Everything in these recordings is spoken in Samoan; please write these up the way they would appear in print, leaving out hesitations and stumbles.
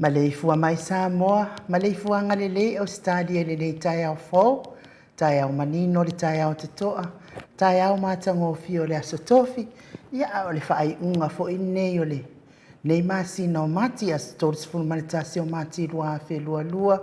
Maleifua mai Samoa, maleifuaga lelei Ausetalia i lenei taeao fou, taeao manino le taeao totoa, taeao matagofie o le Aso Tofi, ia a o le faaiuga foi lenei o lenei masina o Mati, aso 31 o Mati 2022,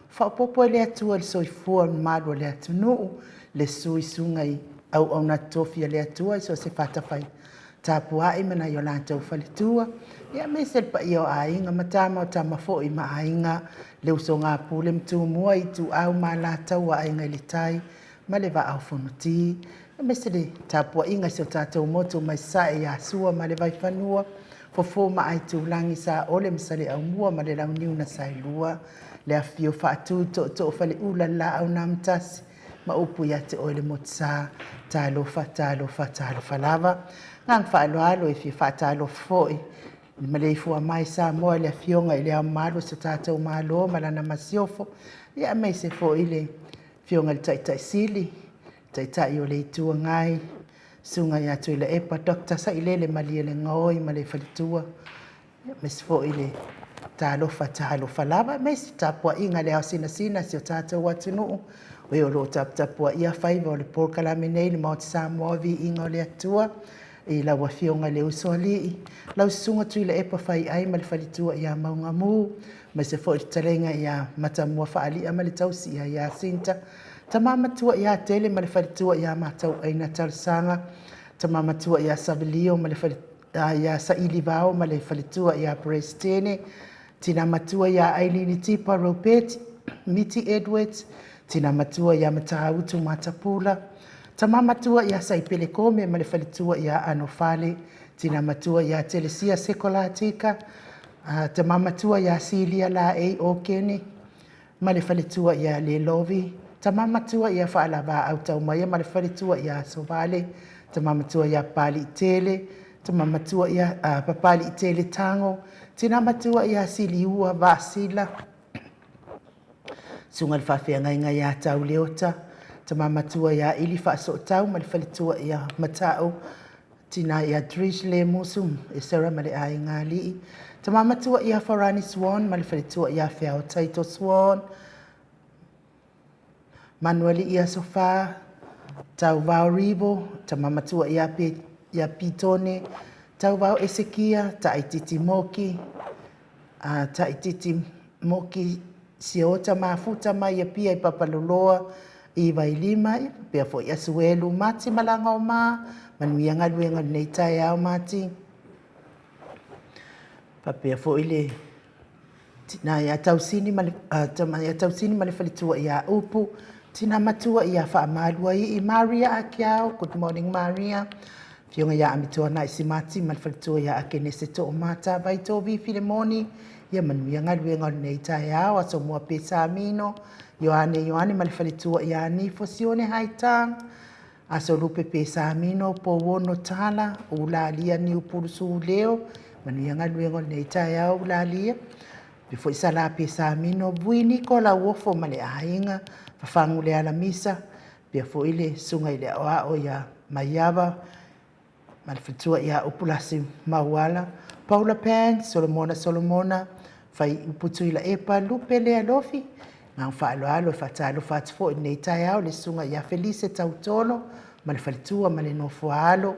faaopoopo e le Atua i le soifua o le mamalu o le atunuu, le susu i susuga i auauna totofi a le Atua i so o se fatafaitaulaga tapuai ma nai o latou faletua, aemaise le paia o Aiga ma Tama, o Tama foi ma Aiga, le usoga a Pule ma Tumua, Ituau ma Alataua, Aiga i le Tai ma le Vaa o Fonoti, aemaise le tapuaiga i si o tatou motu mai Sasae ia Sua ma le Vaifanua, Fofo ma Aitulagi, Saole ma Saleaaumua ma le Launiu na Saelua, le afifio o Faatui, Tootoo o Faleula, le Laau na Amotasi ma upu ia te oe le Motusa. Talofa, talofa, talofa lava. Agaga faaaloalo e fia faatalofa foi i le maleifua mai Samoa i le Afioga i Le Ao Mamalu o si o tatou Malo ma lana Masiofo, aemaise foi le Afioga i le Taitai Sili, Taitai o le Itu Agai, Susuga ia Tuilaepa Dr. Sailele Malielegaoi ma le faletua, aemaise foi le talofa talofa lava, aemaise le tapuaiga i le ao sinasina o si o tatou atunuu, o e o lo o taputapuaia faiva o le polokalame nei le Maota Samoa o Viiga o le Atua, i lau Afioga i le Usoalii, lau Susuga Tuilaepa Faiai ma le faletua ia Maugamu, aemaise foi le fetalaiga ia Matamua Faalia ma le tausi ia Iasinta, Tama matua ia Tele ma le faletua ia Matauaina Talosaga, tama matua ia Savelio ma le ia Sailivao ma le faletua ia Peresetene, tina matua ia Ailini Tipa Ropeti, Miti Edwards, tina matua ia Matautu Matapula, tama matua ia Saipele Kome ma le faletua ia Anofale, tina matua ia Telesia Sekolatika, tama matua ia Silia Laei Okene, ma le faletua ia Lelovi, tama matua ia Faalavaau Taumaia ma le faletua ia Asovale, tama matua ia Papaliitele, tama matua ia Papaliitele Tago, tina matua ia Siliua Vaasila, susuga i le faafeagaiga ia Tauleota, tama matua ia Ili Faasootau ma le faletua ia Matau, Tina ia Trish Lemusu, Esera ma le aiga alii, Tama matua ia Farani Swan ma le faletua ia Feao Taito Swan, Manuali ia Sofa, Tauvao Rivo, Tama matua ia Pe, ia Pitone, Tauvao Esekia, Taititi Moki, Taititi Moki Siota Mafuta mai Apia i Papaloloa, i Vailima, ia faapea foi Asuelu, Mati Malaga o Ma, manuia galuega o lenei taeao Mati. Faapea foi le tina ia Tausini ma le, tama ia Tausini ma le faletua ia Upu, tina matua ia Faamaluaii, Maria Akiao, good morning Maria, Afioga ia Amituanai Simati ma le faletua ia Akenese Toomata, Vaitovi Filemoni, ia manuia galuega o lenei taeao, Aso Mua Pesamino, Ioane Ioane ma le faletua ia Nifo Sione Haitang, Aso Lupe Pesamino, Pouono Tala, Ulalia Niupulu Suleo, manuia galuega o lenei taeao Ulalia, Faapea foi Sala Pesamino, Vui Niko Lauofo ma le aiga, Fafagu Lealamisa, faapea foi le susuga i le aoao ia Maiava ma le faletua ia Upulasi Mauala, Paula Pan, Solomona Solomona, Faiupu Tuilaepa, Lupe Lealofi, Agaga faaaloalo e faatalofa atu foi i lenei taeao i le susuga ia Felise Tautolo ma le faletua ma le nofoaalo,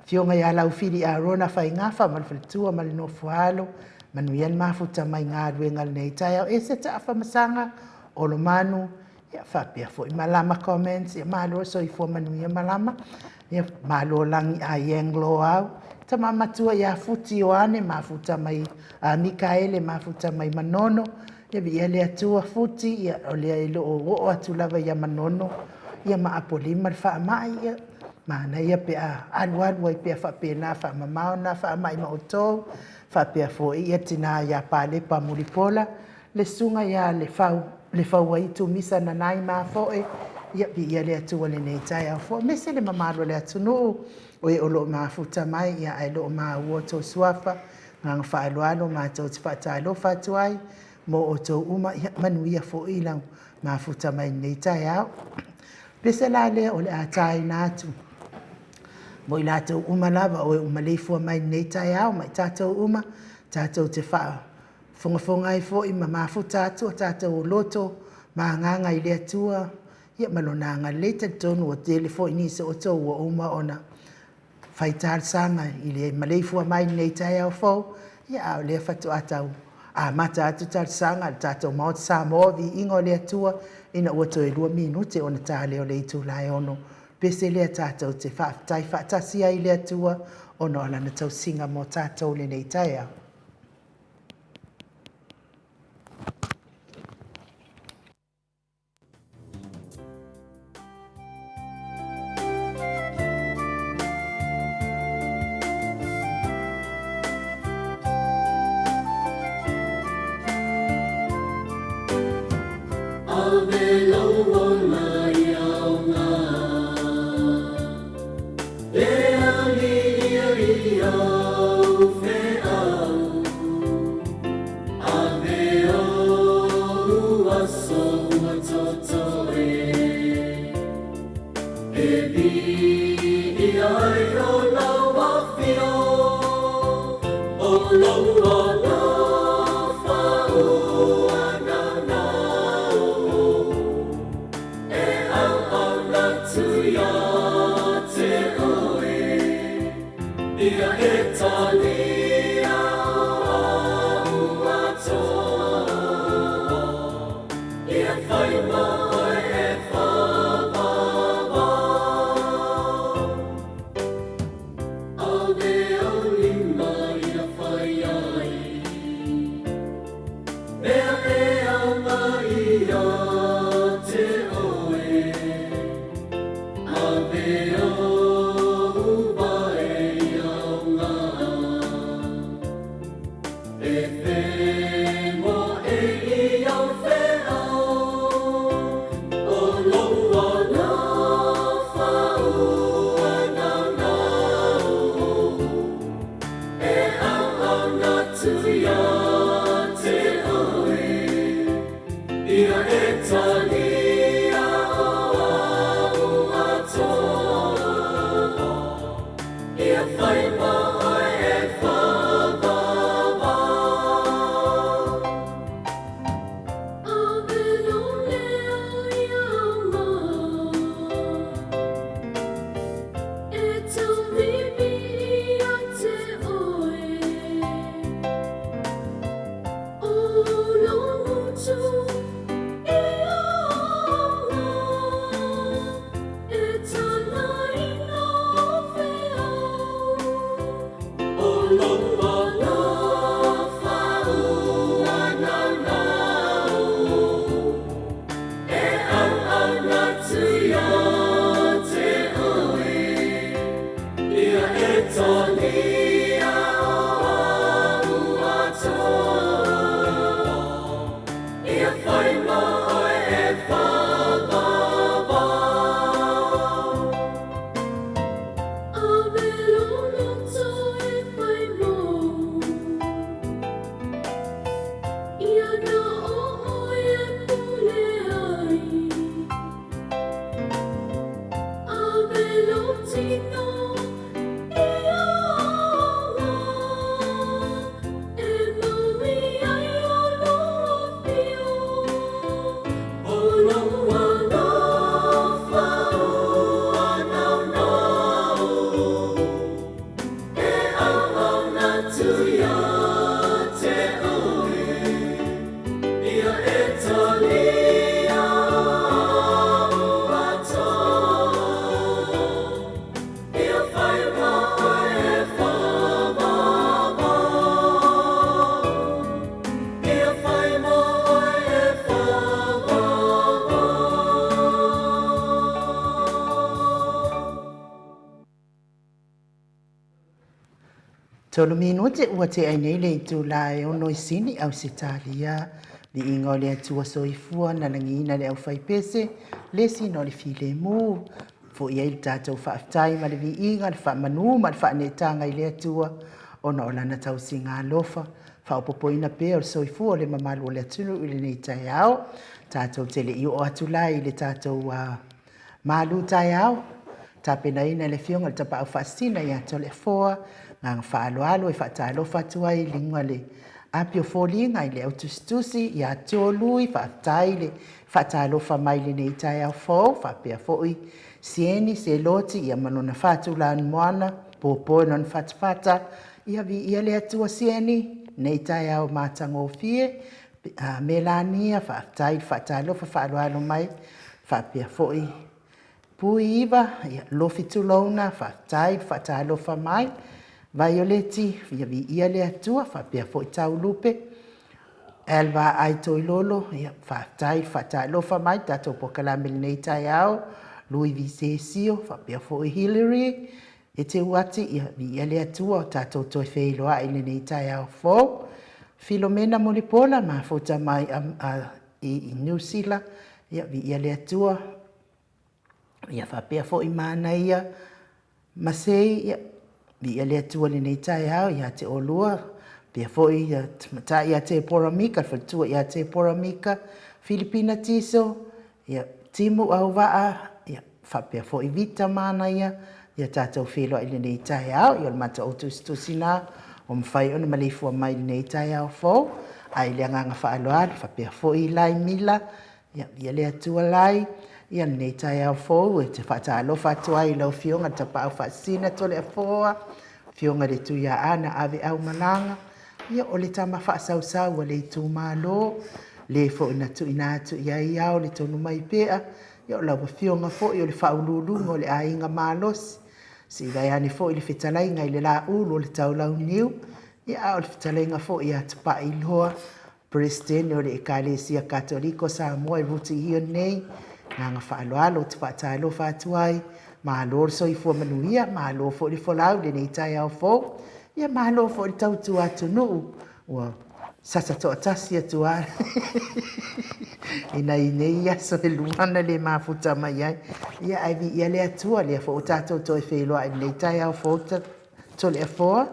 Afioga ia Laufili Arona Faigafa ma le faletua ma le nofoaalo, manuia le mafuta mai galuega i lenei taeao. Ese Taafa Masaga, Olomanu, Ia faapea foi Malama Comments, ia malo soifua manuia Malama. Ia malo lagi a Yang Loau, tama matua ia Futi Ioane mafuta mai a Mikaele mafuta mai Manono. Ia viia le Atua Futi, ia o lea e le o oo atu lava ia Manono ia ma Apolima le faamai, ia manaia pe a alualu ai pea faapena faamamao na faamai ma outou. Faapea foi ia tina ia Palepa Mulipola, Le susuga ia Lefau, Lefauaitu Misa Nanai Mafoe, ia viia le Atua i lenei taeao fou, aemaise le mamalu o le atunuu, o e o lo o mafuta mai, ia ae lo o maua outou suafa, agaga faaaloalo matou te faatalofa atu ai mo outou uma, ia manuia foi lau mafuta mai i lenei taeao. Pese la lea o le a taina atu mo i latou uma lava o e ua maleifua mai i lenei taeao ma i tatou uma, tatou te faa. Fogafoga ai foi ma mafuta atu o tatou loto ma agaga i le Atua, ia ma Lona agalelei. Talitonu ua tele foi nisi o outou ua uma ona fai talosaga i le maleifua mai i lenei taeao fou, ia a o lea faatoa tau amata atu talosaga a le tatou Maota Samoa, viiga o le Atua, ina ua toe 2 minute ona ta lea o le itula e 6. Pese lea tatou te faafetai faatasi ai i le Atua ona o Lana tausiga mo tatou i lenei taeao. Ave lou ola i aoga E aliia i au feau Ave ou aso ua totoe E pii ai o lau afio O lou alofa ua naunau E auauna atu ia te oe Ia e talia o au atoa Ia whai mo oe e whāwāwā Ave au lima ia whai ai Mea e anga ia te oe Ave ou wae i aoga E whengo e i au wheao O lou alofa ua naunau E auauna atu ia te oe Ia e talia o au atoa Ia whai mo oe e whāwāwā. Ave lou leo i aoga E tauiwi ia te oe O lou motu i aoga E tālaina o feau O lou alofa ua naunau E auauna atu ia te oe Ia e talia o au atoa Ia whai mo oe e whāwāwā. Ave lou loto e whai mou Ia na o oe e pule ai Ave lou tino i aoga E maui ai o lou afio O lou alofa ua naunau E auauna atu ia te oe Ia e talia au atoa Ia whai mo oe e whāwāwā Ia whai mo oe e whāwāwā. Tolu minute ua tea nei le itula e ono i Sini, Ausetalia. Viiga o le Atua Soifua na lagiina le aufaipese, le sina o le filemu. Foi ai le tatou faafetai ma le viiga, le faamanu ma le faaneetaga i le Atua ona o Lana tausiga alofa, faaopoopoina pea o le soifua o le mamalu o le atunuu i lenei taeao. Tatou te le i oo atu la i le tatou malu taeao, tapenaina e le Afioga i le Tapaau Faasisina ia Toleafoa, agaga faaaloalo e faatalofa atu ai i luga le Api o foliga i le au tusitusi ia Tio Lui, faafetai le faatalofa mai i lenei taeao fou, faapea foi Sieni Seloti ia ma lona fatulanu moana, popo i lona fatafata, ia viia le Atua Sieni, nei taeao matagofie, Melania, faafetai le faatalofa faaaloalo mai, faapea foi Pui Iva, ia, lofi tulouna, faafetai le faatalofa mai, Vaioleti, ia viia le Atua, faapea foi Taulupe, Elva Ai Toilolo, ia, faafetai le faatalofa mai, tatou polokalame i lenei taeao, Lui Visesio, faapea foi Hillary, e te uati, ia, viia le Atua, o tatou toe feiloai i lenei taeao fou. Filomena Mulipola, mafuta mai i Niu Sila, ia, viia le Atua, ia faapea foi Manaia Masei, ia, viia le Atua i lenei taeao ia te oulua, faapea foi ia Matai ia Tepora Mika, le faletua ia Tepora Mika, Filipina Tiso, ia Timu Auvaa, ia faapea foi Vita Manaia, ia tatou feiloai i lenei taeao. Ia o le matou tusitusi na ua mafai ona maleifua mai i lenei taeao fou, ae i le agaga faaaloalo, faapea foi Laimila, Ia, ia le Atua lai, ia lenei taeao fou e te faatalofa atu ai i lau Afioga i le Tapaau Faasisina Toleafoa, Afioga i le Tuiaana Aveaumalaga, ia o le tama faasausau a le itumalo, le foi na tuuina atu i ai ao le tonu mai pea, ia o lau Afioga foi o le Faauluuluga o le Aiga Malosi, se i vaeane foi le fetalaiga i le Laulu o le Taulauniu, ia a o le fetalaiga foi ia Tapailoa, Peresetene o le Ekalesia Katoliko Samoa e rutihia nei, agaga faaaloalo ou te faatalofa atu ai, malo le soifua manuia, malo foi le folau i lenei taeao fou, ia malo foi le tautua atunuu, ua sasa toatasi atu lava i nai nei aso e lua na le mafuta mai ai. Ia ae viia le Atua, lea foi ua tatou toe feiloai i lenei taeao fou Toleafoa.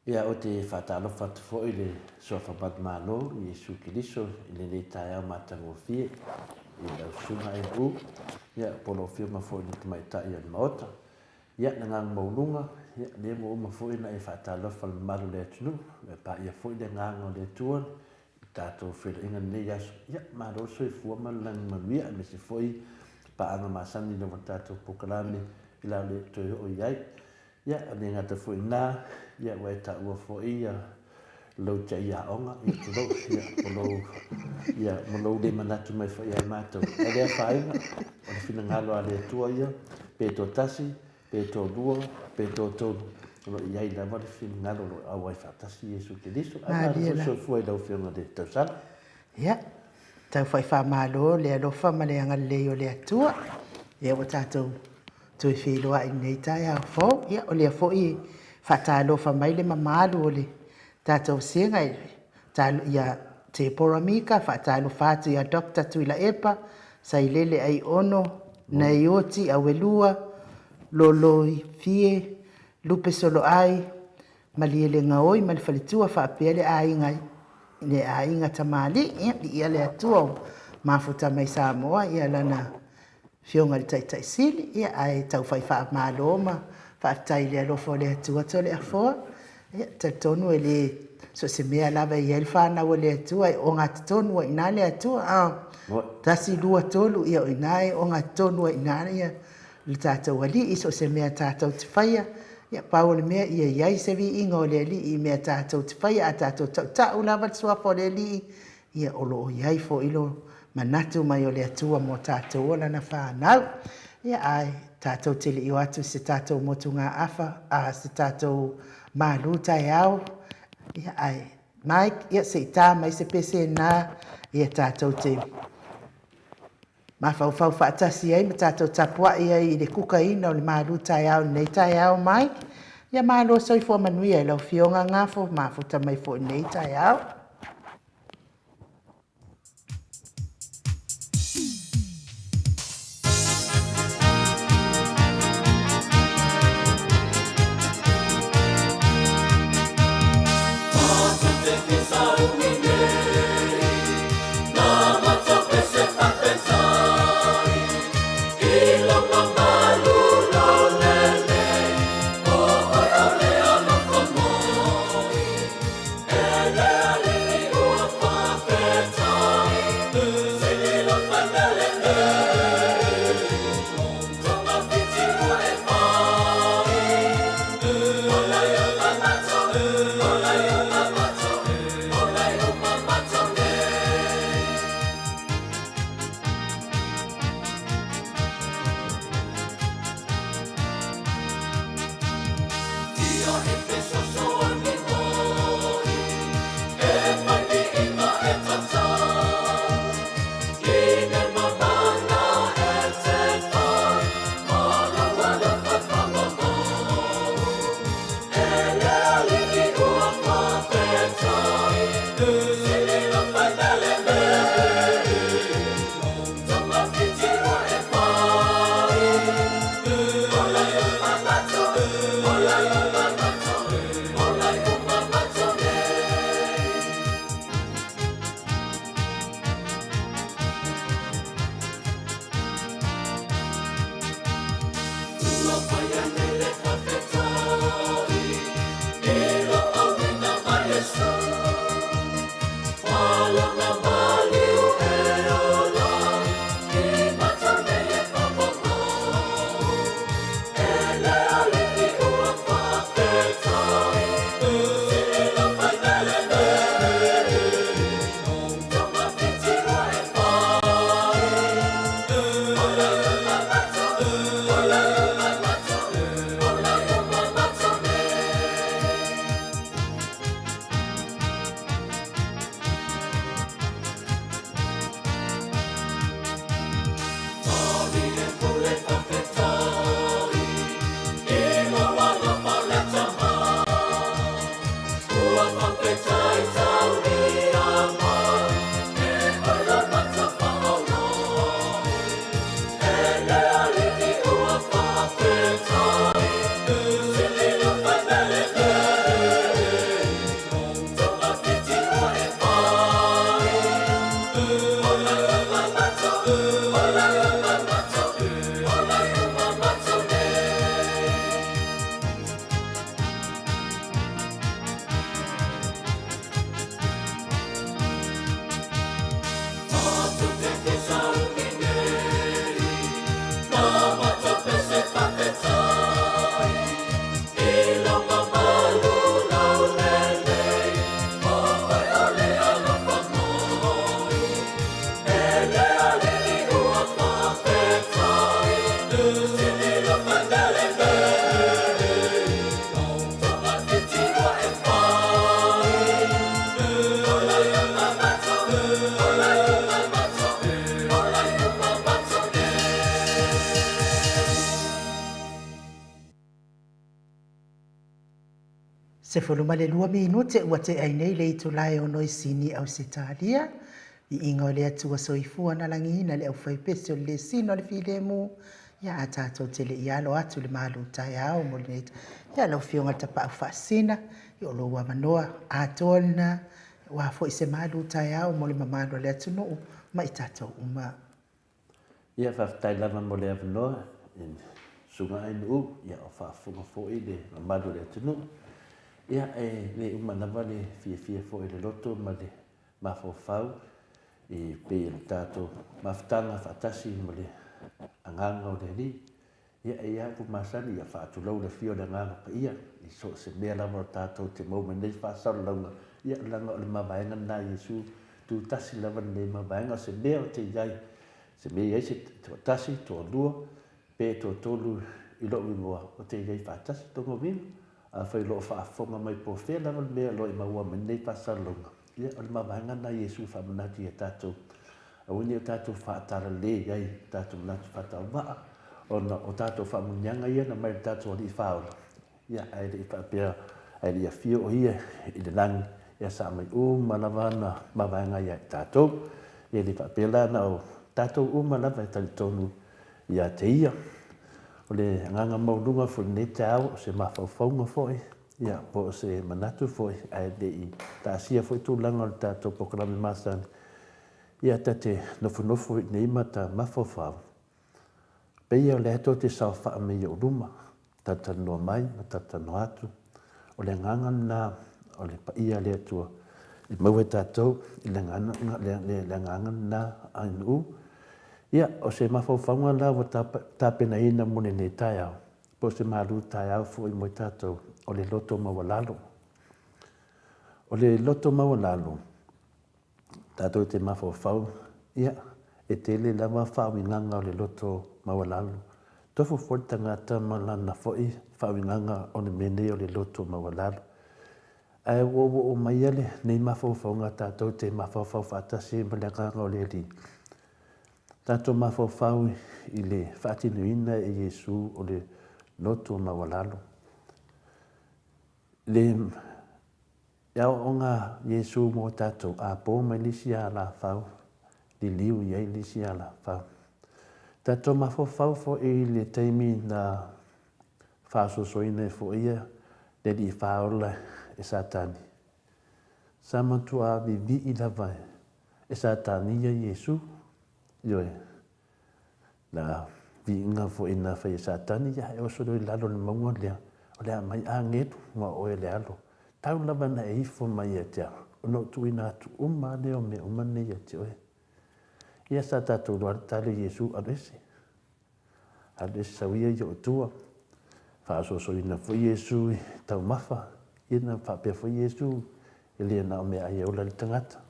Ia, ou te faatalofa atu foi i le Suafa Manumalo, Iesu Keriso, i lenei taeao matagofie, i lau Susuga MU, ia, po o lau Afioga foi i le Tamaitai o le Maota. Ia, le agaga maualuga, ia, lea ua uma foi ona e faatalofa i le mamalu o le atunuu, e paia foi le agaga o le Atua i tatou feiloaiga i lenei aso. Ia, malo le soifua ma le lagi manuia, aemaise foi paaga masani i lava tatou polokalame i la le toe oo i ai. Ia, e le gata foi i ina, ia, ua e taua foi ia lou tiai aoga, ia, tulou, ia, ma lou, ia, ma lou le manatu mai foi ia matou. Ae le afaina, o le finagalo a le Atua ia, pe toatasi, pe toalua, pe toatolu, o lo o i ai lava le finagalo o lo o auai faatasi Iesu Keriso. Ae malo foi le soifua i lau Afioga i le tausala. Ia, tau faifamalo le alofa ma le agalelei o le Atua. Ia ua tatou toe feiloai i lenei taeao fou. Ia, o lea foi e faatalofa mai le mamalu o le tatou vasega ia Tepora Mika, faatalofa atu ia Doctor Tuilaepa, Sailele Aiono, Naioti Auelua, Loloi Fie, Lupe Soloai, Malielegaoi ma le faletua faapea le aiga le aiga tamalii. Ia, viia le Atua ua mafuta mai Samoa ia lana Afioga i le Taitai Sili, ia ae tau fai faamalo ma faafetai i le alofa o le Atua Toleafoa. Ia, talitonu e le so o se mea lava e i ai le fanau a le Atua e ogatotonu ai i ina le Atua. 1, 2, 3, ia o i ina e ogatotonu ai i ina ia le tatou Alii i so o se mea tatou te faia. Ia, pau o le mea ia i ai se viiga o le Alii i mea tatou te faia, a tatou tautau lava le suafa o le Alii, Ia, o lo o i ai foi lo manatu mai o le Atua mo tatou o lana fanau. Ia, ae tatou te le i o atu i se tatou motugaafa, a se tatou malu taeao. Ia, ae Mike, ia, se i ta mai se pese na, ia tatou te mafaufau faatasi ai ma tatou tapuai ai i le kukaina o le malu taeao i lenei taeao, Mike. Ia, malo soifua manuia i lau Afioga Gafo, mafuta mai foi i lenei taeao. 12 minute ua tea ai nei le itula e ono i Sini, Ausetalia. Viiga o le Atua Soifua na lagiina le aufaipese o le lesina o le filemu, ia a tatou te le i alo atu i le malu taeao mo lenei. Ia lau Afioga i le Tapaau Faasisina, ia o lou avanoa atoa lena, aua foi se malu taeao mo le mamalu o le atunuu ma i tatou uma. Ia, faafetai lava mo le avanoa i le Susuga Ainuu, ia o faafofoga foi le mamalu o le atunuu. Ia, e le uma lava le fiafia foi o le loto ma le mafaufau e pei o le tatou mafutaga faatasi ma le Agaga o le Alii. Ia, e i ai upu masani, ia faatulou le afio o le Agaga Paia i so o se mea lava o tatou te maua mai nei faasalalauga, ia, leaga o le mavaega lena a Iesu, tutasi lava lenei mavaega, o se mea o te i ai, se mea e i ai se toatasi, toalua, pe toatolu i lou igoa, o te i ai faatasi. Lona uiga, afai o lo o faafofoga mai po o fea lava le mea o lo o e maua mai nei faasalalauga, ia, o le mavaega lena a Iesu e faamanatu ia tatou, aua ne i o tatou faatalale ai o tatou manatu faatauvaa, ona o tatou faamanuiaga ia na mai le tatou Alii Faaola, ia, ae le i faapea, ae le i afio o Ia i le lagi, ia sa aumai uma lava ana mavaega ia i tatou. Ia e le faapea la na o tatou uma lava e talitonu ia te Ia. O le agaga maualuga foi i lenei taeao, o se mafaufauga foi, ia, po o se manatu foi, ae le i taasia foi tulaga o le tatou polokalame masani, ia ta te nofonofo i inei ma ta mafaufau, pei o lea tou te saofai mai i ou luma, talatalanoa mai ma talatalanoa atu, o le agaga lena o le paia a le Atua i maua e tatou i le agaga lena aganuu. Ia, o se mafaufauga la ua tapenaina mo lenei taeao, po o se malu taeao foi mo i tatou, o le loto maualalo. O le loto maualalo, tatou te mafaufau, ia, e tele lava faauigaga o le loto maualalo. Tofu foi le tagata ma lana foi faauigaga o le mea nei o le loto maualalo. Ae ua oo mai lenei mafaufauga tatou te mafaufau faatasi ma le Agaga o le Alii. Tatou mafaufau i le faatinoina e Iesu o le loto maualalo. Le aoaoga a Iesu mo tatou, a po mai le isi alafau, liliu i ai le isi alafau. Tatou mafaufau foi i le taimi na faasoasoaina ai foi ia le Alii Faaola e Satani. Sa matua vivii lava e Satani ia Iesu, ioe, na viiga foi na fai e Satani, ia e oso loa i lalo o le mauga lea, o le a aumai agelu ma oe le alo. Tau lava ina e ifo mai ia te au, ona ou tuuina atu uma lava lea o mea uma nei ia te oe. Ia sa tatou iloa le tali o Iesu, alu ese. Alu ese sau ia i ou tua. Faasoasoaina foi Iesu i taumafa, ia na faapea foi Iesu, e le na o meaai e ola ai le tagata.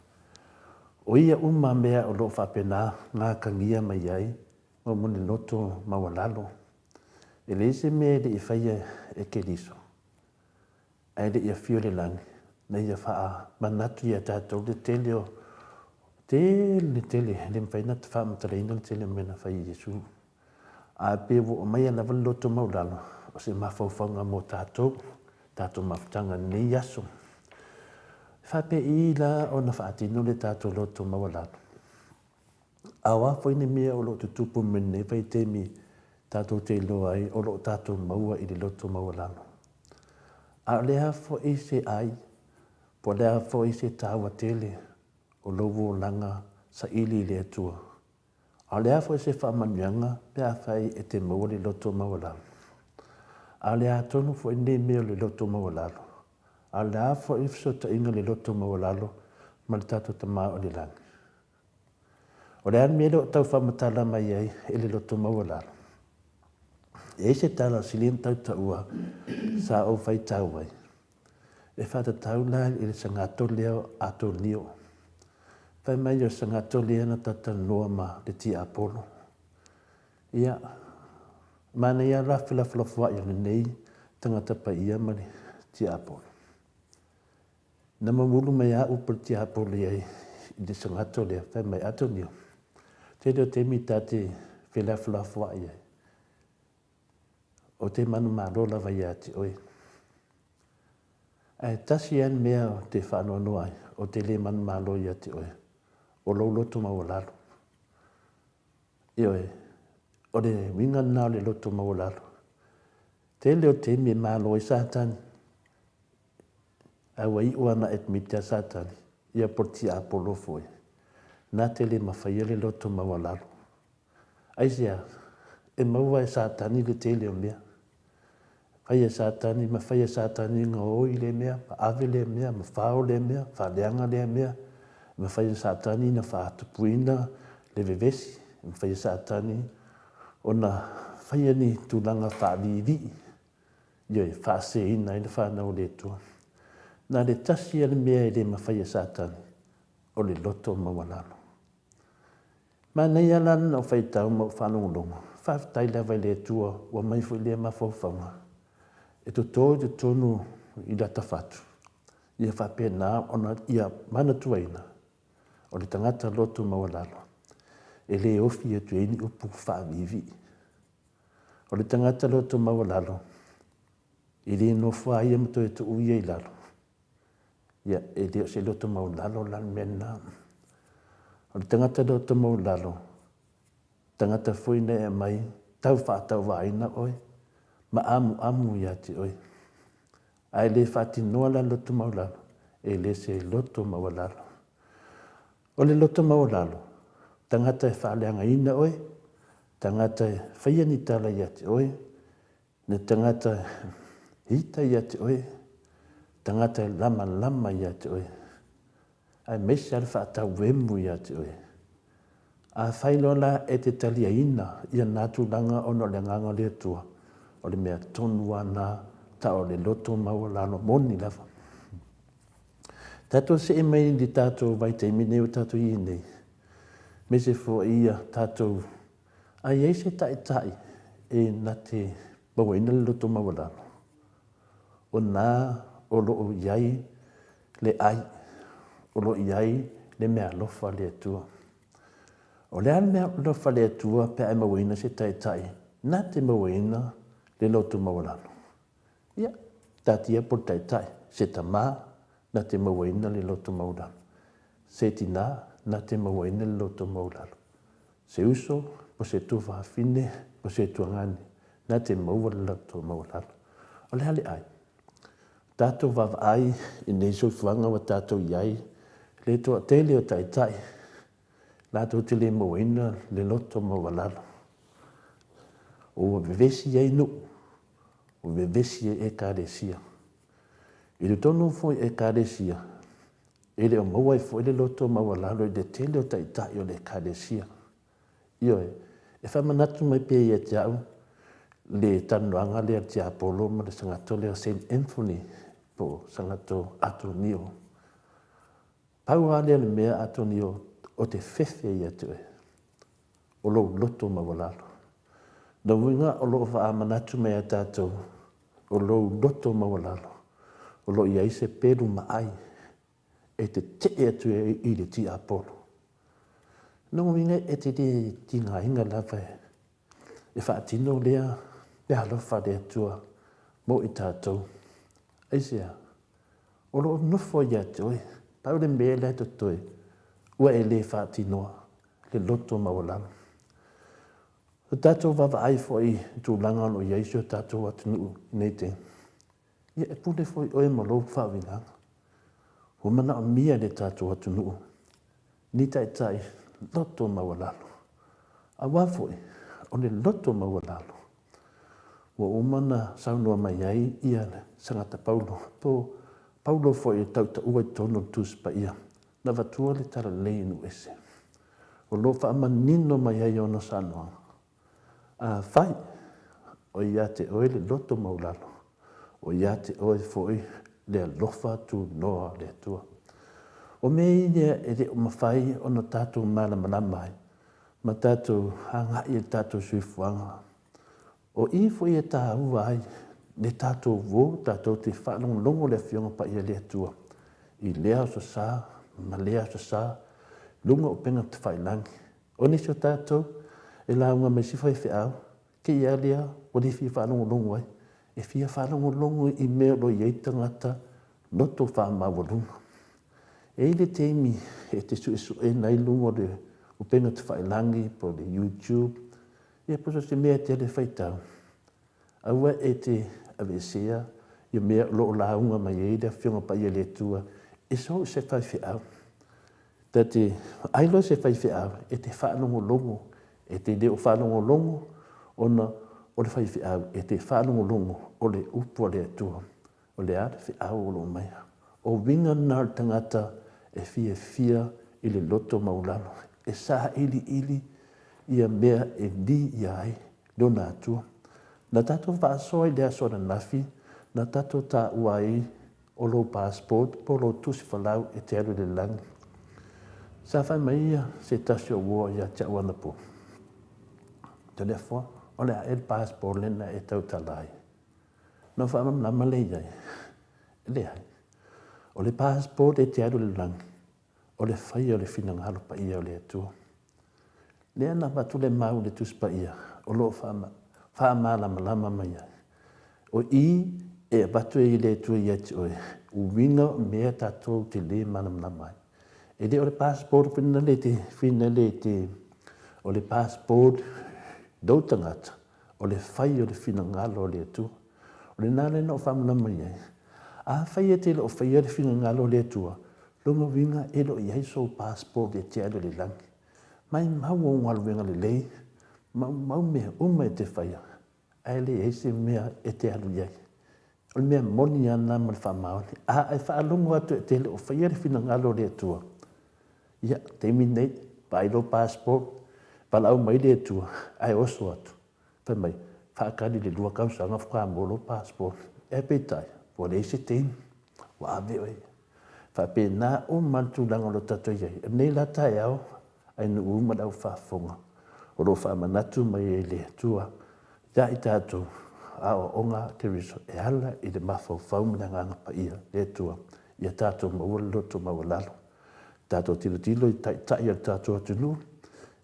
O ia uma mea o lo o faapena gakagia mai ai mo le loto maualalo. E leai se mea e le i faia e Keriso, ae le i afio i le lagi, na ia faamanatu ia tatou le tele o tele tele, e le mafai ona faamatalaina le tele o mea na fai e Iesu. Ae pe ua aumaia lava le loto maualalo, o se mafaufauga mo tatou, tatou mafutaga i lenei aso. E faapei la ona faatino le tatou loto maualalo? A o a foi ni mea o lo o tutupu mai lenei vaitaimi tatou te iloa ai o lo o tatou maua i le loto maualalo? A o le a foi se ai, po o le a foi se taua tele o lou olaga saili i le Atua? A o le a foi se faamanuiaga pe afai e te maua le loto maualalo? A o le a tonu foi lenei mea o le loto maualalo? A o le a foi le fesootaiga o le loto maualalo ma le tatou Tama o i le lagi? O le a le mea lea o tau faamatala mai ai e le loto maualalo? E i ai se tala sili ona tautaua sa ou faitau ai, e faatatau la i le sagatole lea o Atonio. Fai mai o le sagatole lea na talatalanoa ma le tiapolo. Ia, Manaia la felafolafoai o lenei tagata paia ma le tiapolo. Na mamulu mai a upu le tiapolo i ai i le sagato lea, fai mai, Atonio, tele o taimi ta te felafolafoai ai, ou te manumalo lava ia te oe. Ae tasi lava le mea ou te faanoanoa ai, ou te le manumalo ia te oe, o lou loto maualalo. Ioe, o le uiga lena o le loto maualalo. Tele o taimi e malo ai Satani, ae ua iu lava ina admit ia Satani, ia po o le tiapolo foi, na te le mafaia le loto maualalo. Aisea? E maua e Satani le tele o mea. Fai e Satani ma fai e Satani gaoi lea mea, ma ave lea mea, ma fao lea mea, faaleaga lea mea. E mafai e Satani ona faatupuina le vevesi, e mafai e Satani ona faia ni tulaga faaviivii, ioe, faaseseina ai le fanau a le Atua. Na o le tasi lava le mea e le mafai e Satani, o le loto maualalo. Manaia la lana ou faitau ma ou faalogologo, faafetai lava i le Atua ua aumai foi lea mafaufauga e toto i totonu i lata fatu, ia faapena ona ia manatuaina o le tagata loto maualalo e le ofi atu ai ni upu faaviivii. O le tagata loto maualalo e le nofo a ia ma toe tuu ia i lalo. Ia, e le o se loto maualalo la le mea lena. O le tagata loto maualalo, tagata foi na e aumai tau faatauvaaina oe ma amuamu ia te oe. A e le faatinoa la le loto maualalo, e le se loto maualalo. O le loto maualalo, tagata e faaleagaina oe, tagata e faia ni tala ia te oe, Le tagata ita ia te oe, tagata e lamalama ia te oe, aemaise lava le faatauemu ia te oe. Afai loa la e te taliaina ia na tulaga ona o le Agaga o le Atua, o le mea tonu lava na ta o le loto maualalo moni lava. Tatou see mai i le tatou vaitaimi nei ua tatou i ai nei, aemaise foi ia tatou A i ai se taitai e na te mauaina le loto maualalo, o na o lo o i ai le ai, o lo o i ai le meaalofa a le Atua. O le a le meaalofa a le Atua pe a e mauaina se taitai na te mauaina le loto maualalo? Ia, taatia po le taitai, se tamā na te mauaina le loto maualalo, se tinā na te mauaina le loto maualalo, se uso po se tuafafine po se tuagane na te maua le loto maualalo. O le a le ai? Tatou vaavaai i nei soifuaga ua tatou i ai, le toatele o taitai latou te le mauaina le loto maualalo. Ua vevesi ai nuu, ua vevesi ai Ekalesia. I totonu foi o Ekalesia, e le o maua ai foi le loto maualalo i le tele o taitai o le Ekalesia. Ioe, e faamanatu mai pea ia te au le talanoaga lea a le tiapolo ma le sagato lea o Saint Anthony po o Sagato Atonio. Pau lava lea o le mea Atonio o te fefe ia te oe, o lou loto maualalo. Lona uiga o lo o faamanatu mai ia tatou, o lou loto maualalo, o lo o i ai se pelu maai e tetee atu ai i le tiapolo. Lona uiga e te le tigaina lava e faatino lea meaalofa a le Atua mo i tatou. Aisea? O lo o nofo ia te oe, pau le mea lea e totoe, ua e le faatinoa le loto maualalo. O tatou vaavaai foi i tulaga o lo o i ai si o tatou atunuu i nei taimi, ia e pule foi oe ma lou faauigaga. Ua manaomia e le tatou atunuu ni taitai loto maualalo. Aua foi, o le loto maualalo, ua uma ona saunoa mai ai ia le Sagata Paulo, po Paulo foi e tautaua i totonu o le Tusi Paia, na avatua le Talalelei i nuu ese. O lo o faamanino mai ai ona saunoaga, Afai o ia te oe le loto maulalo, o ia te oe foi le alofa tunoa o le Atua. O mea ia e le o mafai ona tatou malamalama ai ma tatou agai i le tatou soifuaga. O i foi e tāua ai le tātou uō tātou te faalogologo le Afioga Paia le Atua i lea aso sa ma lea aso sa luga o upega tafailagi. O nisi o tātou e lauga mai si faifeau, kei a lea ua le fia faalogologo ai. E fia faalogologo i mea o lo o i ai tagata loto faamaualuga. E i ai le taimi e te suesuena ai luga o le upega tafailagi po o le YouTube, ia po o se mea e te alu e faitau, aua e te aveesea ia mea o lo o lauga mai ai le Afioga Paia a le Atua e so o se faifeau. Ta te vaai loa se faifeau e te faalogologo, e te le o faalogologo ona o le faifeau, e te faalogologo o le upu a le Atua. O le a le feau o lo o mai? O uiga lena o le tagata e fiafia i le loto maualalo, e sailiili ia mea e li ia ai lona Atua. Na tatou faasoa i le aso ananafi, na tatou taua ai o lou passport po o lou tusi falau e te alu i le lagi. Sa fai mai ia se tasi o uoa ia te au anapo, Toleafoa, o le a ea le passport lena e tautala ai? Na ou faamalamalama lea i ai, e leai. O le passport e te alu i le lagi, o le faia o le finagalo paia o le Atua. Lea na avatu le mau i le Tusi Paia o lo o faamalamalama mai ai. O i e avatu ai e le Atua ia te oe, uiga o mea tatou te le malamalama ai. E le o le passport whina le te, whina le te, o le passport lou tagata, o le fai o le finagalo o le Atua. O lena lea na ou faamalamalama mai ai. Afai e te le o faia le finagalo o le Atua, lona uiga e le o i ai sou passport e te alu i le lagi. Maimau ou galuega lelei, maumau mea uma e te faia, ae leai se mea e te alu i ai. O le mea moni lava lena ma le faamaoni. A e faalogo atu e te le o faia le finagalo o le Atua, ia, taimi lenei, vaai lou passport, valaau mai le Atua, ae oso atu. Fai mai, faatali i le 2 tausaga faatoa maua lou passport. Ae peitai, ua leai se taimi, ua ave oe. Faapena uma le tulaga o lo o tatou i ai. O lenei la taeao, ai nuu uma le au faafofoga, o lo o faamanatu mai e le Atua ia i tatou aoaoga a Keriso e ala i le mafaufau ma le Agaga Paia le Atua, ia tatou maua le loto maualalo. Tatou tilotilo i taitai o le tatou atunuu,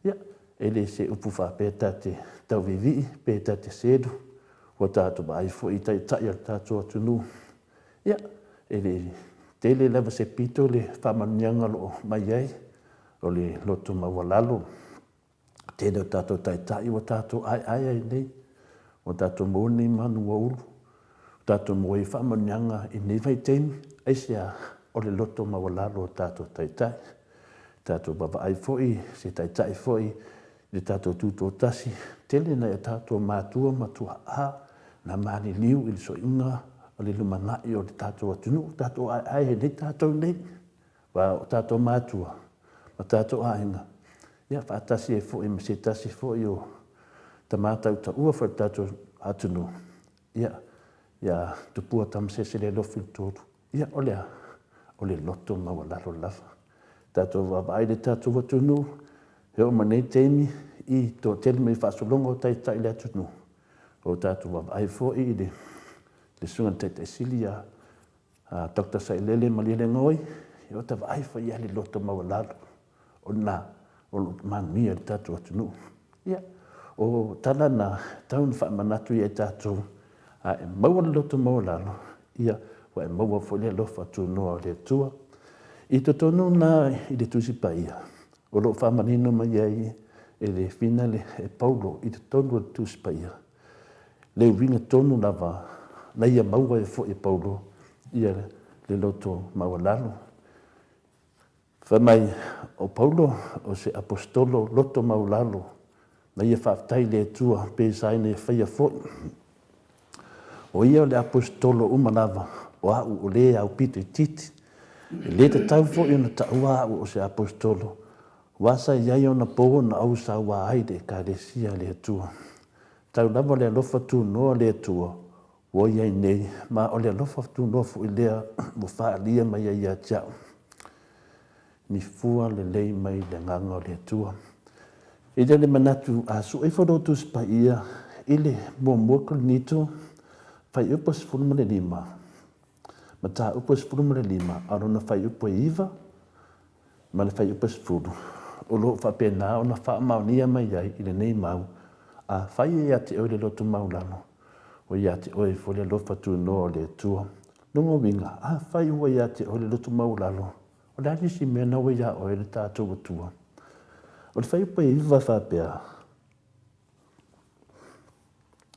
ia, e le se upu faapea ta te tauviivii pe ta te selu, ua tatou vaai foi i taitai o le tatou atunuu, ia, e le tele lava se pito le faamanuiaga o lo o mai ai, o le loto maualalo, tele o tatou taitai ua tatou aeae ai nei, ua tatou maua nei manu ua ulu, ua tatou maua ai faamanuiaga i lenei vaitaimi, aisea? O le loto maualalo o tatou taitai. Tatou vaavaai foi se taitai foi i le tatou tutoatasi, tele nai o tatou matua ma tuaa na maliliu i le soiga o le lumanai o le tatou atunuu, tatou aeae ai nei tatou nei. Aua o tatou matua ma tatou aiga, ia faatasi ai foi ma se tasi foi o tama tautaua foi o le tatou atunuu, ia, ia Tupua Tamasese Lealofi le Tolu, ia o le a? O le loto maualalo lava. Tatou vaavaai i le tatou atunuu, e oo mai nei taimi i toatele mai faasologa o taitai le atunuu, o tatou vaavaai foi i le Susuga i le Taitai Sili ia Doctor Sailele Malielegaoi, ia ota vaai foi i le loto maualalo o lena o lo o manuia le tatou atunuu. Ia, o tala na tau na faamanatu ia i tatou, a e maua le loto maualalo, ia, ua e maua foi le alofa tunoa o le Atua. I totonu la i le Tusi Paia, o lo o faamanino mai ai e le finale e Paulo i totonu o le Tusi Paia, le uiga tonu lava na ia maua ai foi e Paulo ia le loto maualalo. Fai mai, o Paulo o se aposetolo loto maualalo, na ia faafetai i le Atua pe sa ina ia faia foi. O ia o le aposetolo uma lava, o au o le aupito itiiti. E le tatau foi ona taua au o se aposetolo, aua sa i ai ona pou ona ou saua ai i le Ekalesia a le Atua. Tau lava le alofa tunoa le Atua ua i ai nei, ma o le alofa tunoa foi lea ua faaalia mai ai ia te au. Ni fua lelei mai le Agaga o le Atua. E i ai le manatu, a sue ifo lou Tusi Paia i le muamua Korinito, fuaiupu e 15, mataupu e 15, a o lona fuaiupu e 9 ma le fuaiupu e 10, o lo o faapena ona faamaonia mai ai i lenei mau, Afai e ia te oe le loto maualalo, ua ia te oe foi le alofa tunoa o le Atua. Lona uiga, afai ua ia te oe le loto maualalo, o le a le isi mea na ua iā oe le tatou Atua? O le fuaiupu e 9 e faapea,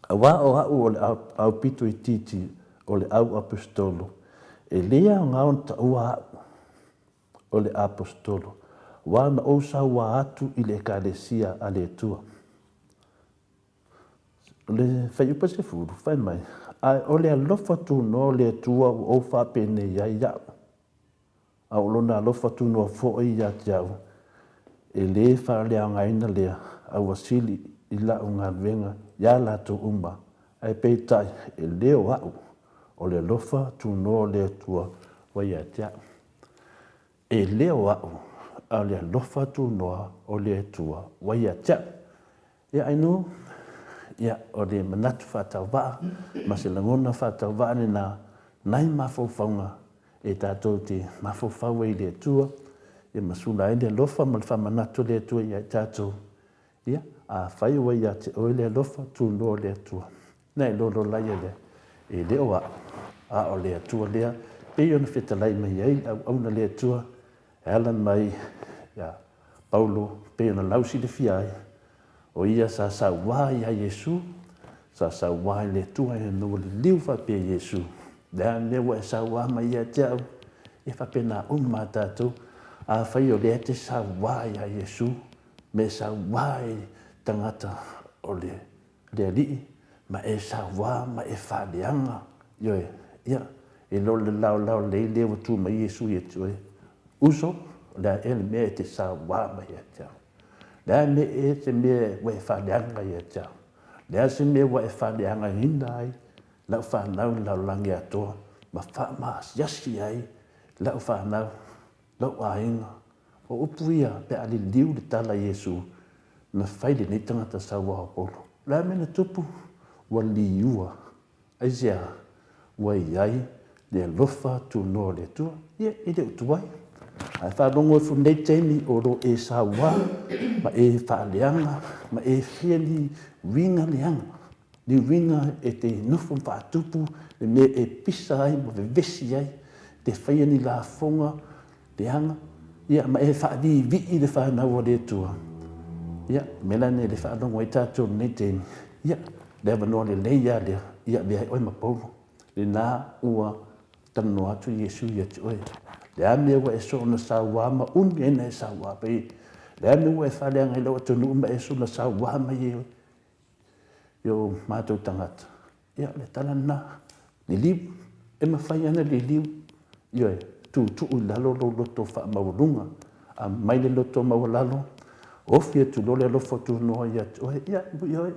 Aua o a'u o le aupito itiiti o le au aposetolo, e le aoga ona taua a'u o le aposetolo, aua na ou sauā atu i le Ekalesia a le Atua. O le fuaiupu 10, fai mai, Ae o le alofa tunoa o le Atua ua ou faapenei ai a'u. A o lona alofa tunoa foi ia te au, e lē faaleaogaina lea, a ua sili i la'u galuega iā latou uma, ae peitai, e lē o a'u, o le alofa tunoa o le Atua ua ia te a'u. E lē o a'u, a o le alofa tunoa o le Atua ua ia te a'u. Ia ainu, ia, o le manatu faatauvaa ma se lagona faatauvaa lenā nai mafaufauga e tatou te mafaufau ai i le Atua, ia ma sula ai le alofa ma le faamanatu o le Atua ia i tatou. Ia, afai ua ia te oe le alofa, tunoa le Atua. Na e lolo laia lea, e le o a'u, a o le Atua lea, pei ona fetalai mai ai le auauna le Atua, e ala mai ia Paulo, pei ona lausilafia ai, O ia sa sauā iā Iesū, sa sauā i le Atua e ona ua liliu faapea Iesū, Le a le mea ua e sauā mai ia te au? E faapena uma a tatou, afai o lea e te sauā iā Iesū, me e sauā i tagata o le, le Alii, ma e sauā ma e faaleaga, ioe, ia, e lo le laolao lelei lea ua tu mai Iesū ia te oe, Uso, o le a ea le mea e te sauā mai ia te au? Le a mea e se mea ua e faaleaga ia te au? Le a se mea ua e faaleagaina ai lau fanau i le lalolagi atoa ma faamaasiasi ai lau fanau, lou aiga? O upu ia pe a liliu le tala a Iesu na fai lenei tagata sauao o Paulo. O le a mea na tupu? Ua liua Aisea? Ua i ai le alofa tunoa o le Atua? Ia, e le o tuai. Ae faalogo ifo nei taimi o lo e sauā ma e faaleaga ma e fia ni uiga leaga, ni uiga e te nofo ma faatupu le mea e pisa ai ma vevesi ai, te faia ni lafoga leaga, ia, ma e faaviivii le fanau a le Atua. Ia, o le mea la lenei e faalogo ai tatou i lenei taimi, ia, le avanoa lelei lava lea, ia avea ai oe ma Paulo. Lena ua talanoa atu Iesu ia te oe. Le a mea ua e soona sauā ma umi ai na e sauā mai ai. Le a mea ua e faaleaga i lau atunuu ma e soona sauā mai ai oe i o matou tagata. Ia, o le tala lena, liliu, e mafai ana liliu, ioe, tuutuu i lalo lou loto faamaualuga, a mai le loto maualalo, ofi atu loa le alofa o Tunoa ia te oe, ia, ioe,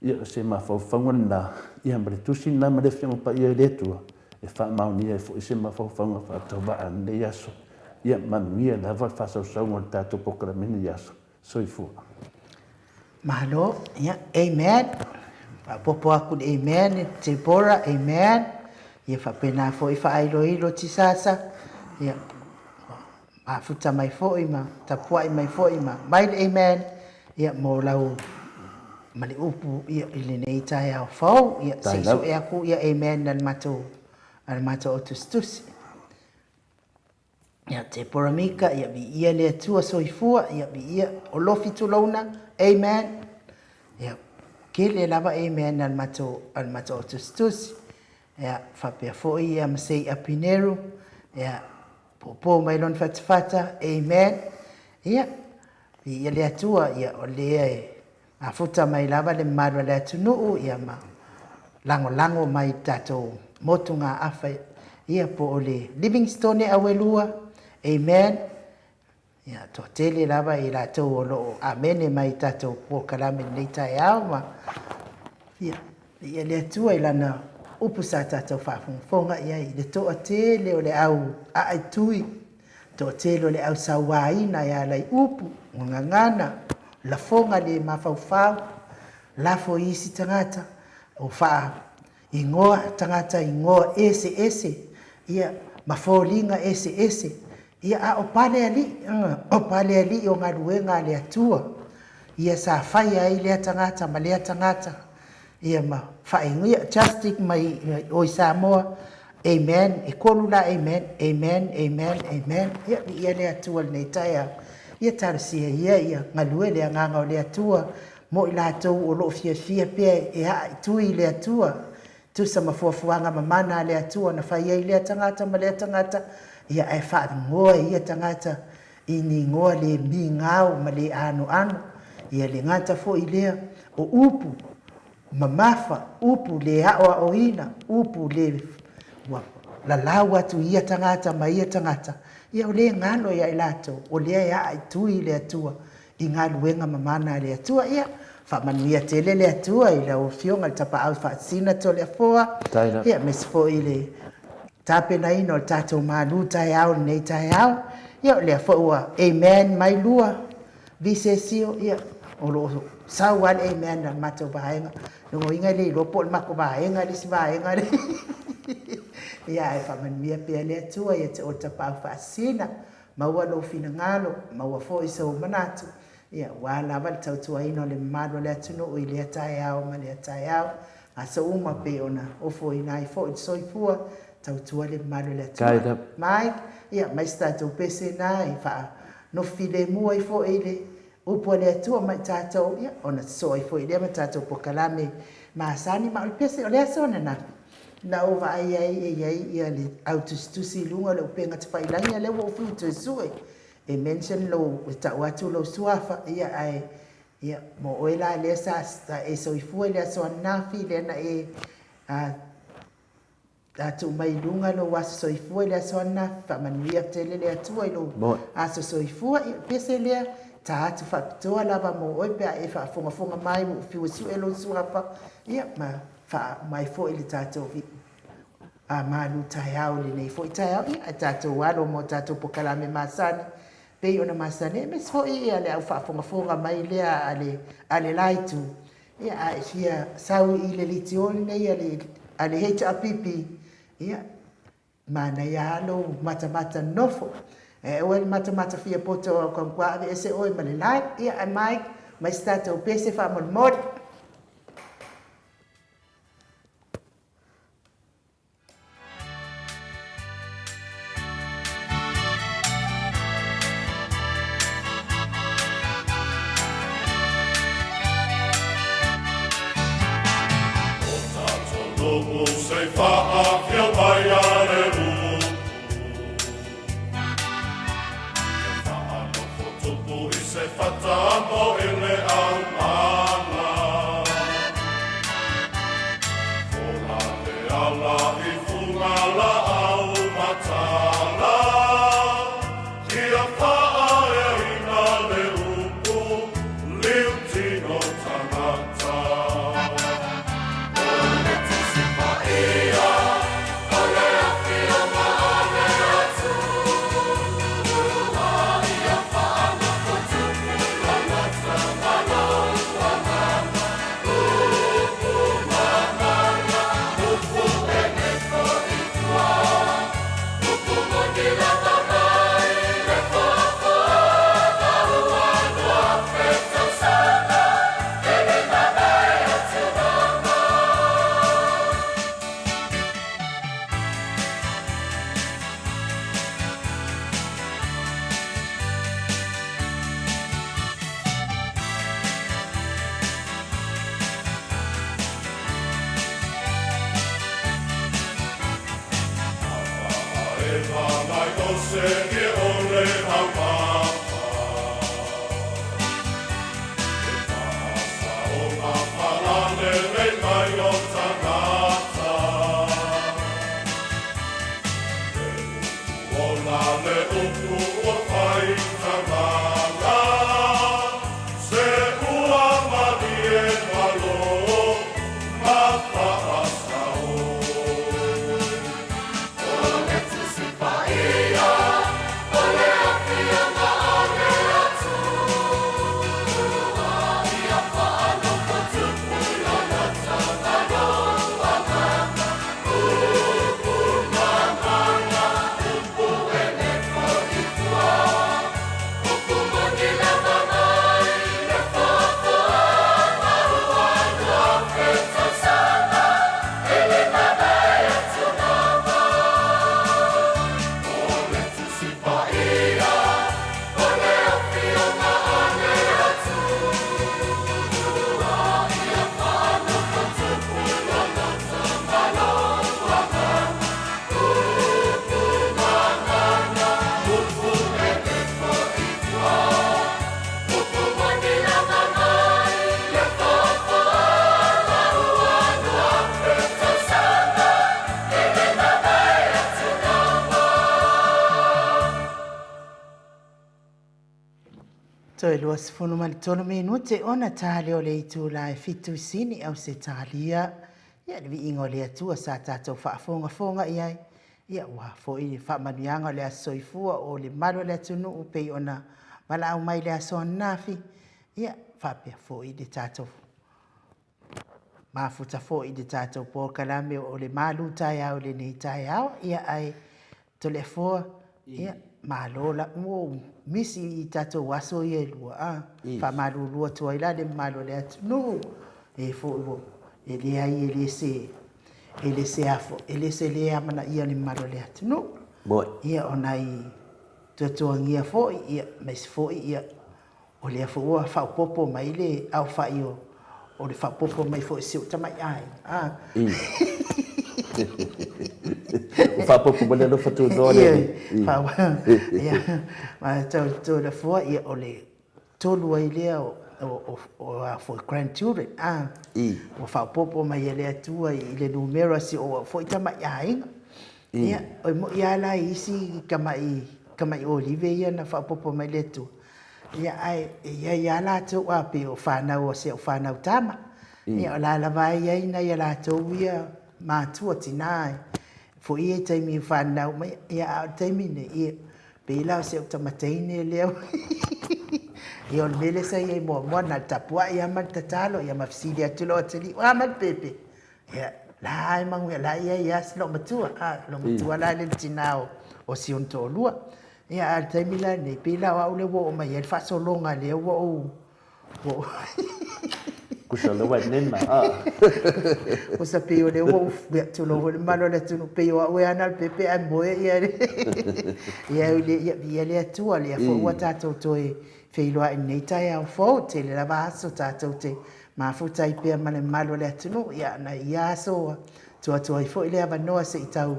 ia, o se mafaufauga lena, ia, ma le tusi lena ma le Afioga Paia i le Atua, e faamaonia ai foi se mafaufauga faatauvaa i lenei aso. Ia, manuia lava le faasausauga o le tatou polokalame i lenei aso. Soifua. Malo, ia, amen. Faaopoopo atu le amen, Deborah, amen. Ia faapena foi faailoilo Tisasa, ia, mafuta mai foi ma tapuai mai foi ma mai le amen, ia, mo lau ma le upu ia, i lenei taeao fou, ia, se i sue atu ia amen a le matou, a le matou au tusitusi. Ia Deborah Mika, ia viia le Atua soifua, ia viia o lofi tulouna, amen. Ia tele lava amen a le matou, a le matou au tusitusi. Ia faapea foi ia Masei Apineru, ia popo mai lona fatafata, amen. Ia viia le Atua, ia o lea e Mafuta mai lava le mamalu o le atunuu ia ma lagolago mai i le tatou motugaafa ia po o le Livingstone Auelua. Amen. Ia, toatele lava i latou o lo o amene mai i tatou polokalame i lenei taeao ma ia, viia le Atua i lana upu sa tatou faafogafoga i ai i le toatele o le au aaitui Toatele o le au sauaina e ala i upu, gagana, lafoga le mafaufau. lafo i isi tagata, o faa Ingoa tagata ingoa eseese, ia, ma foliga eseese, ia, a o Palealii, o Palealii o galuega a le Atua, ia sa faia ai lea tagata ma lea tagata, ia ma faaigoa, ia, Justic mai o i Samoa, Amen, e kolu la Amen, Amen, Amen, Amen, ia, viia le Atua i lenei taeao, ia talosia ia ia galue le Agaga o le Atua Mo i latou o lo o fiafia pea e aa i tui i le Atua, tusa ma fuafuaga mamana a le Atua na fai ai lea tagata ma lea tagata, ia ae faaigoa e ia tagata i ni igoa le migao ma le anoano, ia le gata foi lea o upu mamafa, upu le aoaoina, upu le ua lalau atu i ia tagata ma ia tagata, ia o lea e galo ia i latou, o lea e aa i tui i le Atua i galuega mamana a le Atua. Ia, faamanuia tele le Atua i lau Afioga i le Tapaau Faasisina Toleafoa, ia, aemaise foi i le tapenaina o le tatou malu taeao i lenei taeao. Ia, o lea foi ua amen mai lua Visesio, ia, o lo o sau lava le amen a le matou vaega. Lona uiga e le iloa po o le matou vaega le isi vaega lea. Ia, ae faamanuia pea le Atua ia te oe le Tapaau Faasisina. Maua lou finagalo, maua foi sou manatu, ia, aua lava le tautuaina o le mamalu o le atunuu i lea taeao ma lea taeao, aso uma pei ona ofoina ai foi le soifua, tautua le mamalu o le atunuu. Mike, ia, aumai se tatou pese na e faanofo filemu ai foi le upu a le Atua ma i tatou, ia, ona sosoo ai foi lea ma tatou polokalame masani. Ma o le pese, o le aso ananafi, Na ou vaai ai e i ai ia le au tusitusi i luga o le upega tafailagi a lea ua ou fiu toe sue e mention lou e tau atu lou suafa ia ae ia mo oe la lea sa e soifua i le aso ananafi lea na e a tuu mai i luga lou aso soifua i le aso ananafi faamanuia tele le Atua i lou aso soifua ia pese lea ta atu faapitoa lava mo oe pe a e faafogafoga mai ua ou fiu e sue lou suafa ia ma Faauma ai foi le tatou malu taeao i lenei foi taeao, ia ae tatou alo mo tatou polokalame masani pei ona masani ai, aemaise foi ia le au faafogafoga mai lea a le a le la itu, ia a e fia sau i le litio lenei a le a le HRPP, ia Manaia lava lou matamata nofo. Ae aua le matamata fia poto au ka matua aveese oe ma le live. Ia ae Mike, mai se tatou pese faamolemole. O tatou nuu sei faafia mai a le upu. E faanofo tupu i se fata mo i le aumala. Fola le ala i fuga laau matala. Ia faaeaina le upu liu tino tangata. O le Tusi Paia, o le Afioga a le Atua, ia faanofo tupu lalata ma lou agaga, upu mamala, upu e nefo i tua. Upu moni lava mai le foafoaga ua 2000 tausaga e le mavae atu lava. Se ua malie malo ma faasao. O le Tusi Paia, o Toe 23 minute ona ta lea o le itula e fitu i Sini, Ausetalia. Ia, le viiga o le Atua sa tatou faafogafoga i ai. Ia, ua foi le faamanuiaga o le aso soifua o le malu o le atunuu pei ona valaau mai i le aso ananafi. Ia, faapea foi le tatou mafuta foi i le tatou polokalame o le malu taeao i lenei taeao. Ia, ae Toleafoa, ia, malo la, ua ou misi i tatou aso ia e lua, a, faamalulu atu ai la le mamalu o le atunuu, e foi ua, e leai e le se, e le se afo, e le se le amanaia o le mamalu o le atunuu. Ia, o nai tuatuagia foi, ia, aemaise foi, ia, O lea foi ua faaopoopo mai le aofai o, o le faaopoopo mai foi o si ou tamai aiga. Ah. Ua faaopoopo mai le alofa tunoa le Alii. Ia, ma tau le fua, ia, o le tolu ai lea o, o, o, a foi grandchildren, ah. Ua faaopoopo mai e le Atua i le numera o si ou foi tamai aiga. Ia, e moi lava la i isi tamai, tamai olive ia na faaopoopo mai le Atua. Ia, ae e i ai lava latou, a pei o fanau a si au fanau tama. Ia, o la lava e i ai nai a latou ia matua, tina e foi ia i taimi e fanau mai. Ia, a o le taimi lenei, ia, pei la o si au tama teine lea. Ia, o le mea lea sa i ai muamua, na o le tapuai lava ma le tatalo, ia ma fesili atu loa atalii, o a mai le pepe? Ia, la e manuia, la e i ai lava si loomatua, a, loomatua la lea le tina o si ona toalua. Ia, a o le taimi la lenei, pei la o au lea ua oo mai ai le faasologa lea ua ou, ua ou Kusa lea ua e nena, a. Kusa pei o lea ua ou, ia, tulou foi le mamalu o le atunuu, pei o au e ana le pepe ae moe ia le, ia, ia, ia le Atua, lea foi ua tatou toe feiloai i lenei taeao fou, tele lava aso tatou te mafuta ai pea ma le mamalu o le atunuu, ia, na ia aso ua tuu atu ai foi le avanoa se i tau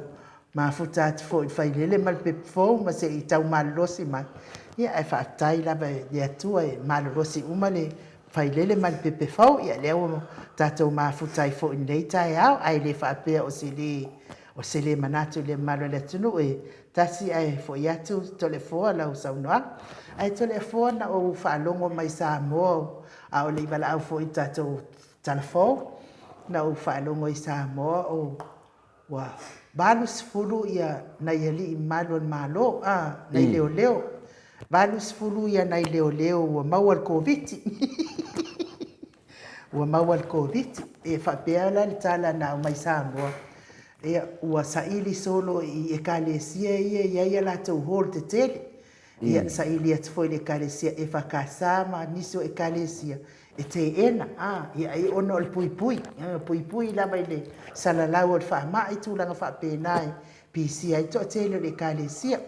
mafuta atu foi i le failele ma le pepe fou ma se i tau malolosi mai. Ia, ae faafetai lava i le Atua e malolosi uma le failele ma le pepe fou, ia lea ua tatou mafuta ai foi i lenei taeao, ae le faapea o se le, o se le manatu i le mamalu o le atunuu e tasi ae foi atu Toleafoa lau saunoaga. Ae Toleafoa na ou faalogo mai Samoa a o le i valaau foi i le tatou tala fou, na ou faalogo i Samoa o ua 80 ia nai alii mamalu o le Malo, a, nai leoleo. 80 ia nai leoleo ua maua le Koviti. Ua maua le Koviti. E faapea la le tala na aumai Samoa, ia, ua saili solo i Ekalesia ia e i ai a latou hall tetele. Ia, saili atu foi i le Ekalesia EFKS ma nisi o Ekalesia e teena, a, ia, ai ona o le puipui, puipui lava i le salalau o le faamai, tulaga faapena e pisia ai le toatele o le Ekalesia.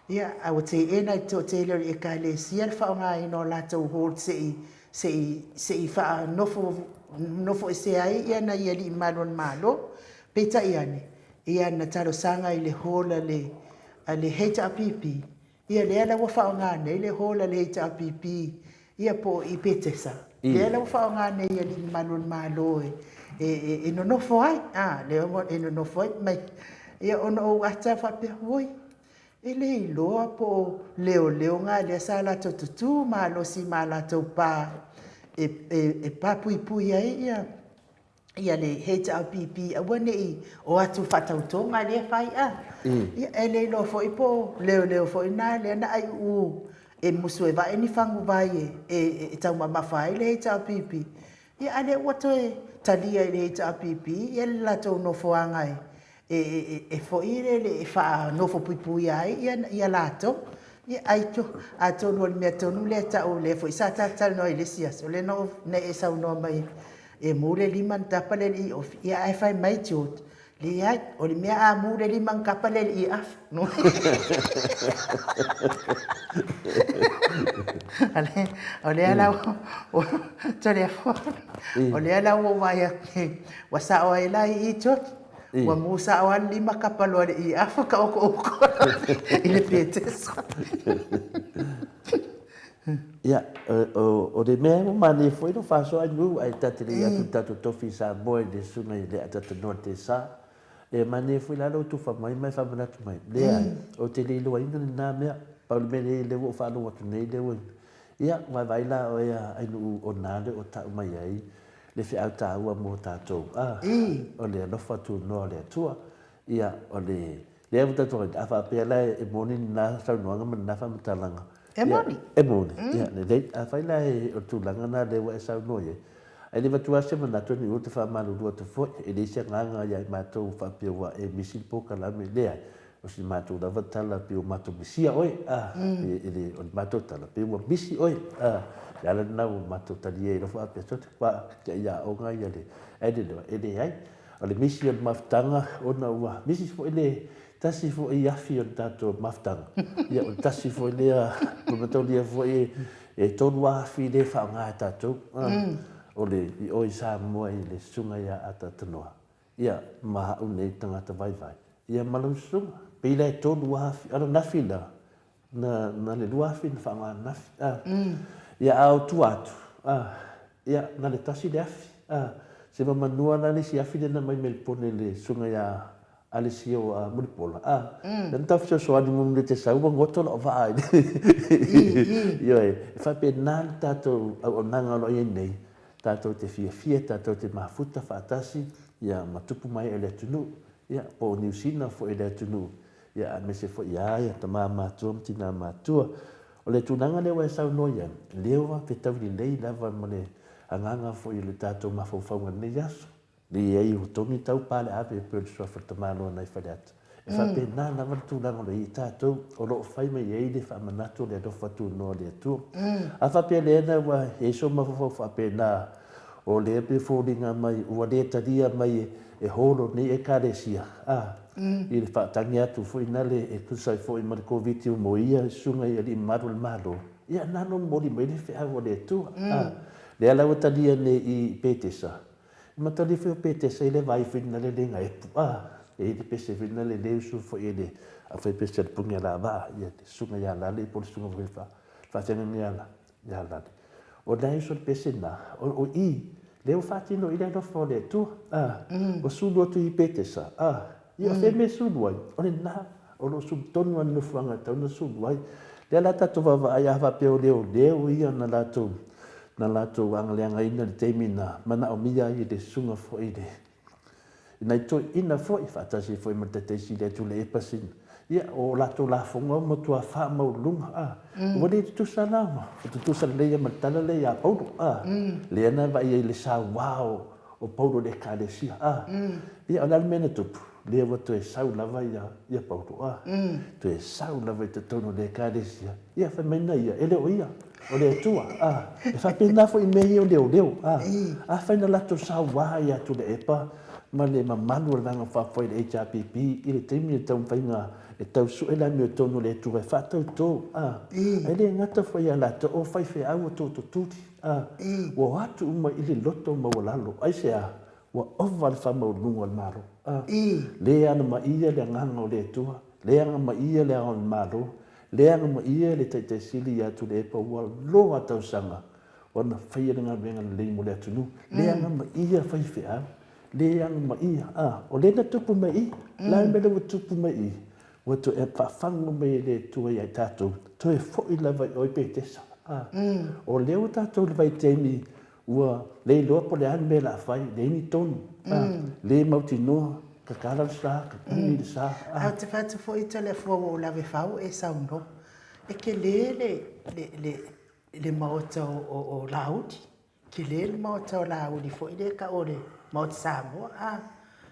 Ia, a ua teena e le toatele o le Ekalesia le faaaogaina o latou hall se i, se i, se i faanofo, nofoesea ai ia nai alii mamalu o le Malo. Peitai ane, ia na talosaga i le hall a le, a le HRPP, ia lea la ua faaaoga nei le hall a le HRPP, ia po o i Petesa, lea la ua faaaoga nei e alii mamalu o le Malo e, e, e, e nonofo ai, a, lea ua e nonofo ai mai. Ia ona ou ata faapea, oi, e le iloa po o leoleo na lea sa latou tutū malosi ma latou pa e, e, e papuipui ai ia, ia le HRPP aua ne i o atu faatautoga lea fai a. Ia, e le iloa foi po o leoleo foi na lea na aiuu e musu e vae ni faguvai e, e, e taumamafa ai le HRPP. Ia, a lea ua toe talia i le HRPP ia le latou nofoaga e, e, e, e foi le, le, e faanofo puipuia ai ia, ia latou. Ia, ai to, atonu o le mea tonu lea ta'u lea foi sa talatalanoa i le isi aso, lea na, na e saunoa mai E mu le lima na tapa le alii ofi. Ia ae fai mai George, Leai, o le mea a mu le lima na tapa le alii afi. O lea la ua, o lea la ua ou vaai atu nei, ua sao ai la i i George. Ua mu sao lava le lima kapa loa i le iafu taotooko i le petesa. Ia, o le mea ua manaia foi lou faasoa Ainu, ae ta te le i atu i le tatou tofi i Samoa i le susuga i le Atatanoa Tesa. E manaia foi la lou tufa mai ma e faamanatu mai. Leai, ou te le iloaina lena mea. Pau le mea lea ua ou faalogo atu nei lea ua Ia, vaivai la oe a Ainuu o na le o tau mai ai le feau taua mo tatou, a, o le alofa tunoa o le Atua. Ia, o le, lea ua tatou a faapea la e moni lena saunoaga ma lena faamatalaga. E moni. E moni. Ia, lelei. Afai la e, o le tulaga lena lea ua e saunoa i ai, ae le avatua lava se manatu Ainuu ou te faamalulu atu foi, e leai se agaga ia i matou faapea ua e misi le polokalame, leai. O si matou lava tala pei ua matou misia oe, a, e le, o le matou tala pei ua misi oe, a, le ala lena ua matou talia ai loa faapea, sole, ua te ai aoga ia le, ae le iloa, e leai. O le misi o le mafutaga ona ua misi foi le tasi foi afi o le tatou mafutaga, ia o le tasi foi lea, ua mataulia foi e 3 afi lea e faaaoga e tatou, a, o le, i o i Samoa i le Susuga ia Ata Tanoa. Ia, ma au nei tagata vaivai, ia ma lau susuga. Pei la e 3000, a o le afi la, na, na le 2000 na faaaoga ananafi, a. Ia, a o tua atu, a, ia, na le tasi le afi, a. Se mamanua la le isi afi lea na aumai Melipone i le susuga ia Alesio Mulipola, a. Lea na tau fesoasoani mulimuli te sau ua goto lau vaa i le Ioe, e faapena le tatou auaunaga o lo o i ai nei, Tatou te fiafia, tatou te mafuta faatasi ia ma tupu mai e le atunuu, ia po o Niu Sina foi le atunuu, ia aemaise foi ia ia tama matua ma tina matua. O le tulaga lea ua e saunoa i ai, lea ua fetaui lelei lava ma le agaga foi o le tatou mafaufauga i lenei aso. Leai, ua togi tau pa le ave e pei o le suafa o le tamaloa nai Faleata. E faapena lava le tulaga o lo o i ai tatou, o lo o fai mai ai le faamanatu o le alofa tunoa o le Atua. A faapea lea na ua i ai sou mafaufau faapena, o lea pei e foliga mai ua le talia mai e holo nei Ekalesia, a, i le faatagi atu foi nale e tusa ai foi ma le Koviti ua moia i susuga i alii mamalu o le Malo, ia na no momoli mai le feau a le Atua. A, lea la ua talia nei i Petesa, Matali foi o Petesa i le vai foi na le lenga epu a e i le pese foi na le le usu foi e le a fai pese le pungi la va ia te sunga ia lale po le sunga foi fa fa fenga ia la ia lale o la usu le pese na o o i le o fatino i le alofa o le Atua a o sulu atu i Petesa a ia o fe me sulu ai o le na o lo o sulu tonu a le nofoaga e tatau ona sulu ai. Lea la tatou vaavaai a faapea o leoleo ia na latou na latou agaleagaina i le taimi na manaomia ai e le susuga foi i le i nai toeaiina foi faatasi foi ma le Taitaisili atu le Epasi ia o latou lafoga ua matua faamaualuluga a ua le tutusa la ua tutusa lelei ma le tala lea ia Paulo a lea na vaai ai i le saua o o Paulo i le Ekalesia a ia o le a le mea na tupu lea ua toe sau lava ia, ia Paulo a. Toe sau lava i totonu o le Ekalesia, ia fai mai na ia, e le o ia, o le Atua a. E faapena foi i mea ia o leoleo a. Afai na latou sauā ia Tuilaepa ma le mamalu o le Vaega Faaupufai le HRPP i le taimi o le taumafaiga e tau sue le amiotonu o le Atua e faatautō a. E le gata foi ia latou, o faifeau o toototuli a. Ua o atu uma i le loto maualalo. Aisea? Ua ova le faamaualuluga o le Malo. A. Le agamaia le agaga o le Atua, le agamaia le Ao o le Malo, le agamaia le Taitai Sili ia Tuilaepa ua loa tausaga ona faia le galuega lelei mo le atunuu, le agamaia faifeau, le agamaia. A. O lea na tupu mai i, la le mea lea ua tupu mai i, ua toe faafagu mai e le Atua ia i tatou, toe foi lava i o i Petesa. A. O lea ua tatou i le vaitaimi Ua le iloa po o le a le mea o le a fai, leai ni tonu, le mautinoa, tatala le sa, tapuni le sa. Ae ou te fai atu foi Toleafoa ua ou lave fau e saunoa. E tele le, le, le, le maota o, o, o Laauli. Tele le maota o Laauli foi lea e tau o le Maota Samoa. A,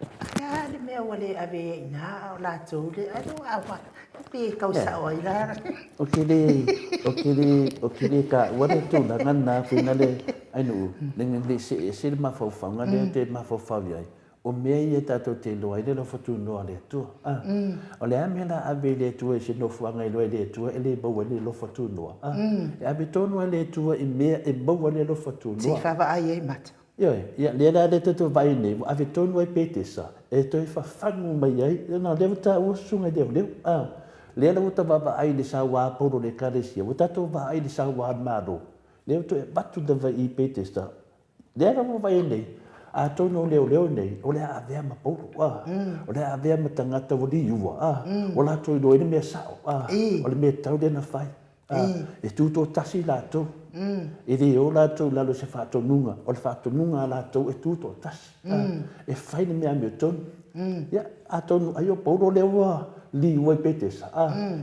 a le a le mea ua le ave ai i ina a o latou le, ai lea ua Pei e tau sao ai la. Ou te le, ou te le, ou te le taua le tulaga lena foi na le, ainu, le le see ese le mafaufauga lea ou te mafaufau i ai, o mea ia tatou te iloa ai le alofa tunoa o le Atua. A, o le a mea la ave i le Atua i se nofoaga e iloa e le Atua e le maua ai le alofa tunoa? A, e ave tonu lava e le Atua i mea e maua ai le alofa tunoa. Se i vaavaai ai mata. Ioe, ia, lea la lea tatou vaai nei, ua ave tonu ai Petesa e toe fafagu mai ai, ona o lea ua taua susuga i leoleo. A, lea la ua ta vaavaai i le sauā a Paulo i le Ekalesia, ua tatou vaai i le sauā a le Malo, lea ua toe avatu lava i Petesa. Lea la ua vaai nei, atonu o leoleo nei, o le a avea ma Paulo, a, o le a avea ma tagata ua liua, a, ua latou iloa ai le mea sao, a, o le mea tatau lea ona fai. E tutoatasi latou. E le o latou i lalo o se faatonuga, o le faatonuga a latou e tutoatasi. E fai le mea amiotonu. Ia, atonu ai o Paulo lea ua liua i Petesa,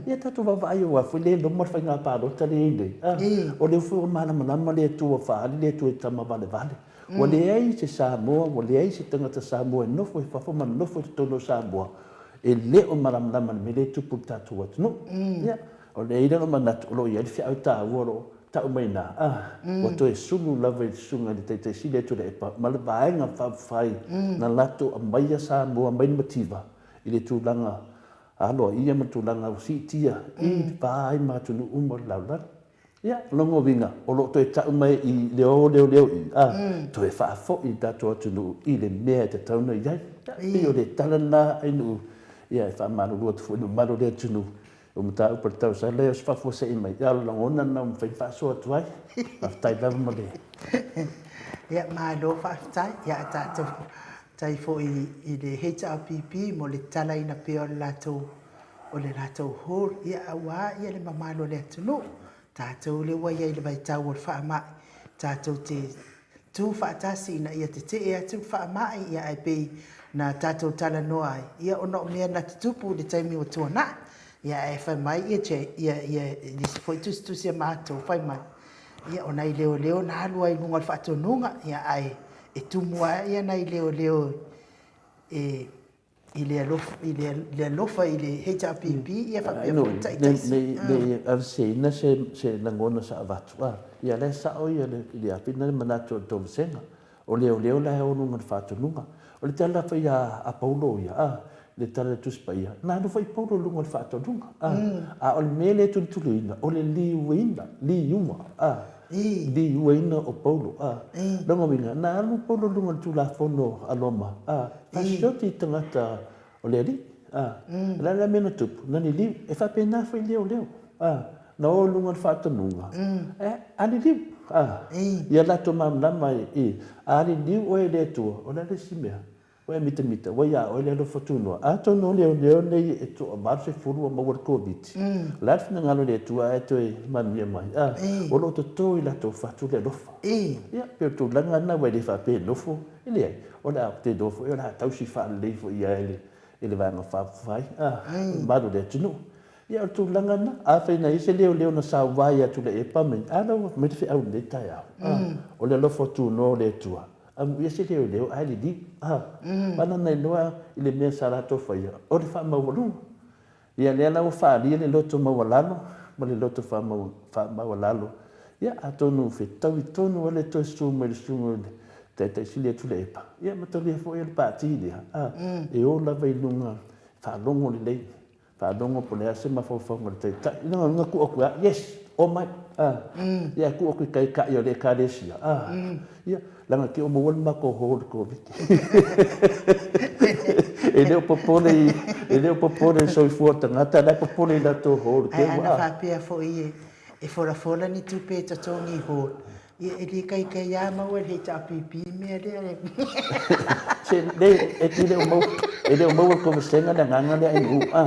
ia tatou vaavaai aua foi lea e loma le faiga palota lea e i ai nei, o lea foi ua malamalama le Atua ua faaali le Atua i tama valevale. Ua leai se Samoa, ua leai se tagata Samoa e nofo i fafo ma nofo i totonu o Samoa e le o malamalama i le mea lea e tupu i le tatou atunuu. Ia, o lea e i ai lou manatu o lo o i ai le feau taua o lo o tau mai i ina, ua toe sulu lava i le Susuga i le Taitai Sili a Tuilaepa ma le Vaega Faaupufai na latou aumaia Samoa mai le mativa i le tulaga aloaia ma le tulaga ua siitia i le va ai ma atunuu uma o le lalolagi. Ia, o lona uiga, o lo o toe tau mai i le o leoleo i, a, toe faafoi le tatou atunuu i le mea e tatau ona i ai. Ia, pei o le tala lena Ainuu, ia, e faamalulu atu foi i le mamalu o le atunuu, o mataupu a le tausaga, leai o se faafuasei mai, a o le lagona lena ua mafai ona faasoa atu ai. Faafetai lava ma le. Ia, malo faafetai. Ia, a tatou tai foi i le HRPP mo le tatalaina pea o le latou o le latou hall, ia aua ia le mamalu o le atunuu, tatou lea ua i ai i le vaitau o le faamai, tatou te tu faatasi ina ia tetee atu le faamai, ia ae pei na tatou talanoa ai, ia ona o mea na tutupu i le taimi ua tuanai. Ia ae fai mai ia ia ia le isi foi tusitusi a matou fai mai, ia o nai leoleo na alu ai i luga o le faatonuga, ia ae e tumu lava ia nai leoleo e i le alofa i le alofa i le HRPP ia faapea foi le taitai. Ne i aveseina se lagona sa avatu, a ia la e sao ia le afina le manatu o le tou vasega. O leoleo la e o luga o le faatonuga. O le tala foi a Paulo ia, a, le tala i le Tusi Paia, na alu foi Paulo i luga o le faatonuga, a. A o le mea lea e tulituliina, o le liuina, liua, a, liuaina o Paulo, a. Lona uiga, na alu Paulo i luga o le Tulafono a Roma, a, Fasioti i tagata o le Alii, a. O le a la le mea na tupu? Na liliu. E faapena foi leoleo, a. Na o i luga o le faatonuga, e, a liliu, a. Ia latou malamalama i, a liliu oe e le Atua, o le a le isi mea? Ua e mitamita, ua iā oe le alofa tunoa. Atonu o leoleo nei e toa 80 ua maua le Koviti. O le a le finagalo o le Atua ae toe manuia mai, a. O lo o toto i latou fatu le alofa. Ia, pei o le tulaga lena, aua e le faapea e nofo. E leai, o le a te iloa foi o le a tausi faalelei foi i ai e le Vaega Faaupufai, a, le mamalu o le atunuu. Ia, o le tulaga lena. Afai na i ai se leoleo na sauva ia Tuilaepa ma a la ua aumai le feau i lenei taeao, a, o le alofa tunoa o le Atua, amuia se leoleo ae liliu, a. Maana na iloa i le mea sa latou faia, o le faamaualuga. Ia lea la ua faaalia le loto maualalo ma le loto faamaualalo, ia atonu fetaui tonu lava le toe susu mai le susuga i le Taitai Sili a Tuilaepa, ia ma talia foi e le Pati lea, a, e o lava i luga faalogo lelei, faalogo po o le a se mafaufauga o le Taitai. Ina ina tuu atu ia, yes, omai, a, ia tuu atu i Taitai o le Ekalesia, a, ia, Leaga te o maua le matou ho i le Koviti. E le o popole i, e le o popole i le soifua o le tagata, la e popole i latou ho i le Ae ana faapea foi e folafola ni tupe e totogi i hall, ia e le kaikai lava maua e le HRPP mea lea. Se, le, e le o maua, e le o maua e le Komesena le agaga lea i nuu, a.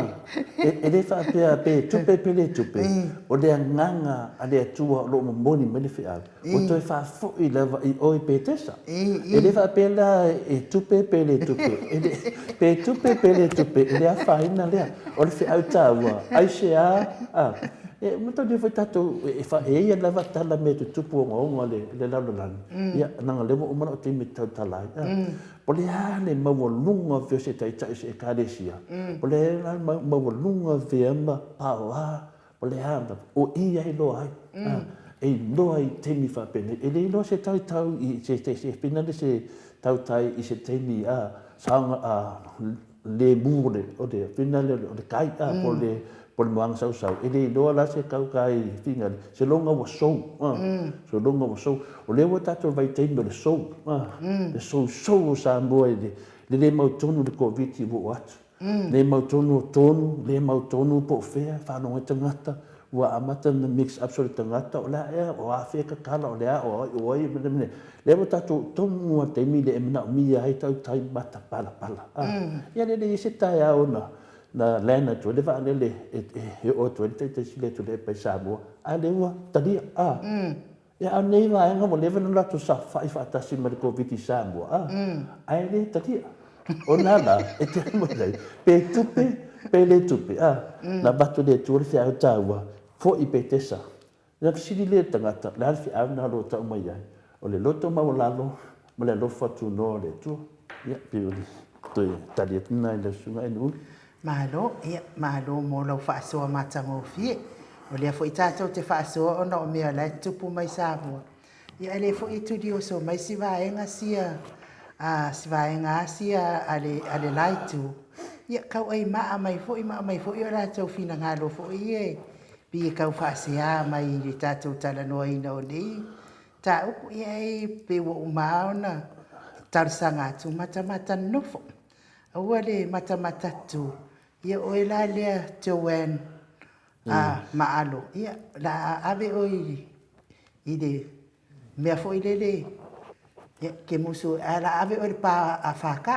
E le faapea pe tupe pe le tupe, o le agaga a le Atua o lo o momoli mai le feau. Ua toe faafoi lava i o i Petesa. E le faapea la e tupe pe le tupe. E le, pe tupe pe le tupe, e le afaina lea. O le feau taua, aisea, a, e manatua foi tatou, e, fa, e ia lava tala mea tutupu ogaoga le, le lalolagi. Ia, leaga lea ua uma lou taimi e tautala ai. A, o le a le maualuga o se taitai o se ekalesia? O le a le maualuga vea ma paoa O le a lava, o i ai loa ai. E iloa i taimi faapenei. E le iloa se tautau i se, se, se, finale se tautai i se taimi a saoga a lemu o le, o le finale o le kai a po le, po le moana sausau. E le iloa la se tautai finale, se loga ua sou, a, se loga ua sou. O lea ua tatou vaitaimi o le sou, a, le sousou o Samoa i le, le le mautonu i le Koviti ua oo atu. Le mautonu o tonu, le mautonu po o fea, faalogo ai tagata, ua amata ona mix up solo tagata, o le a ea, o a fea tatala, o le a, o ai, o ai, mea, mea. Lea ua tatou tonu lava taimi lea e manaomia ai tautai mata palapala. Ia lea leai se taeao na na land atu ai le vaalele e oo atu ai le Taitai Sili a Tuilaepa i Samoa, a lea ua talia, a. Ia, a o lenei vaega ua leva ona latou saofai faatasi ma le Koviti i Samoa, a, ae le talia. O lena la e te alu mai ai, pe tupe pe le tupe, a, na avatu e le Atua le feau taua, foi i Petesa. Ona fesili lea i le tagata, o le a le feau lena o lo o tau mai ai? O le loto maualalo ma le alofa tunoa o le Atua. Ia, pei o le toe tali atu lena i lau Susuga Enuulu. Malo, ia, malo mo lau faasoa matagofie. O lea foi tatou te faasoa ona o mea o la e tutupu mai Samoa. Ia, a le foi e tulioso mai si vaega sia, a, si vaega a sia a le, a le la itu, ia, tau ai maa mai foi ma aumai foi o latou finagalo foi ia e pei e tau faasea mai i le tatou talanoaina o nei mataupu. Ia, e pei ua uma lava ona talosaga atu, matamata nonofo. Aua le matamata tu, ia oe la lea Joanne a Maalo, ia o le a ave oe i le mea foi lele, ia e te musu, ae o le a ave oe i le pa a FK.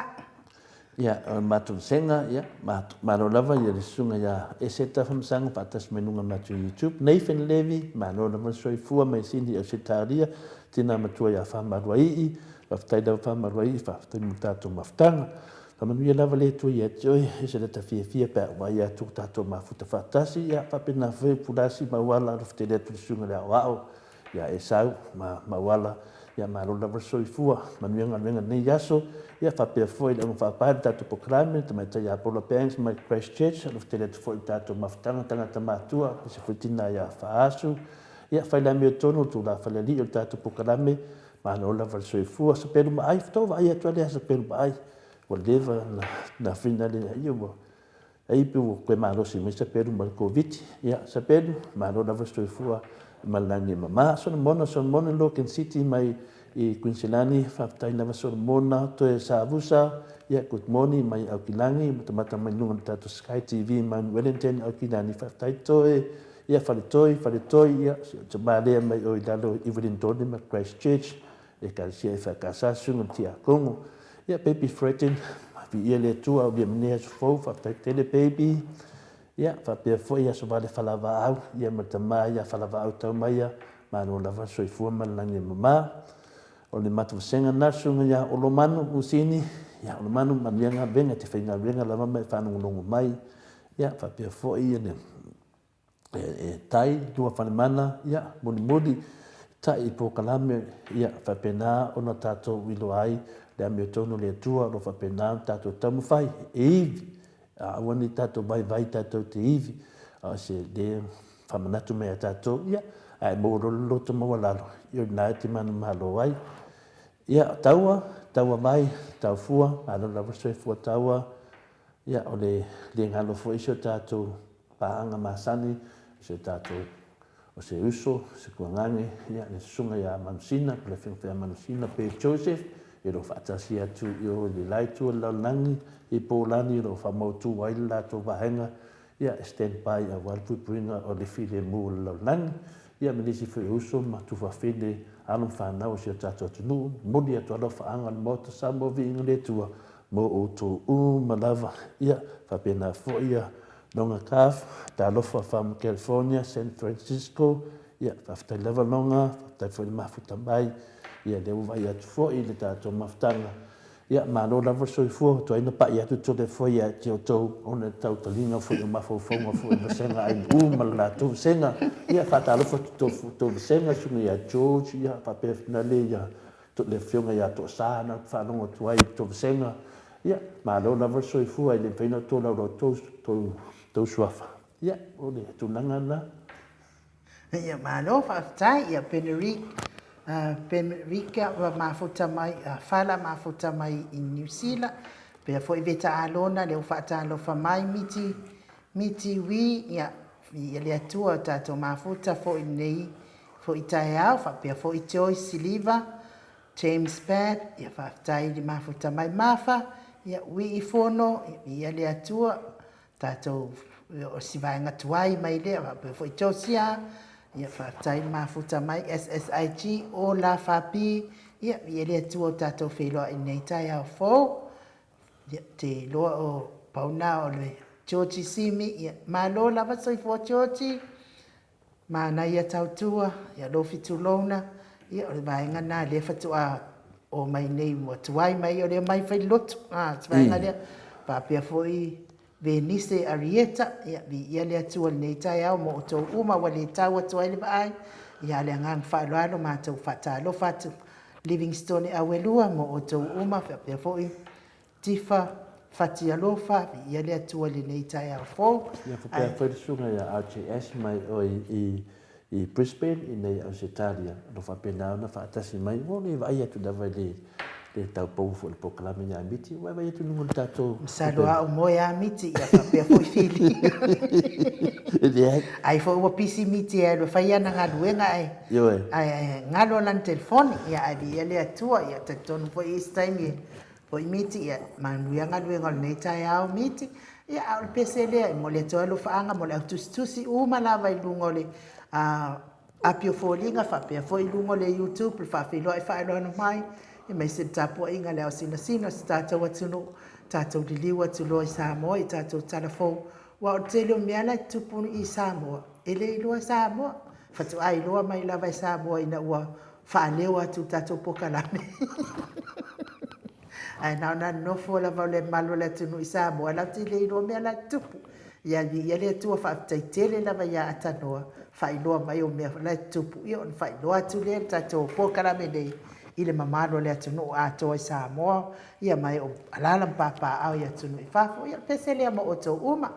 Ia, o le matou vasega, ia, malo lava ia le susuga ia Eseta Famasaga faatasi mai luga o le matou YouTube. Nathan Levy, malo lava le soifua mai Sini Ausetalia, tina matua ia Famaluaii, Faafetai lava Faamaluaii, faafetai mo le tatou mafutaga. Faamanuia lava le Atua ia te oe, e se lata fiafia pe a ou vaai atu ua tatou mafuta faatasi, ia faapena foi Pulasi ma Auala, alofa tele atu le susuga i le aoao ia Esau ma Auala, ia malo lava le soifua, manuia galuega i lenei aso, ia faapea foi le augafaapae o le tatou polokalame, le tamaitai ia Paula Banks mai Christchurch, alofa tele atu foi i le tatou mafutaga tagata matua, aemaise foi tina ia Faasu, ia fai le amiotonu o le tulafalealii o le tatou polokalame, Malo lava le soifua. Sapelu maai, faatoa vaai atu lava lea sapelu maai. Ua leva na finale ia ua ai pe ua toe malosi mai sapelu ma le Koviti. Ia sapelu, malo lava le soifua ma le lagi e mama. Solomona, Solomona Logan City mai i Kuiniselani, faafetai lava Solomona, toe Savusa, ia good morning mai Aukilani, matamata mai luga o le tatou Sky TV mai Wellington, Aukilani, faafetai toe. Ia Faletoi, Faletoi, ia, si ou tama lea mai o i lalo i Wellingtone ma Christchurch, Ekalesia EFKS, Susuga i le Tiakono. Ia, Baby Fredin, viia le Atua, aulia mai nei aso fou, faafetai tele baby. Ia, faapea foi Aso Vale Falavaau, ia ma le tama ia Falavaau Taumaia, malo lava le soifua ma le lagi e mama. O le matou vasega lena, Susuga ia Olomanu Usini, ia Olomanu, manuia galuega, e te faigaluega lava ma e faalogologo mai. Ia, faapea foi le e tai, Luafalemana, ia, mulimuli, tai i polokalame, ia, faapena ona tatou iloa ai le amiotonu o le Atua, o lo o faapena ona tatou taumafai e ivi, a aua ne i tatou vaivai tatou te ivi, a o se le faamanatu mai ia tatou, ia, a e maua loa le loto maualalo, ia o lena e te manumalo ai. Ia, taua, taua mai, taufua, malo lava le soifua taua, Ia, o le le galo foi si o tatou paaga masani, o si o tatou, o se uso, se tuagane, ia, le susuga ia Manusina, po o le afioga foi ia Manusina pe Joseph, e lo o faatasi atu i o i le la itu o le lalolagi, i Polani o lo o faamautu ai le latou vaega, ia, e stand by aua le puipuiga o le filemu o le lalolagi, ia ma nisi foi o uso ma tufafine, alo ma fanau o si o tatou atunuu. Momoli atu alofaaga o le Maota Samoa Viiga i le Atua mo outou uma lava. Ia, faapena foi ia Loga Caf, talofa from California, San Francisco. Ia, faafetai lava Loga, faafetai foi le mafuta mai. Ia, lea ua vaai atu foi i le tatou mafutaga. Ia, malo lava le soifua, ua tuai ona pai atu tole foi ia te outou ona e tau taliga foi o mafaufauga foi o vasega AMU ma le latou vasega. Ia, faatalofa atu i tou vasega, susuga ia George, ia, faapea finale ia Le afioga ia Toasa na ou faalogo atu ai i le tou vasega, ia, malo lava le soifua, e le mafai ona tolaulau tou, tou, tou suafa. Ia, o le tulaga lena. Ia, malo faafetai. Ia, Benerick, uh, Benerika ua mafuta mai, uh, Fala mafuta mai i Niu Sila, pea foi Veta Alona, lea ua faatalofa mai, Miti, Miti Wi, ia, ia le Atua o tatou mafuta foi nei foi taeao, faapea foi Joyce Siliva, James Pat, ia faafetai i le mafuta mai Mafa, ia Wii Fono, ia le Atua, tatou o si vaega tuai mai lea, faapea foi Josia, ia faafetai i le mafuta mai SSIG, Ola Fapi, ia ia le Atua o tatou feiloai i lenei taeao fou. Ia, te iloa o pau na o le. Georgie Simi, ia, malo lava soifua Georgie, manaia tautua, ia Lofi tulouna, ia o le vaega lena lea faatoa omai nei ua tuai mai, o lea e omai fai le lotu, si vaega lea. Faapea foi Venise Arieta, ia viia le Atua i lenei taeao ma outou uma ua le tau atu ai le vaai, ia a o le agaga faaaloalo matou faatalofa atu. Livingstone Auelua ma outou uma, faapea foi Tifa Fatialofa, viia le Atua i lenei taeao fou. Ia faapea foi le susuga ia RJS mai oe i Brisbane i nei Ausetalia, o lo o faapena ona faatasi mai, ua le vaai atu lava i le taupou foi o le polokalame ia Miti, ua vaai atu i luga o le tatou. Masalo lava o moe lava Miti, ia faapea foi Fili. E leai. Ai foi ua pisi Miti e alu e fai ana galuega ae. Ioe. Ae galo lana telefoni, ia ae viia le Atua, ia talitonu foi i isi taimi e foi Miti, ia manuia galuega o lenei taeao Miti. Ia a o le pese lea e momoli atu ai alofaaga mo le au tusitusi uma lava i luga o le api o foliga faapea foi i luga o le YouTube le faafeiloai faaaloalo mai, aemaise le tapuaiga a le ao sinasina o si tatou atunuu, tatou liliu atu loa i Samoa i tatou tala fou. Aua o le tele o mea la e tutupu i Samoa, e le iloa e Samoa. Faatoa iloa mai lava e Samoa ina ua faaleo atu i le tatou polokalame. Ae na ona nofo lava o le mamalu o le atunuu i Samoa, latou te le iloa mea la e tutupu. Ia viia le Atua, faafetai tele lava ia Atanoa, faailoa mai o mea la e tutupu, ia ona faailoa atu lea i le tatou polokalame nei i le mamalu o le atunuu atoa i Samoa, ia ma e o alaala ma papaaao i atunuu i fafo. Ia o le pese lea mo outou uma.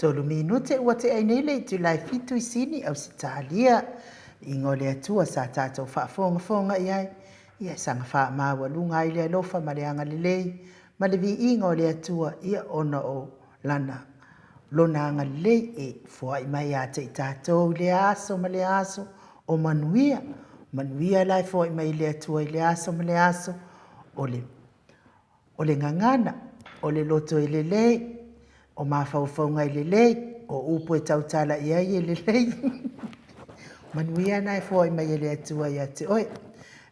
Tolu minute ua tea ai nei le itula e fitu i Sini, Ausetalia. Viiga o le Atua sa tatou faafogafoga i ai, ia e saga faamaualuga ai le alofa ma le agalelei ma le viiga o le Atua, ia ona o Lana Lona agalelei e foai mai ia te i tatou i lea aso ma lea aso o manuia. Manuia la e foai mai e le Atua i lea aso ma lea aso o le o le gagana, o le loto e lelei, o mafaufauga e lelei, o upu e tautala i ai e lelei. Manuia na e foai mai e le Atua ia te oe.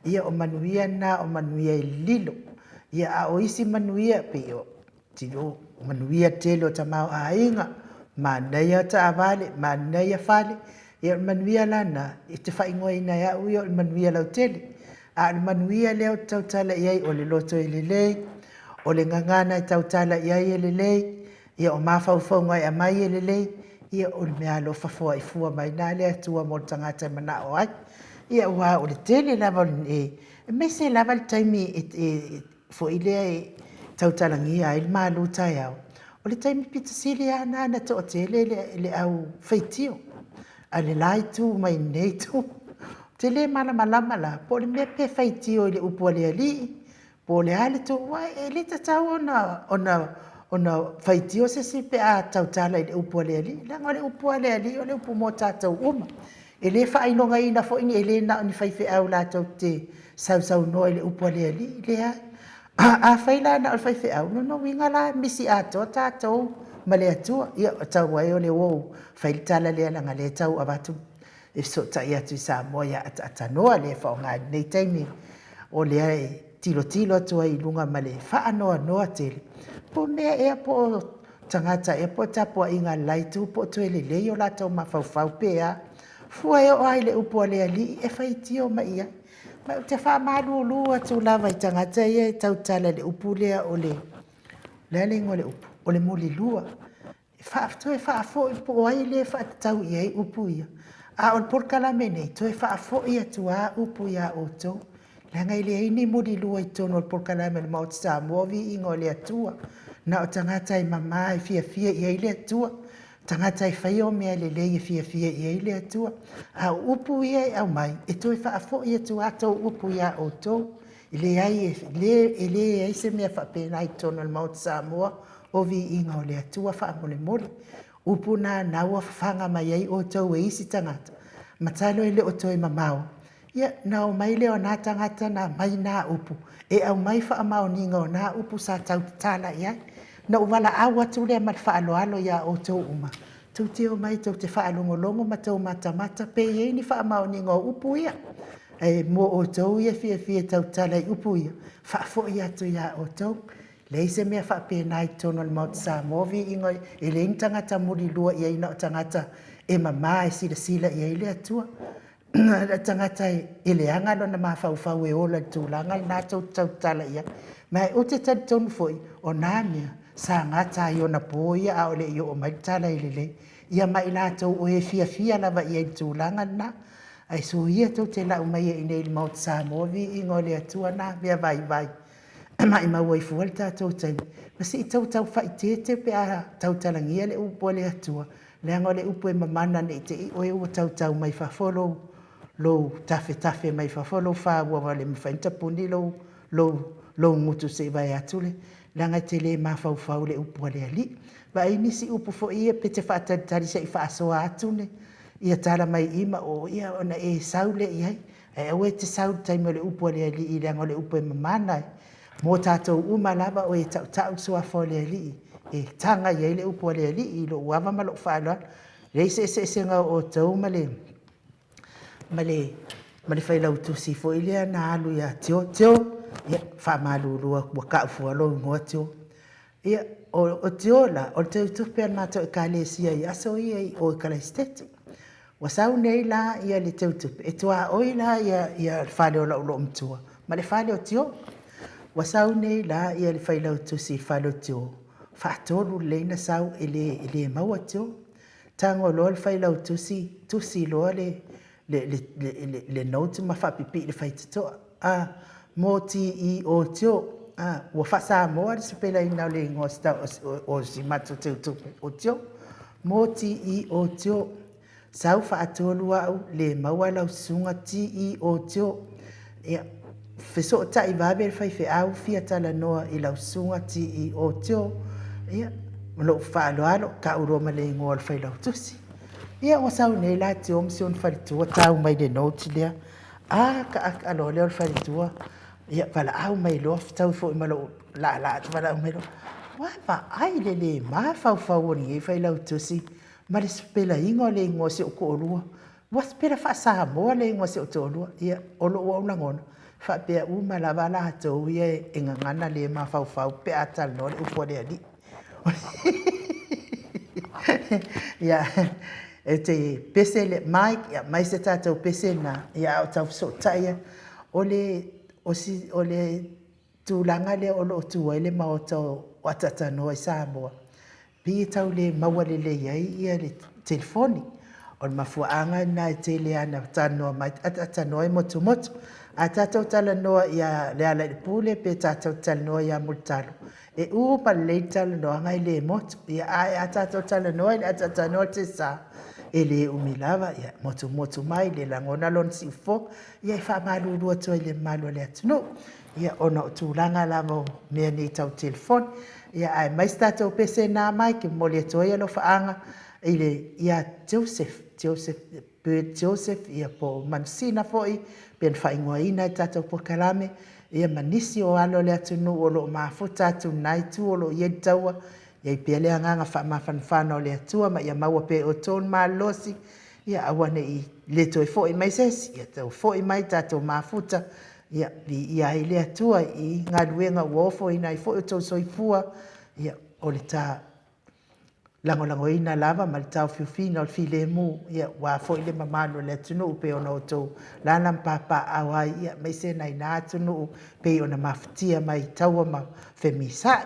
Ia o manuia na o manuia e lilo. Ia a o isi manuia pei o Tilo, manuia tele o tamaoaiga, manaia taavale, manaia fale. Ia o le manuia la lena, e te faaigoaina e au ia o le manuia lautele. A o le manuia lea ou te tautala i ai, o le loto e lelei, o le gagana e tautala i ai e lelei, ia o mafaufauga e aumai e lelei, ia o le meaalofa foai fua mai lena a le Atua mo le tagata e manao ai. Ia aua o le tele lava o le, aemaise lava le taimi e foi lea e tautalagia ai le malu taeao, o le taimi pito sili lava lena na toatele le au faitio a le la itu mai lenei itu. Ou te le malamalama la po o le mea pe faitio i le upu a le Alii po o le a le tonu, aua e le tatau ona faitio se isi pe a tautala i le upu a le Alii, leaga o le upu a le Alii o le upu mo tatou uma. E le faailogaina foi e le na o ni faifeau latou te sausaunoa i le upu a le Alii, leai. Afai la na o le faifeau, o lona uiga la e misi atoa tatou ma le Atua. Ia talu ai o lea ua ou fai le tala lea leaga o lea e tau avatu e fesootai atu i Samoa ia ataatanoa lea e faaaoga i lenei taimi o lea e tilotilo atu ai i luga ma le faanoanoa tele, po o mea ea po o tagata ea po o tapuaiga a le la itu po o toe lelei o latou mafaufau pe a. Fua e oo lava i le upu a le Alii e faitio mai i ai. Ma ou te faamalulu atu lava i tagata ia e tautala i le upu lea o le, o le a le igoa o le upu? O le mulilua. Toe faafoi po o ai lea e faatatau i ai upu ia. A o le polokalame nei, toe faafoi atu lava upu ia outou, leaga e leai ni mulilua i totonu o le polokalame a le Maota Samoa, viiga o le Atua. Na o tagata e mama e fiafia i ai le Atua, tagata e faia mea lelei e fiafia i ai le Atua. A o upu ia e aumai, e toe faafoi atu lava tou upu ia outou. E leai, e leai se mea faapena i totonu o le Maota Samoa, o viiga o le Atua faamolemole. Upu na na ua fafaga mai ai outou e isi tagata, masalo e le o toe mamao, ia na omai lea o na tagata na aumai na upu, e aumai faamaoniga o na upu sa tau tatala i ai. Na ou valaau atu lea ma le faaaloalo ia outou uma, tou te omai tou te faalogologo ma tou matamata pe i ai ni faamaoniga o upu ia. Ae mo outou ia e fiafia e tautala i upu ia, faafoi atu ia outou. Leai se mea faapena i totonu o le Maota Samoa, viiga e leai ni tagata mulilua i ai na o tagata e mama e silasila i ai le Atua. O le tagata e leaga lona mafaufau e ola i le tulaga lena tou te tautala i ai. Ma ou te talitonu foi, o na mea, sa gata ai ona po ia a o le i oo mai le tala i le lelei. Ia ma i latou o e fiafia lava i ai i le tulaga lena. Ae soia tou te lau maia i inei i le Maota Samoa, viiga o le Atua na mea vaivai. Maimau ai fua le tatou taimi, ma se i tau tau faaeteete pe a tautalagia le upu a le Atua, leaga o le upu e mamana ne i te i oe ua tautau mai fafo lou, lou tafetafe mai fafo lou fa ua le mafai ona tapuni lou, lou, lou gutu se i vaeatu le, leaga e te le mafaufau i le upu a le Alii. Vaai nisi upu foi ia pe te faatalitali se i faasoa atu le, ia tala mai i ma o, ia ona e sau lea i ai. Ae aua e te sau i le taimi o le upu a le Alii, leaga o le upu e mamana e mo tatou uma lava o e tautau le suafa o le Alii, e taga i ai le upu a le Alii i lou ava ma lou faaaloalo. E leai se eseesega o outou ma le, ma le, ma le failautusi foi lea na alu ia Tio. Tio, ia, faamalulu atu, ua tau fua lou igoa Tio. Ia, o Tio la, o le teutupe a le matou Ekalesia i aso ia i o i Kalaisitete. Ua sau nei la ia le teutupe, e tuaoi la ia, ia le fale o lou loomatua ma le fale o Tio. Ua sau nei la ia le failautusi i le fale o Tio, faatolu lelei na sau e le, e le maua Tio. Tago loa le failautusi, tusi loa le, le, le, le, le, le note ma faapipii i le faitotoa. A, mo TEO Tio, a, ua faa-Samoa le sipelaina o le igoa o, o si matou teutupe o Tio. Mo TEO Tio. Sau faatolu au le maua lau susuga TEO Tio. Ia, fesootai vave le faifeau fia talanoa i lau susuga TEO Tio. Ia, ma lou faaaloalo, tau loa ma le igoa o le failautusi. Ia, ua sau nei la Tio ma si ona faletua tau mai le note lea. A, taataaga loa lea o le faletua, ia valaau mai loa, fetaui foi ma lou laalaa atu, valaau mai loa, ua vaai i le le mafaufau o lenei failautusi ma le sipelaina o le igoa o si ou toalua. Ua sipela faa-Samoa le igoa o si ou toalua. Ia, o lou au lagona, faapea uma lava latou ia e gagana le mafaufau pe a talanoa le upu a le alii. Ia, e te pese le mic, ia aumai se tatou pese lena, ia a o tau fesootai atu. O le, o le tulaga lea o lo o tu ai le Maota o Ataatanoa i Samoa, pei e tau le maua lelei ai ia le telefoni. O le mafuaaga lena e tele lava ina talanoa mai, ataatanoa e motumotu. A tatou talanoa ia Lealailepule pe tatou talanoa ia Mulitalo, e uma lelei le talanoaga e le motu. Ia ae a tatou talanoa i le ataatanoa i le sa, e le umi lava, ia motumotu mai, le lagona lona siufofoga. Ia e faamalulu atu ai i le mamalu o le atunuu, ia ona o tulaga lava o mea nei tau telefoni. Ia ae aumai se tatou pese lena Mike e momoli atu ai alofaaga i le ia Joseph, Joseph Bird Joseph ia po o Manusina foi pei ona faaigoaina i le tatou polokalame, ia ma nisi o alo o le atunuu o lo o mafuta atu i lena itu o lo o i ai le taua, ia i ai pea le agaga faamafanafana o le Atua ma ia maua pea e outou le malolosi, ia aua ne i le toe foi mai se isi, ia toe foi mai tatou mafuta, ia viia ai le Atua i galuega ua ofoina ai foi outou soifua, ia o le ta lagolagoina lava ma le taofiofiina o le filemu, ia aua foi le mamalu o le atunuu pei ona outou alaala ma papaaao ai, aemaise nai na atunuu pei ona mafatia mai i taua ma femisaai.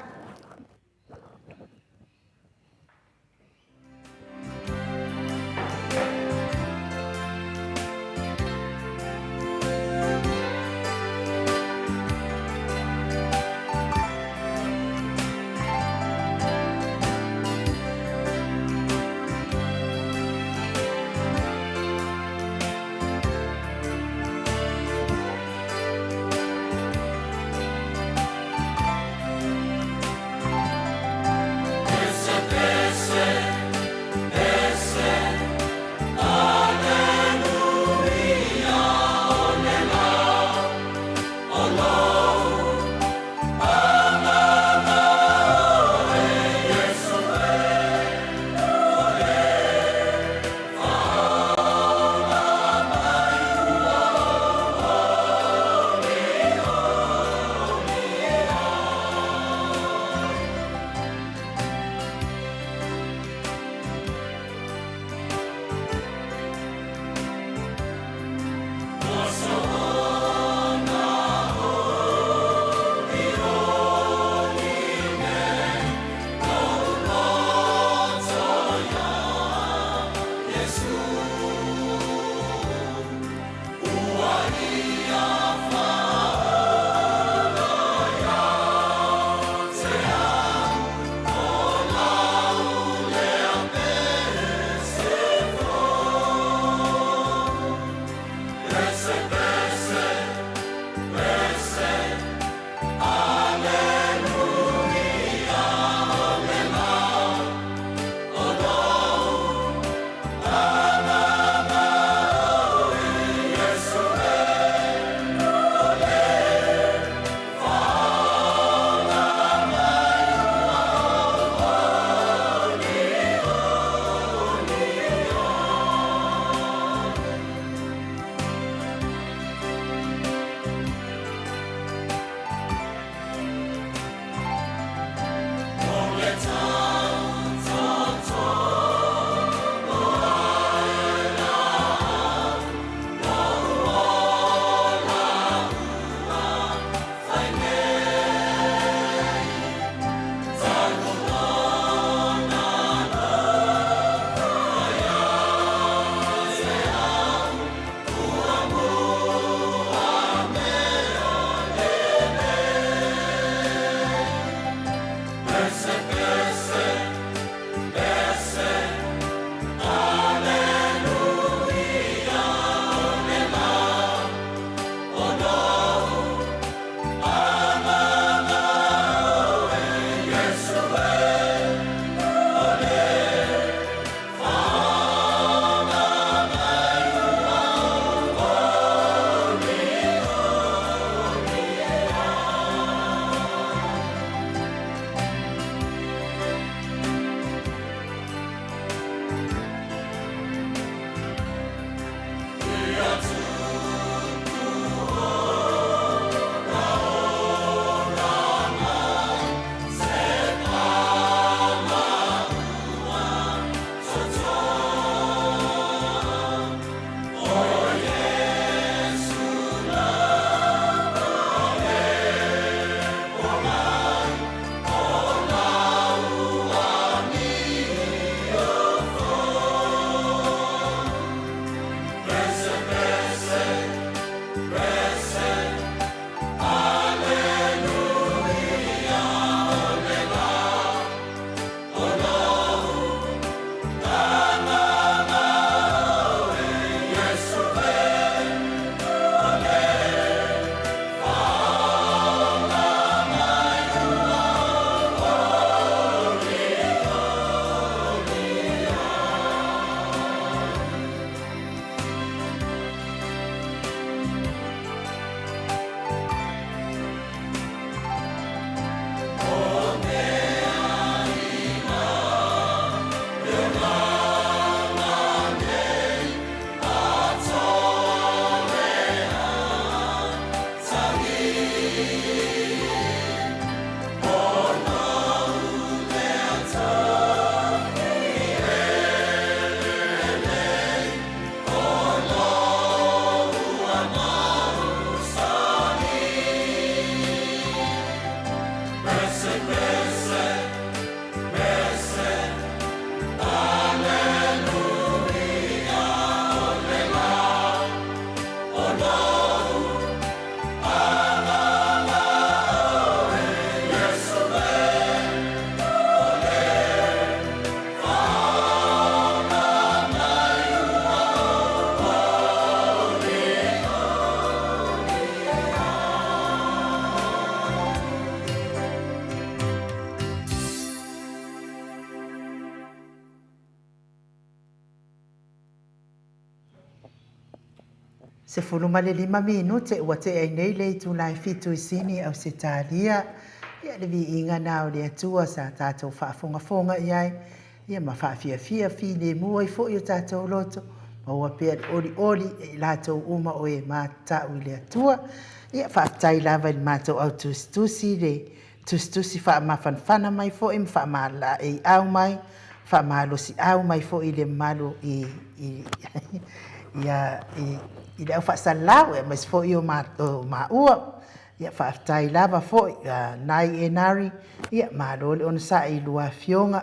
15 minute ua tea ai nei le itula e fitu i Sini, Ausetalia. Ia, le viiga na o le Atua sa tatou faafogafoga i ai, ia ma faafiafia filemu ai foi o tatou loto, maua pea le olioli e i latou uma o e matatau i le Atua. Ia, faafetai lava i le matou au tusitusi, le tusitusi faamafanafana mai foi ma faamalaeiau mai, faamalosiau mai foi i le mamalu i, i, i, i, i le au faasalalau, aemaise foi o, ma, o maua. Ia, faafetai lava foi, uh, Nai Enari, ia, malo le onosai i lua afioga,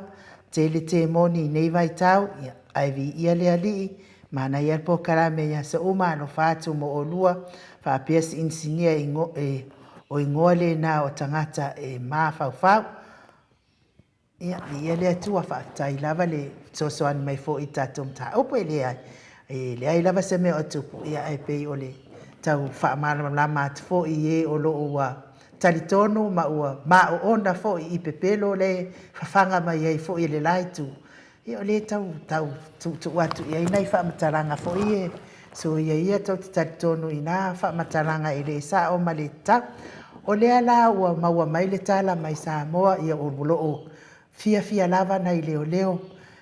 tele temoni i nei vaitau, ia, ae viia le Alii, manaia le polokalame i aso uma, alofa atu mo olua, faapea se inisinia e, o igoa lena o tagata e mafaufau. Ia, viia le Atua, faafetai lava le fesoasoani mai foi i tatou mataupu, e leai, e leai lava se mea o tupu, ia ae pei o le tau faamalamalama atu foi i e o lo o ua talitonu ma ua maoona foi i pepelo le fafaga mai ai foi e le la itu, ia o lea e tau, tau tuutuu atu i ai nai faamatalaga foi e soia ia tou te talitonu i na faamatalaga e le sao ma le tatau. O lea la ua maua mai le tala mai Samoa, ia o lo o fiafia lava nai leoleo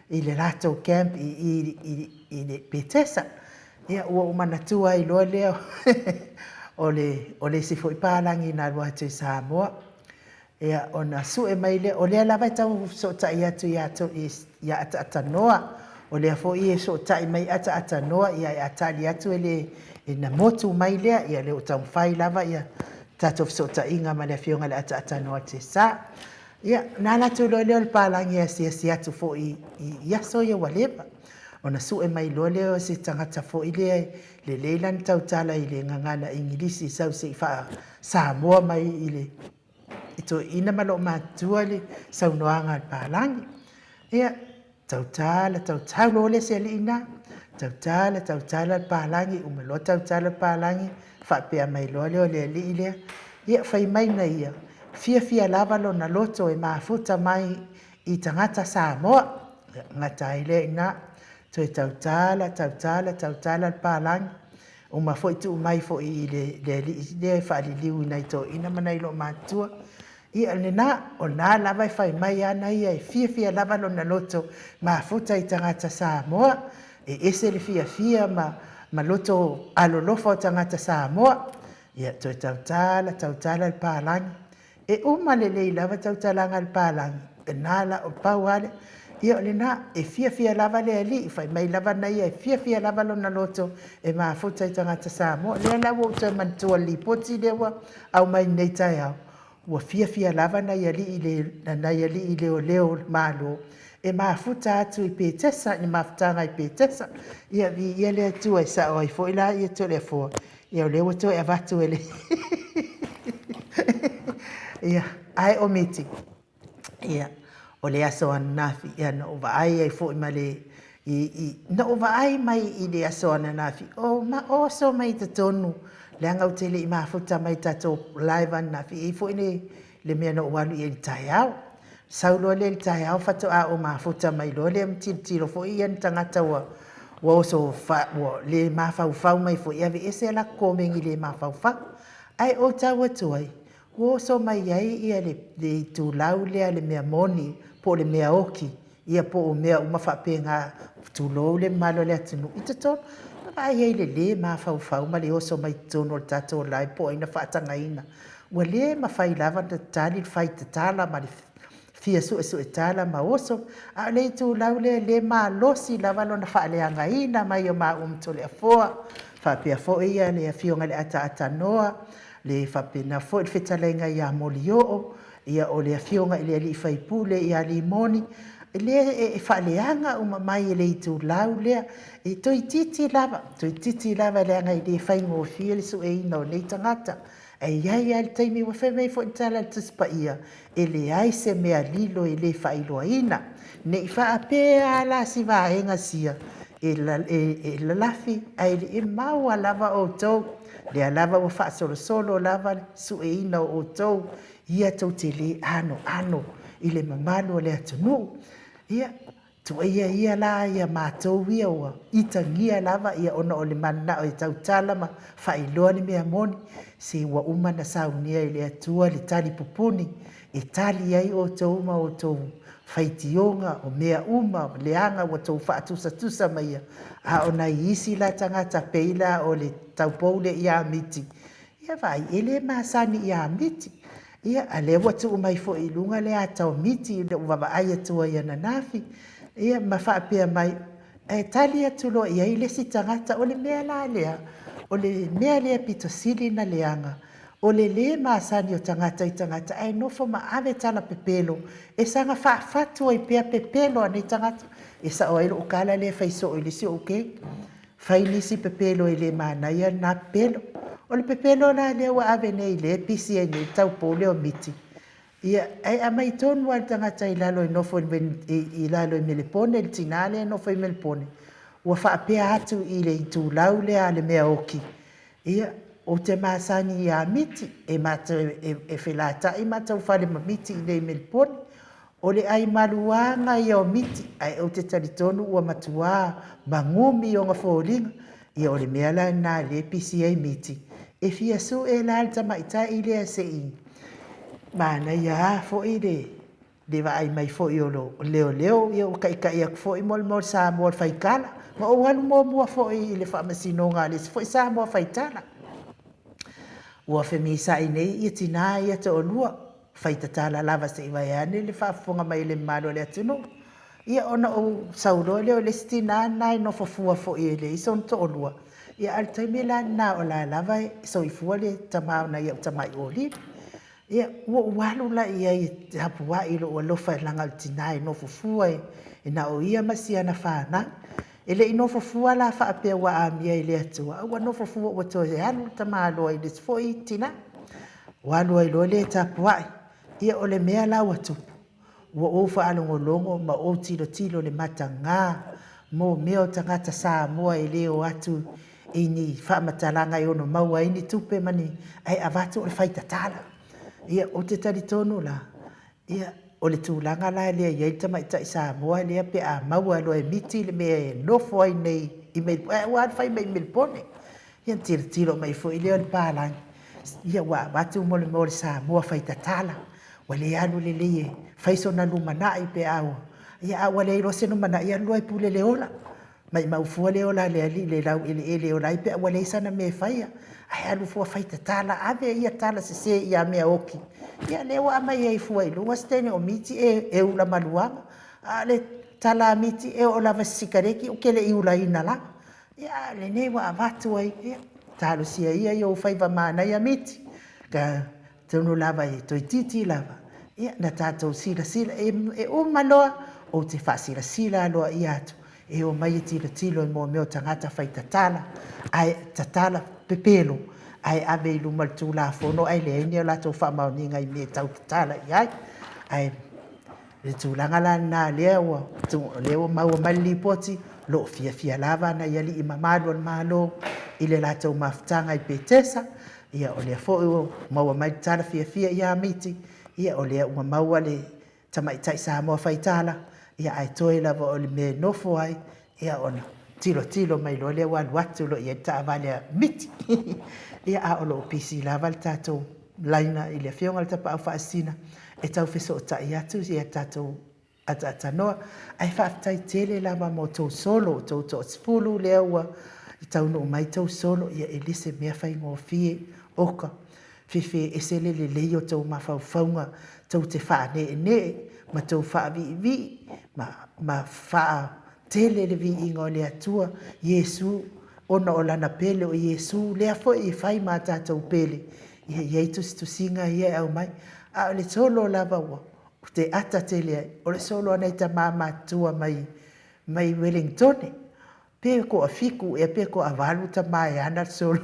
i le latou camp i, i, i, i le Petesa. Ia ua ou manatua ai loa lea o le, o le isi foi palagi na alu atu i Samoa. Ia, ona sue mai lea, o lea lava e tau fesootai atu ia, ia Ataatanoa, o lea foi e fesootai mai Ataatanoa, ia a tali atu e le, e na motu mai lea, ia lea ua taumafai lava ia tatou fesootaiga ma le afioga i le Ataatanoa Tesa. Ia, na ala atu loa lea o le palagi e asiasi atu foi i, i aso ia ua leva. Ona sue mai loa lea o se tagata foi lea e lelei lana tautala i le gagana Igilisi sau se i faa-Samoa mai i le i toeaina ma loomatutua le saunoaga a le palagi. Ia, tautala, tautala loa le isi alii na, tautala, tautala le palagi, uma loa tautala le palagi, faapea mai loa lea o le alii lea, ia, fai mai na ia, fiafia lava lona loto e mafuta mai i tagata Samoa. Ia, gata ai lea i ina, toe tautala, tautala, tautala le palagi, Uma foi tuu mai foi i le, le alii lea e faaliliu i nai toeaiina ma nai loomatutua. Ia, lena, o lena lava e fai mai ana ia e fiafia lava lona loto mafuta i tagata Samoa, e ese le fiafia ma, ma loto alolofa o tagata Samoa. Ia, toe tautala, tautala le palagi. E uma lelei lava tautalaga a le palagi, lena la, o pau lava lea. Ia o lena, e fiafia lava le alii, fai mai lava na ia e fiafia lava lona loto e mafuta i tagata Samoa. Lea la ua ou toe manatua i le lipoti lea ua aumai i lenei taeao, ua fiafia lava nai alii le, nai alii leoleo o le Malo e mafuta atu i Petesa, i le mafutaga i Petesa. Ia, viia le Atua e sao ai foi la ia Toleafoa Ia o lea ua toe avatu e le Ia, ae o Miti, ia, o le aso ananafi, ia, na ou vaai ai foi ma le, i, i, na ou vaai mai i le aso ananafi, o ma oso mai i totonu, leaga ou te le i mafuta mai i tatou live ananafi, e i ai foi le, le mea na ou alu i ai i le taeao. Sau loa lea i le taeao faatoa ou mafuta mai loa lea ma tilotilo foi ia ni tagata ua ua oso fa, ua le mafaufau mai foi e aveese a latou komeni le mafaufau. Ae ou tau atu ai, ua oso mai ai ia le, le itulau lea le mea moni po o le mea oki ia po o mea uma faapena, tulou le mamalu o le atunuu i totonu. Na vaai ai i le le mafaufau ma le oso mai totonu o le tatou live po o ai na faatagaina. Ua le mafai lava ona tali le fai tatala ma le fia suesue tala ma oso, a o le itulau lea e le malosi lava lona faaleagaina mai o maua ma Toleafoa, faapea foi ia le Afioga i le Ataatanoa, le faapena foi le fetalaiga ia Molioo, ia o le Afioga i le Alii Faipule ia Limoni, lea e faaleaga uma mai e le itulau lea, e toeitiiti lava, toeitiiti lava leaga e le faigofie le sueina o nei tagata. Ae i ai lava le taimi ua fai mai foi le tala a le Tusi Paia, e leai se mea lilo e le faailoaina. Ne i faapea lava la si vaega sia e, e, e lalafi, ae le i maua lava outou, lea lava ua faasolosolo lava le sueina o outou, ia tou te le anoano i le mamalu o le atunuu. Ia, Tuaia ia la ia matou ia ua itagia lava ia ona o le mananao e tautala ma faailoa le mea moni, se ua uma na saunia e le Atua le tali pupuni e tali ai outou ma outou faitioga o mea uma leaga ua tou faatusatusa maia, a o nai isi la tagata pei la o le taupou lea ia Miti, ia vaai e le masani ia Miti. Ia, a lea ua tuu mai foi i luga le ata o Miti i lou vaavaai atu ai ananafi, ia ma faapea mai, ae tali atu loa i ai le isi tagata, o le mea la lea, o le mea lea pito sili ona leaga, o le lē masani o tagata i tagata ae nofo ma ave tala pepelo e saga faafatu ai pea pepelo a nei tagata. E sao ai lou tala lea e fai soo i le isi ou keiki, Fai nisi pepelo e le manaia lena pepelo. O le pepelo la lea ua ave nei lea e pisi ai nei le taupou lea o Miti, ia, ae aumai tonu lava le tagata i lalo e nofo i lalo i Melepone, le tina lea e nofo i Melepone, ua faapea atu i le itulau lea a le mea oti, ia, ou te masani ia Miti, e matou e felataai matou fale ma Miti i inei i Melepone. O le ai maluaga ia o Miti, ae ou te talitonu ua matuā magumi ona foliga. Ia o le mea la lena lea e pisi ai Miti, e fia sue la le tamaitai lea se i manaia a foi le le vaai mai foi o leoleo, ia ua taitai atu foi mo le mea o le Samoa o le faitala. Na ou alu muamua foi i le faamasinoga a le isi foi Samoa faitala. Ua femisa'i nei ia tinā ia toalua, fai tatala lava se i vaeane le faafofoga mai a le mamalu o le atunuu. Ia ona ou sau loa lea o le isi tinā lena e nofo fua foi e leai sona toalua, ia a o le taimi la lena o la e lava e soifua le tama o nai au tamai olivi. Ia, ua ou alu la i ai e tapuai i lou alofa leaga o le tina e nofo fua e na o ia ma si ana fanau. E le i nofo fua la faapea ua amia e le Atua, a ua nofo fua ua toe alu le tamaloa i le isi foi tina. Ua alu ai loa lea e tapuai. Ia o le mea la ua tupu, ua ou faalogologo ma ou tilotilo i le mataga mo mea o tagata Samoa e le o atu i ni faamatalaga e ono maua ai ni tupe ma ni, ae avatu o le fai tatala. Ia, ou te talitonu la, ia, o le tulaga la lea e i ai le tamaitai Samoa lea pe a maua loa e miti le mea e nofo ai nei i Melipone, ae ua alu fai mai i Melipone. Ia ona tilotilo mai foi lea o le palagi, ia ua avatu mo le mea o le Samoa fai tatala, ua le alu lelei e fai sona lumanai pe a ua, ia a ua leai loa se lumanai, alu loa e pule le ola. Maimau fua le ola a le alii i le laueleele e ola ai pe a ua leai sana mea e faia, ae alu fua fai tatala, ave ia tala sese ia mea oti. Ia lea ua aumai ai fua i luga se teine o Miti e ula maluaga, a o le tala a Miti e oo lava i se sikareti ou te le i ulaina lava. Ia a o lenei ua avatu ai, ia talosia ia i ou faiva manaia Miti, Atonu lava e toeitiiti lava, ia, na tatou silasila, e uma loa, ou te faasilasila aloaia atu, e omai e tilotilo i mea o tagata fai tatala, ae tatala pepelo, ae ave i luma o le Tulafono ae leai ni a latou faamaoniga i mea e tau tatala i ai. Ae o le tulaga la lena lea ua, lea ua maua mai le lipoti, o lo o fiafia lava nai alii mamalu o le Malo i le latou mafutaga i Petesa, Ia, o lea foi ua maua mai le tala fiafia ia Miti, ia o lea ua maua le tamaitai Samoa faitala, ia ae toe lava o le mea e nofo ai, ia ona tilotilo mai loa lea ua alu atu loa i ai le taavale a Miti. Ia a o lo o pisi lava le tatou laina i le Afioga i le Tapaau Faasisina e tau fesootai atu ia tatou ataatanoa. Ae faafetai tele lava mo tou solo, o tou toasefulu lea ua taunuu mai tou solo, ia e le se mea faigofie, oka, fefe ese le lelei o tou mafaufauga, tou te faaneenee ma tou faaviivii ma, ma faatele le viiga o le Atua, Iesu, ona o Lana pele o Iesu lea foi e fai ma tatou pele, ia i ai tusitusiga ia e aumai. A o le solo lava ua Ou te ata tele ai, o le solo a nai tama matutua mai mai Welingtone. Pe toafitu ea pe toavalu tama e ana le solo.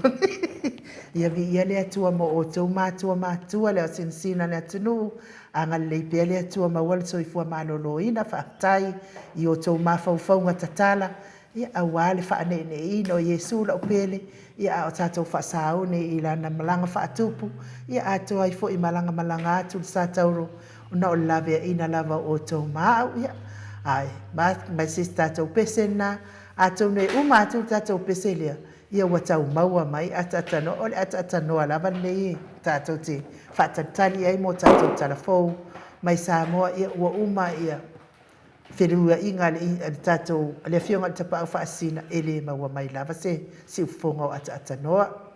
Ia viia le Atua mo outou matua matutua le aosinasina o le atunuu, agalelei pea le Atua maua le soifua maloloina, faafetai i outou mafaufauga tatala, Ia, aua le faaneeneeina o Iesu lau pele, ia, a o tatou faasaune i lana malaga faatupu, ia atoa ai foi malagamalaga atu le sa tauro, ona o le laveaiina lava o outou ma au. Ia, Ae, ma, ma se isi tatou pese lena, atonu e uma atu le tatou pese lea, ia ua tau maua mai ataatanoa, o le ataatanoa lava lenei e tatou te faatalitali ai mo tatou tala fou mai Samoa, ia ua uma ia feluaiga a le, a le tatou, a le Afioga i le Tapaau Faasisina, e le maua mai lava se siufofoga o ataatanoa.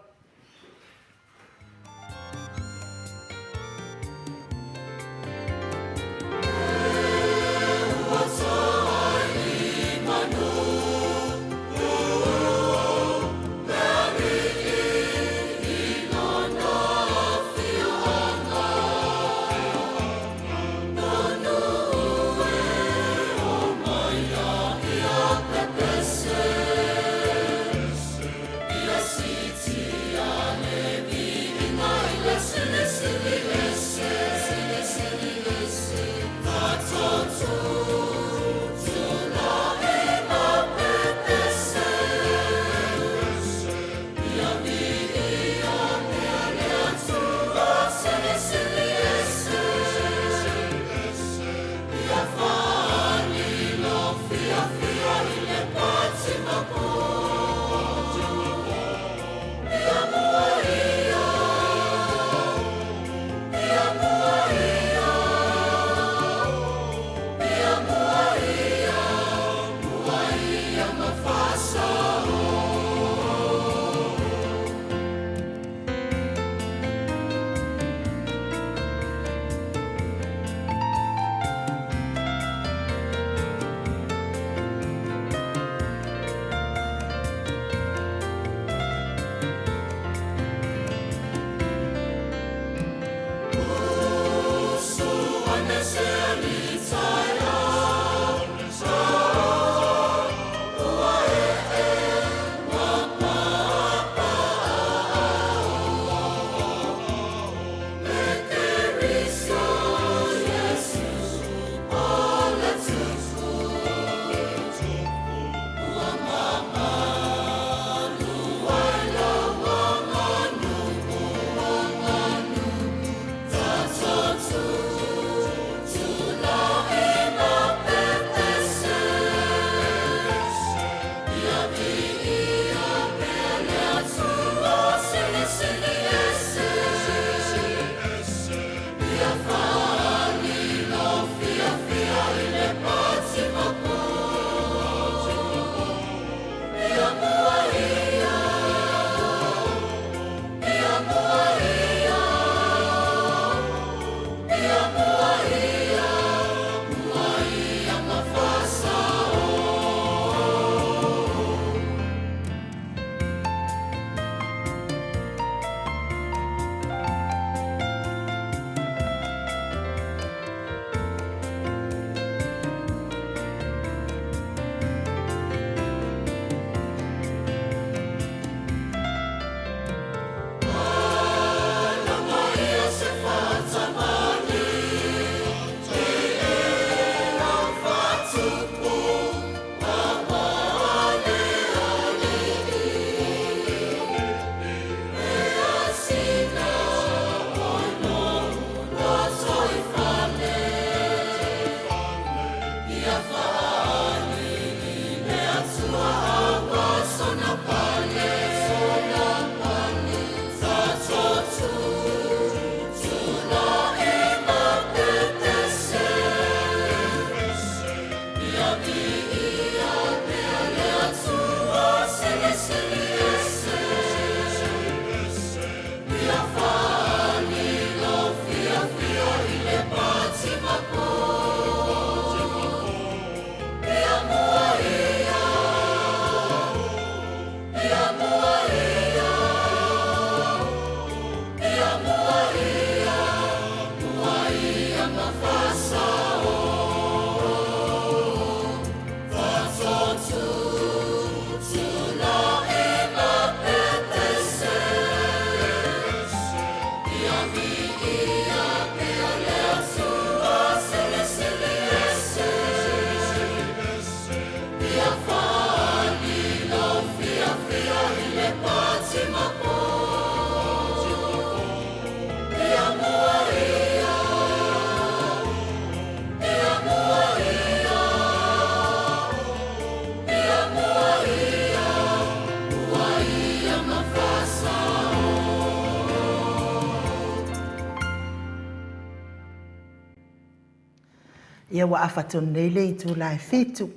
Ia ua afa tonu nei le itula e 7.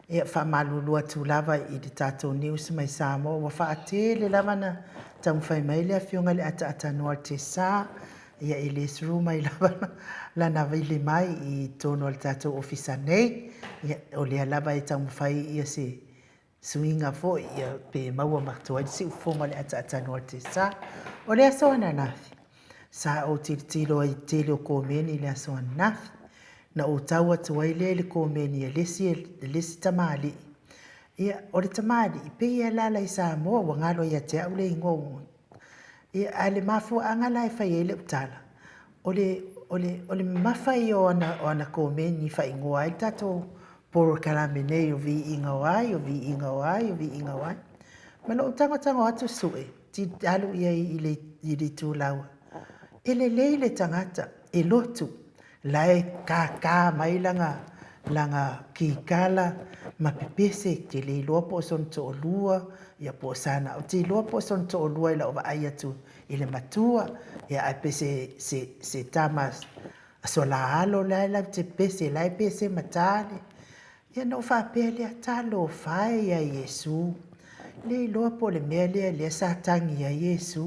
Ia faamalulu atu lava i le tatou news mai Samoa ua faatele lava na taumafai mai le afioga i le ataatānoa o le Tesa ia e le sulu mai lava lana vili mai i totonu o le tatou ofisa nei. Ia o lea lava e taumafai ia se suiga foi ia pe maua matua ai le siufofoga o le ataatānoa o le Tesa. O le aso ananafi, sa ou tilotilo ai i le tele o komeni i le aso ananafi. Na ou tau atu ai lea i le komeni a le isi, le isi tamalii. Ia, o le tamalii, pei e alaala i Samoa, ua galo ia te au le igoa. Ia, ae le mafuaaga la e fai ai lau tala, o le, o le, o le mamafa ia o ana, o ana komeni i faaigoa ai le tatou polokalame nei o Viiga o Ai, o Viiga o Ai, o Viiga o Ai. Ma lou tagotago atu sue, alu i ai i le, i le itulau, e lelei le tagata, e lotu, la e kākā mai lana, lana kikala ma pepese, ou te le iloa po o sona toalua, ia po o sana, ou te iloa po o sona toalua i lau vaai atu i le matua, ia ae pei se, se, se tama sola alo la e latou te pepese, la e pese ma ta le, Ia ona ou faapea lea, Talofa e ia Iesu, le iloa po o le mea lea lea sa tagi ai Iesu.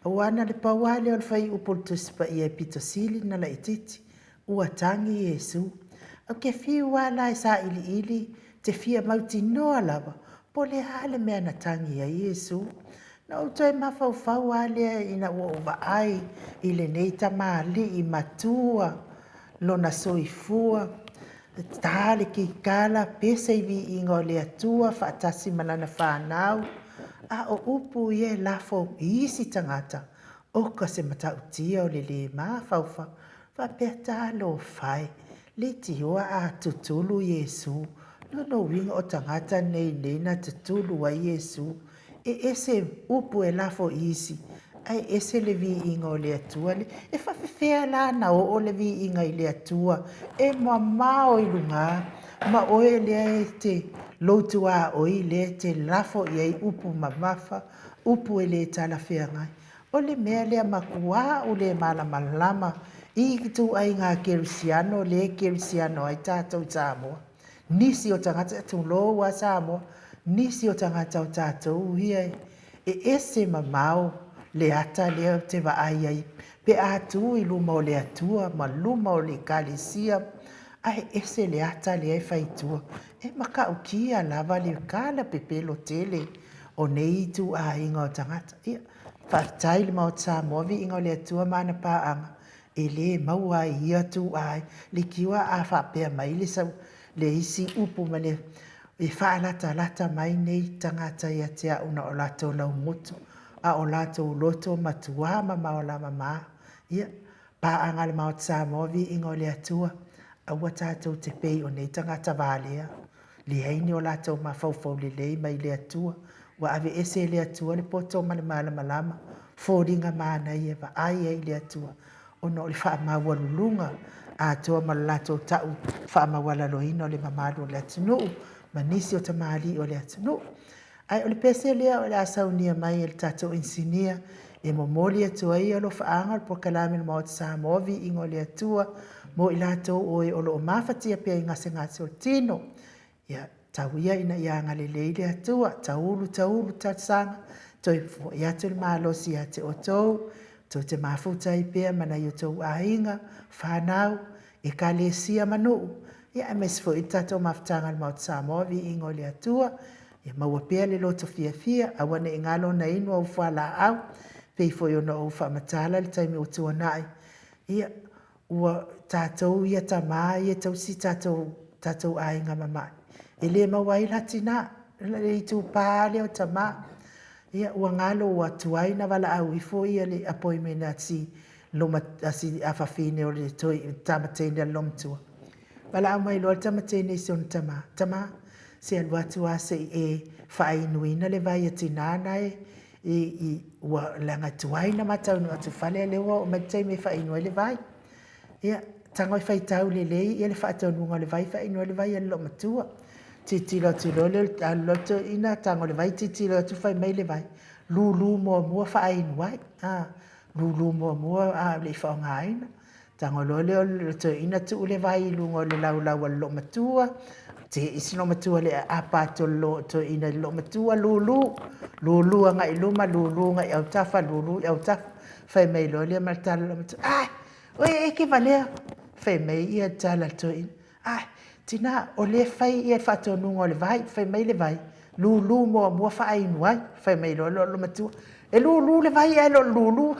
Aua na o le pau lava lea o le fuaiupu o le Tusi Paia e pito sili ona laitiiti, ua tagi Iesu. Ou te fiu lava la e sailiili, te fia mautinoa lava po o le a le mea na tagi ai Iesu. Na ou toe mafaufau lava lea ina ua ou vaai i lenei tamalii matua lona soifua, ta le kikala, pese i viiga o le Atua faatasi ma lana fanau, a o upu ia e lafo i isi tagata, oka se matautia o le lē mafaufau, faapea talofa e, leitioa a tutulu Iesu, lona uiga o tagata nei nei na tutulu ai Iesu, E ese upu e lafo i isi, ae ese le viiga o le Atua. E faafefea la na oo le viiga i le Atua e mamao i luga, ma oe lea e te lou tuaoi lea e te lafo i ai upu mamafa, upu e le talafeagai. O le mea lea matua ou le malamalama i ituaiga kerisiano lea e kerisiano ai tatou i Samoa. Nisi o tagata, tulou a Samoa, nisi o tagata o tatou ia e ese mamao le ata lea ou te vaai ai pe a tu i luma o le Atua ma luma o le Ekalesia, ae ese le ata lea e fai i tua. E matautia lava le kalapepelo tele o nei ituaiga o tagata. Ia, faafetai i le Maota Samoa, viiga o le Atua ma ana paaga, e lē maua ai ia tū ai leitioa a faapea mai le sau le isi upu ma le e faalatalata mai nei tagata ia te au na o latou laumotu a o latou loto matuā mamao lava ma ia paaga a le Maota Samoa viiga o le Atua aua tatou te pei o nei tagata valea leai ni o latou mafaufau lelei mai le Atua ua aveese e le Atua le poto ma le malamalama, foliga manaia e vaai ai i le Atua, ona o le faamaualuluga atoa ma le latou tau faamaualaloina o le mamalu o le atunuu ma nisi o tamalii o le atunuu. Ae o le pese lea o le a saunia mai e le tatou inisinia e momoli atu ai alofaaga o le polokalame o le Maota Samoa Viiga o le Atua mo i latou o e o lo o mafatia pea i gasegase o le tino. Ia, tau ia ina ia agalelei le Atua, taulu, taulu talosaga, toe foi atu le malosi ia te outou, tou te mafuta ai pea ma nai o outou aiga, fanau, Ekalesia ma nuu, ia aemaise foi le tatou mafutaga i le Maota Samoa, viiga o le Atua, ia maua pea le loto fiafia, aua ne i galo ona inu au fualaau, pei foi ona ou faamatala i le taimi ua tuanai, ia, ua tatou ia tama ia tausi tatou tatou aiga mamae e le maua ai la tina le itupa lea o tama ia ua galo ua tuai na valaau ifo ia le appointment a si loma a si afafine o le toi tama teine a le lomatua valaau mai loa le tama teine i si ona tama tama se alu atu a se i e faainuina le vai a tina na e i, i, ua leaga tuai na mataunu atu fale lea ua oo mai le taimi e faainu ai le vai. Ia, tago e faitau lelei ia le faatonuga o le vai, faainu ai le vai a le loomatua. Tilotilo atu loa lea, alu loa le toeaina tago le vai, tilotilo atu fai mai le vai, lulu muamua faainu ai. A, lulu muamua a o le i faaaogaina. Tago loa lea o le toeaina tuu le vai i luga o le laulau a le loomatua, te'i si loomatua i le aapa atu o le toeaina i le loomatua, lulu, lulu agai i luma, lulu agai i autafa, lulu i autafa. Fai mai loa lea ma le tala a le loomatua, ae, oe e te valea. Fai mai le tala a le toeaina, ae, tina, o lea e fai le faatonuga o le vai, fai mai le vai, lulu muamua faainu ai. Fai mai loa le loomatua, e lulu le vai ae le o le lulu.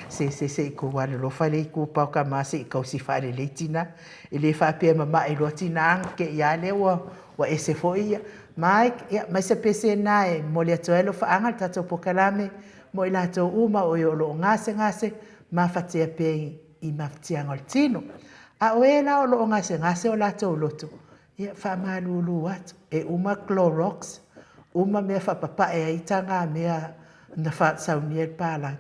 Se se se i tou alolofa i le itupa o tama se i tausi faalelei tina. E le faapea e mamae loa tina ona te i lava lea ua ese foi ia. Mike, ia aumai se pese lena e momoli atu ai alofaaga i le tatou polokalame mo i latou uma o e o lo o gasegase, mafatia pea i mafatiaga o le tino. A o e la o lo o gasegase o latou loto, ia e faamalulu atu, e uma Clorox, uma mea e faapapae ai tagamea na saunia e le palagi,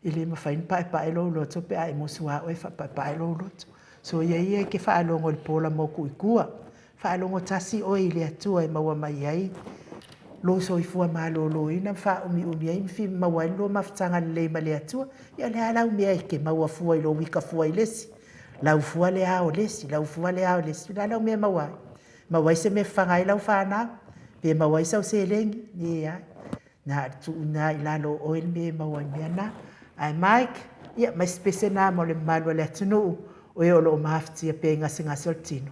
e le mafai ona paepae lou loto pe a e musu lava oe e faapaepae lou loto. Soia ia e te faalogo i le pola motu i tua, faalogo tasi oe i le Atua e maua mai ai lou soifua maloloina ma faaumiumi ai ma maua ai le lua mafutaga lelei ma le Atua. Ia o le a lau mea e te maua fua i lou ita fua i le isi, lau fua le ao i le isi, lau fua le ao i le isi. O le a lau mea e maua ai? Maua ai se mea e fafaga ai lau fanau? Pe maua ai sau seleni? Leai. Na o le tuu i ina i lalo o oe le mea e maua ai i mea na. Ae Mike, ia aumai se pese lena mo le mamalu o le atunuu, o e o lo o mafatia pea i gasegase o le tino.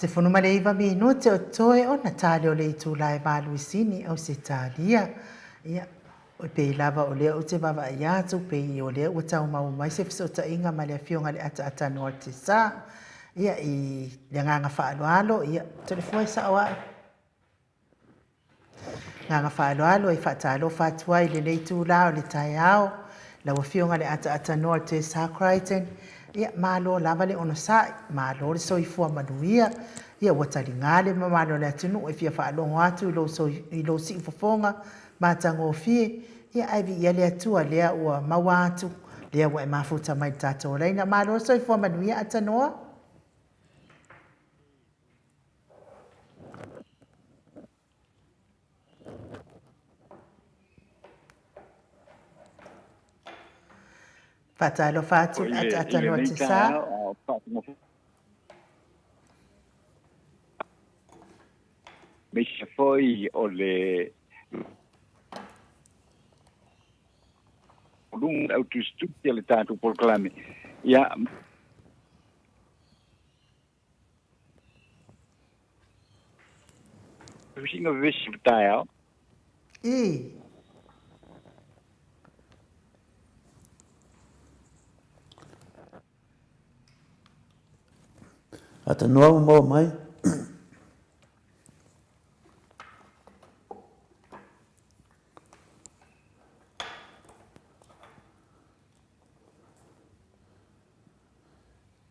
19 minute o totoe ona tali o le itula e valu i Sini, Ausetalia. Ia, e pei lava o lea ou te vaavaai atu, pei o lea ua tau maua mai se fesootaiga ma le Afioga i le Ataatanoa o le Tiasa. Ia, i le agaga faaaloalo, ia, toleafoa e sao au. Agaga faaaloalo e faatalofa atu ai i lenei itula o le taeao, lau Afioga i le Ataatanoa Tessa Crichton, ia malo lava le onosai, malo le soifua manuia, ia ua taliga le mamalu o le atunuu e fia faalogo atu i lou, i lou siufofoga matagofie, ia ae viia le Atua lea ua maua atu, lea ua e mafuta mai i le tatou laina. Malo le soifua manuia Atanoa. Faatalofa atu i le ataatanoa te sa. Aemaise foi o le luga au tusitusi o le tatou polokalame. Ia, Vesiga vevesi o le taeao. I. Atanoa ua maua mai.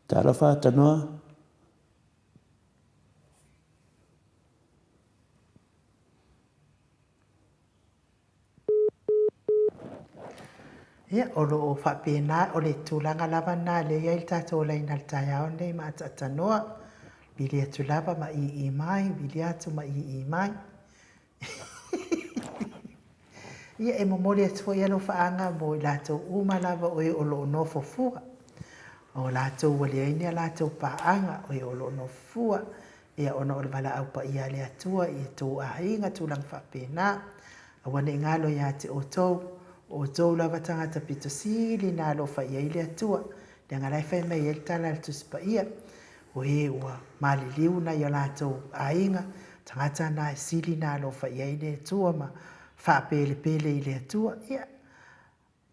Talofa Tanoa. Ia, o lo o faapena, o le tulaga lava lena lea e i ai le tatou laina i le taeao lenei ma ataatanoa, vili atu lava ma ii mai, vili atu ma ii mai. Ia, e momoli atu foi alofaaga mo i latou uma lava o e o lo o nofo fua. O latou ua leai ni a latou paaga, o e o lo o nofo fua, ia ona o le valaau paia a le Atua i tou aiga, tulaga faapena. Aua ne i galo ia te outou, o outou lava tagata pito sili na alofa i ai le Atua, leaga la e fai mai ai le tala a le Tusi Paia, O e ua maliliu nai o latou aiga, tagata na e sili na alofa i ai le Atua ma faapelepele i le Atua, ia,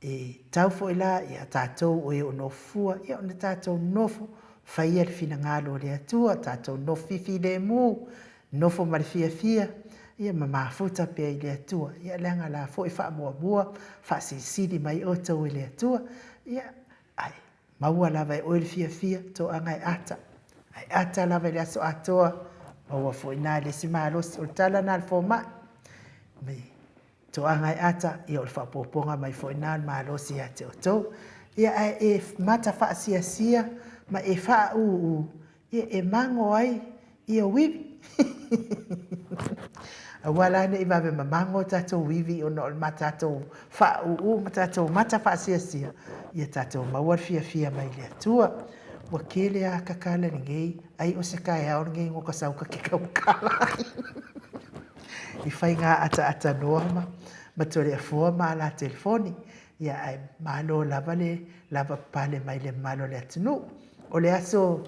e tau foi la ia tatou o e o nofofua, ia ona tatou nofo faia le finagalo o le Atua, tatou nofo fifilemu, nofo ma le fiafia, ia ma mafuta pea i le Atua. Ia leaga la foi faamuamua, faasilisili mai outou e le Atua, ia, ae Maua lava e oe le fiafia, toaga e ata. Ae ata lava i le aso atoa, maua foi na i le isi malosi. O le tala na a le fomai, me toaga e ata, ia o le faaopoopoga mai foi na o le malosi ia te outou. Ia ae e mata faasiasia ma e faaūū, Ia e mago ai ia uivi. Aua la ne i vave mamago o tatou uivi ona o le ma tatou faaūū ma tatou mata faasiasia, ia tatou maua le fiafia mai le Atua. Ua kele a kakala lenei, ai o se kaeao lenei no ka sau ka ke kaukala ai. I faiga ataatanoa ma ma Toleafoa ma la telefoni. Ia ae malo lava le lava pale mai le mamalu o le atunuu. O le aso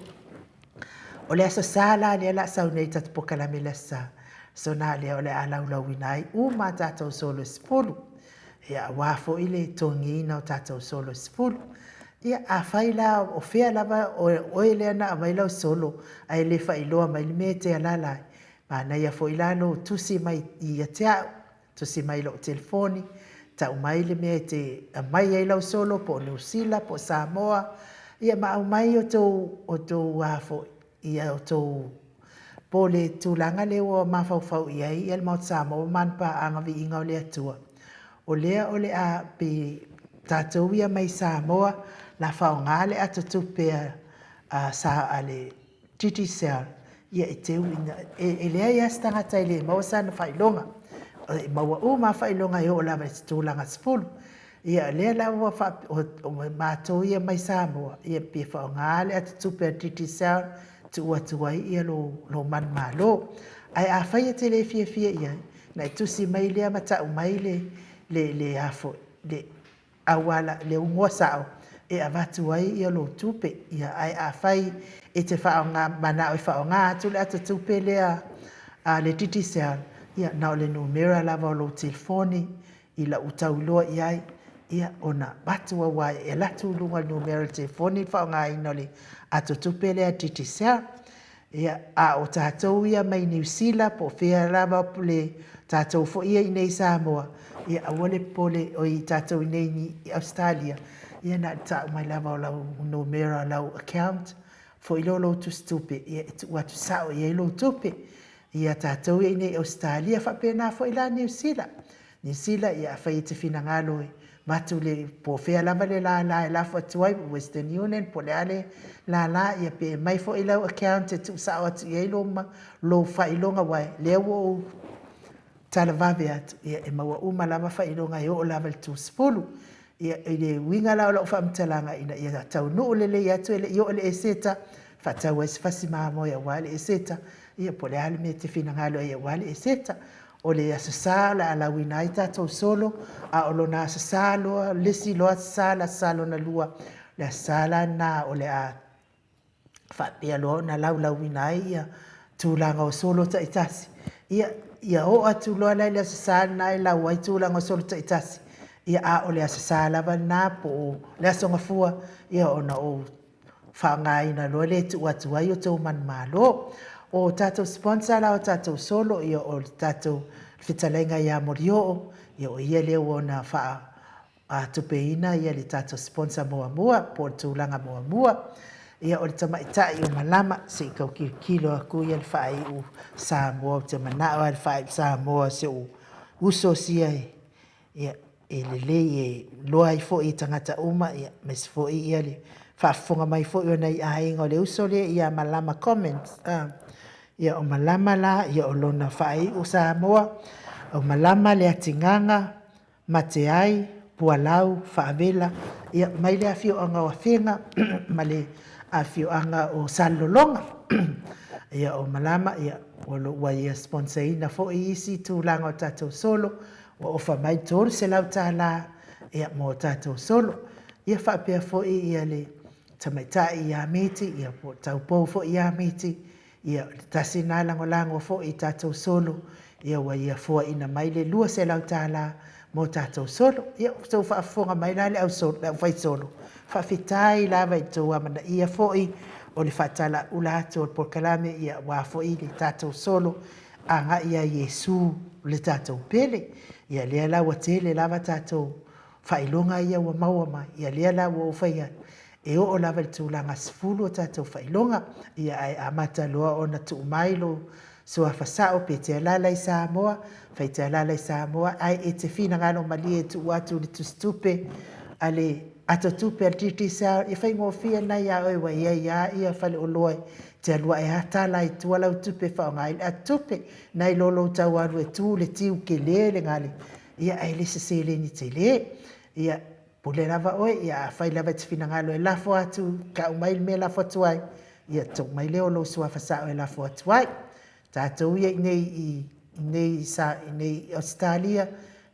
o le aso Sa la lea la sau nei tatou polokalame i le aso Sa. So na lea o le a laulauina ai uma a tatou solo e 10. Ia aua foi le togiina o tatou solo e 10. Ia afai la o fea lava o oe lea na aumai lau solo ae le faailoa mai le mea e te alaala ai, manaia foi la lou tusi mai ia te au. Tusi mai i lou telefoni, tau mai le mea e te aumai ai lau solo po o Niu Sila po o Samoa, ia ma aumai outou outou a foi ia outou po o le tulaga lea ua mafaufau i ai ia le Maota Samoa ma ana paaga viiga o le Atua. O lea o le a pe tatou ia mai Samoa la faaaoga le ato tupe a sa a le Digicel, ia e teu ina, e leai lava se tagata e le maua sana faailoga. E maua uma lava faailoga e oo lava i se tulaga 10. Ia o lea la ua faap... o matou ia mai Samoa, ia pe faaaoga le ata tupe a le Digicel, tuu atu ai ia lou, lou manumalo. Ae afai e te le fiafia i ai, ona e tusi mai lea ma tau mai le, le, le a foi, le auala, le ugoa sao. e avatu ai ia lou tupe. Ia, ae afai e te faaaoga, manao e faaaoga atu le ata tupe lea a le Digicel, ia na o le numera lava o lou telefoni i lau tau iloa i ai, ia ona avatu aua e alu atu i luga o le numera o le telefoni le faaaogaina o le ato tupe lea a Digicel. Ia, a o tatou ia mai Niu Sila po o fea lava le tatou foi ia i inei i Samoa, ia aua le popole, oi tatou i inei i Ausetalia, ia na o le tau mai lava o lau numera o lau account foi lea o lou tusitupe, ia e tuu atu sao i ai lou tupe. Ia tatou ia i inei i Ausetalia, faapena foi la Niu Sila. Niu Sila, ia afai e te finagalo e avatu le, po o fea lava le lala e lafo atu ai, Western Union po o le a le lala, ia pe aumai foi lau account e tuusao atu i ai lou, lou faailoga aua o lea ua ou talavave atu, ia e maua uma lava faailoga e oo lava i le 30. Ia, i le uiga la o lau faamatalaga ina ia taunuu lelei atu e le i oo i le Eseta, faatau ai se fasi mamoe aua le Eseta, ia po o le a le mea e te finagalo ai aua le Eseta. O le Aso Sa o le a lauina ai tatou solo, a o lona Aso Sa loa, le isi loa Aso Sa, le Aso Sa lona lua, o le Aso Sa la lena o le a faapea loa ona laulauina ai ia tulaga o solo taitasi. Ia, ia oo atu loa la i le Aso Sa lena e lau ai tulaga o solo taitasi, ia a o le Aso Sa lava lena po o le Aso Gafua, ia ona ou faaaogaina loa lea e tuu atu ai outou manumalo. O tatou sponsor la o tatou solo, ia o le tatou fetalaiga ia Molioo, ia o ia lea ua ona faatupeina ia le tatou sponsor muamua po o le tulaga muamua. Ia o le tamaitai o Malama, se i tau tilotilo atu ia le faaiu Samoa, ou te manao lava i le faaiu Samoa o si ou uso sia e Ia, e lelei e iloa ai foi e tagata uma, ia, aemaise foi ia le faafofoga mai foi o nai aiga o le uso lea ia Malama Comments. Ia, o Malama la, ia o lona faaiu Samoa, o Malama Leatigaga, Mateai, Pualau, Faavela, ia, mai le afioaga o Afega ma le afioaga o Salelologa. Ia, o Malama, ia, ua ia sponsor ina foi isi tulaga o tatou solo, Ua ofa mai $300 ia mo tatou solo. Ia faapea foi ia le tamaitai ia Miti, ia po o taupou foi ia Miti, ia o le tasi lena lagolago foi i tatou solo, ia ua ia foaina mai le $200 mo tatou solo. Ia ua outou faafofoga mai la le au solo, le aufai solo, faafetai lava i le tou amanaia foi o le faatalaula atu o le polokalame, ia aua foi le tatou solo agai ia Iesu le tatou pele. Ia lea la ua tele lava tatou faailoga ia ua maua mai, ia lea la ua ou fai atu, e oo lava i le tulaga 10 o tatou faailoga, ia ae amata loa ona tuu mai lou suafa sao pe te alaala i Samoa, fai te alaala i Samoa, ae e te finagalo malie e tuu atu le tusitupe a le ato tupe a le Digicel, ia faigofie lena ia oe ua i ai lava ia faleoloa Te alu ae a tala i tua lau tupe e faaaoga ai le atupe, nai lo lou tau alu e tu le tiu kele le gale, ia ae le se seleni tele. Ia, pule lava oe, ia afai lava e te finagalo e lafo atu, tau mai le mea e lafo atu ai, ia tuu mai lea o lou suafa sao e lafo atu ai. Tatou ia inei i inei i sa inei i Ausetalia,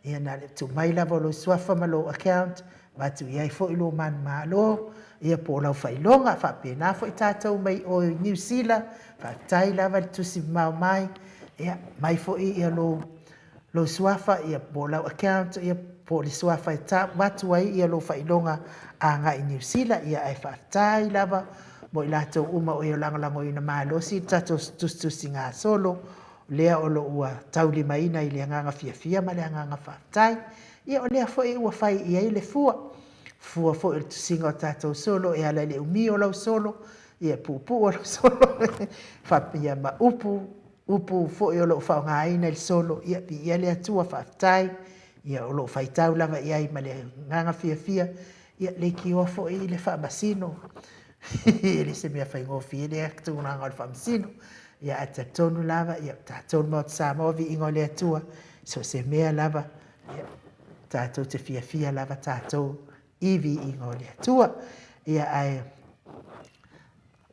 ia na le tuu mai lava o lou suafa ma lou account, avatu i ai foi lou manumalo, ia po o lau faailoga, faapena foi tatou mai o i Niu Sila, faafetai lava le tusi mamao mai, ia mai foi ia lou lou suafa ia po o lau account ia po o le suafa e avatu ai ia lou faailoga agai i Niu Sila, ia ae faafetai lava mo i latou uma o e lagolagoina malosi le tatou tusitusi gasolo lea o lo o ua taulimaina i le agaga fiafia ma le agaga faafetai. Ia o lea foi ua fai i ai le fua, fua foi o le tusiga o tatou solo e ala i le umi o lau solo, ia puupuu o lau solo, faapea ma upu, upu foi o lo o faaaogaina i le solo, ia viia le Atua, faafetai, ia o lo o faitau lava i ai ma le agaga fiafia, ia leitioa foi le faamasino, e le se mea faigofie lea tulaga o le faamasino, ia ae talitonu lava, ia tatou le Maota Samoa, viiga o le Atua, so o se mea lava, ia tatou te fiafia lava tatou i viiga o le Atua. Ia ae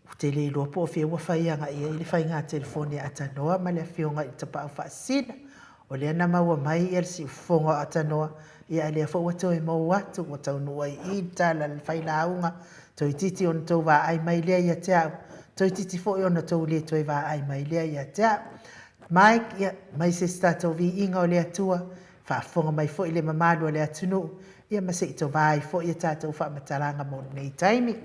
ou te le iloa po o fea ua fai agai i ai le faiga telefoni a Tanoa ma le Afioga i le Tapaau Faasisina. O lea na maua mai ia le siufofoga o Atanoa, ia a lea foi ua toe mou atu, ua taunuu ai i i le tala a le failauga, toeitiiti ona tou vaai mai lea ia te au, toeitiiti foi ona tou le toe vaai mai lea ia te au. Mike, ia, mai se isi tatou viiga o le Atua, faafofoga mai foi le mamalu o le atunuu, ia ma se i tovā ai foi a tatou faamatalaga mo lenei taimi.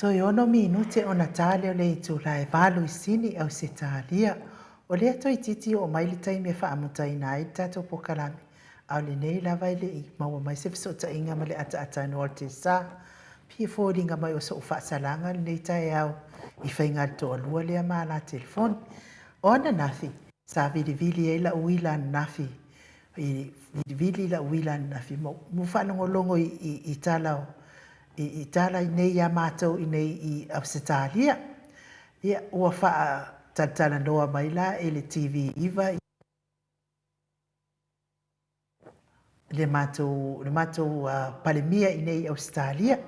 Toe ono minute ona ta lea o le itula e valu i Sini, Ausetalia. O lea toeitiiti oo mai le taimi e faamutaina ai le tatou pokalame, a o lenei lava e le i maua mai se fesootaiga ma le ataatanoa o le Tesa. Fia foliga mai o so'u faasalaga lenei taeao i faiga toalua lea ma la telefoni. O ananafi, sa vilivili ai la'u uila ananafi i vilivili la'u uila ananafi ma ou faalogologo i, i, i tala o i, i tala i nei iā matou i nei i Ausetalia. Ia, ua faa faatalatalanoa mai la e le TV9 le matou, le matou Palemia i nei i Ausetalia.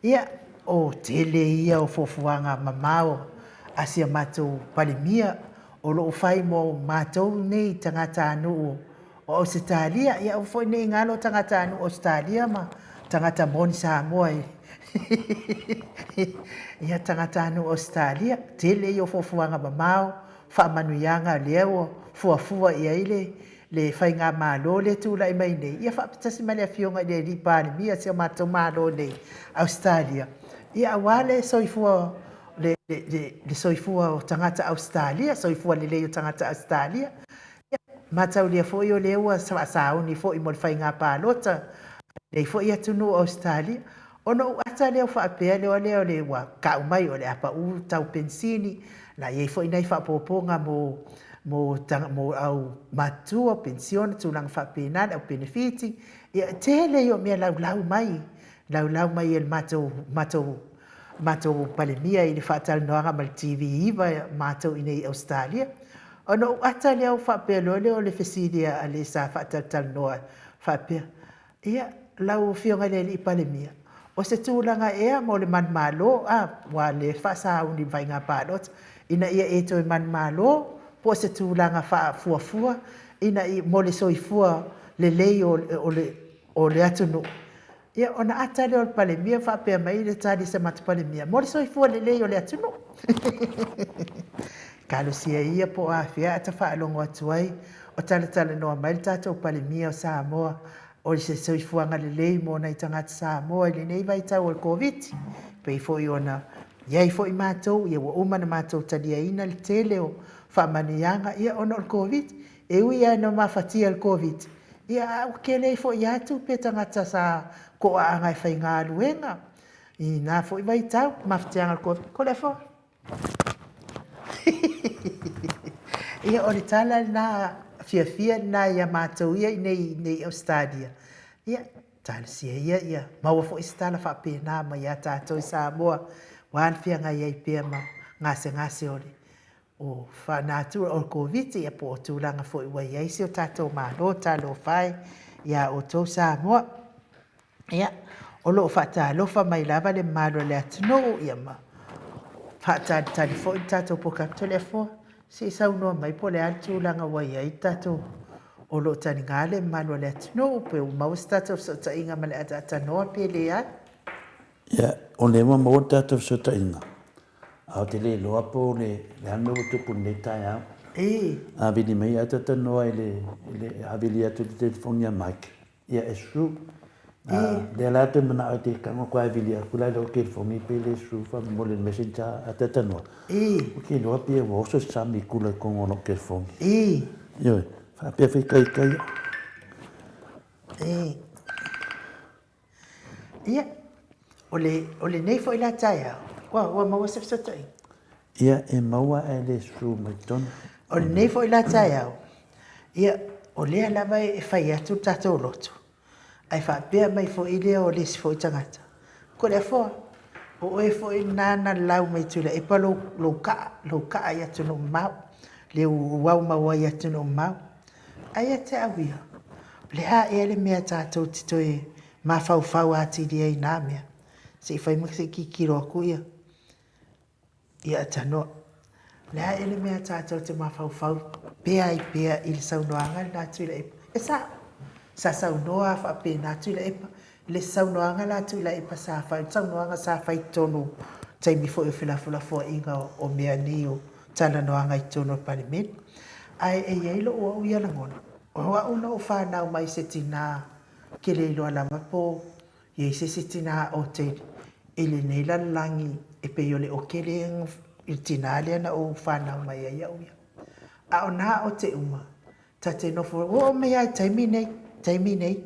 Ia, o tele ia o fuafuaga mamao a si a matou Palemia o lo o fai mo matou nei tagatanuu o Ausetalia. Ia aua foi ne i galo tagatanuu o Ausetalia ma tagata moni Samoa i ia tagatanuu o Ausetalia. Tele ia o fuafuaga mamao, faamanuiaga lea ua fuafua i ai le le Faigamalo lea e tulai mai nei, ia faapitasi ma le Afioga i le Alii Palemia o si o matou Malo nei, Ausetalia, ia aua le soifua le, le, le soifua o tagata Ausetalia, soifua lelei o tagata Ausetalia. Ia, mataulia foi o lea ua faasauni foi mo le faiga palota a lenei foi atunuu o Ausetalia. Ona ou ata lea faapea lea lea o le ua tau mai o le a pau tau penisini, na i ai foi nai faaopoopoga mo mo mo au matutua, penisione, tulaga faapena, le au penefiti. Ia, tele ia o mea laulau mai, laulau mai e le matou matou matou Palemia i le faatalanoaga ma le TV9 matou i inei i Ausetalia. Ona ou ata lea ou faapea loa lea o le fesili a le sa faatalatalanoa faapea, Ia, lau Afioga i le Alii Palemia, o se tulaga ea mo le manumalo, a, ua le faasauni i le faiga palota, ina ia e toe manumalo, po o se tulaga faafuafua ina ia, mo le soifua lelei o, o le, o le atunuu? Ia, ona ata lea o le Palemia faapea mai le tali a se matou Palemia, mo le soifua lelei o le atunuu. Talosia ia po o afea a ta faalogo atu ai o talatalanoa mai le tatou Palemia o Samoa o se soifuaga lelei mo nai tagata Samoa i lenei vaitau o le Koviti. Pei foi ona i ai foi matou, ia ua uma ona matou taliaina le tele o faamanuiaga ia ona o le Koviti. E ui lava ina mafatia le Koviti, ia a ua tele ai foi lava tupe a tagata sa toaaga e faigaluega i na foi vaitau, mafatiaga o le Koviti. Ko le afoa. Ia, o le tala lena fiafia lena ia matou ia i nei i Ausetalia. Ia, talosia ia ia maua foi se tala faapena mai ia tatou i Samoa, aua le feagai ai pea ma gasegase o le o faanatura o le Koviti, ia po o tulaga foi ua i ai si o tatou Malo. Talofa e ia outou Samoa. Ia, o lo o faatalofa mai lava le mamalu o le atunuu, ia ma faatalitali foi le tatou polokalame. Toleafoa, se i saunoa mai po o le a le tulaga ua i ai le tatou, o lo o taliga le mamalu o le atunuu, pe ua maua se tatou fesootaiga ma le ataatanoa pe leai. Ia, o lea ua maua le tatou fesootaiga, ae ou te le iloa po o le a le mea ua tupu i lenei taeao. A vili mai ataatanoa i le, a vili atu i le telefoni a Mike, Ia e sue. Lea la te manao e te tago atu ae vili atu la i lou telefoni pe le sue faamolemole i le messenger a talanoa. Ou te iloa pei ua oso se sami i kula i totonu o lou telefoni. Ioe, faapea foi ita ia. Ia, o le, o lenei foi la taeao, ua, ua maua se fesootaiga? Ia, e maua ae le sue mai totonu. O lenei foi la taeao, ia, o lea lava e fai atu le tatou loto, ae faapea mai foi lea o le isi foi tagata, Toleafoa, o oe foi lena na lau mai Tuilaepa lou, lou kaa, lou kaa i atunuu mamao, le uaumau ai i atunuu mamao. Ae ia te au ia, o le a ea le mea tatou te toe mafaufau atili ai i na mea? Se i fai ma se i tilotilo atu ia, ia Atanoa. O le a ea le mea tatou te mafaufau pea ai pea i le saunoaga lena a Tuilaepa? E sao, sa saunoa lava faapena Tuilaepa, le saunoaga la a Tuilaepa sa fai, o le saunoaga sa fai i totonu i taimi foi o felafolafoaiga o mea nei o talanoaga i totonu o le Palemene. Ae e i ai lou au ia lagona, o au na ou fanau mai i se tina ke le iloa lava po i ai se isi tina aote i lenei lalolagi e pei o le oke lea i le tina lea na ou fanau mai ai au ia. A o nā aote uma, Ta te nofo, oo mai lava i taimi nei, taimi nei,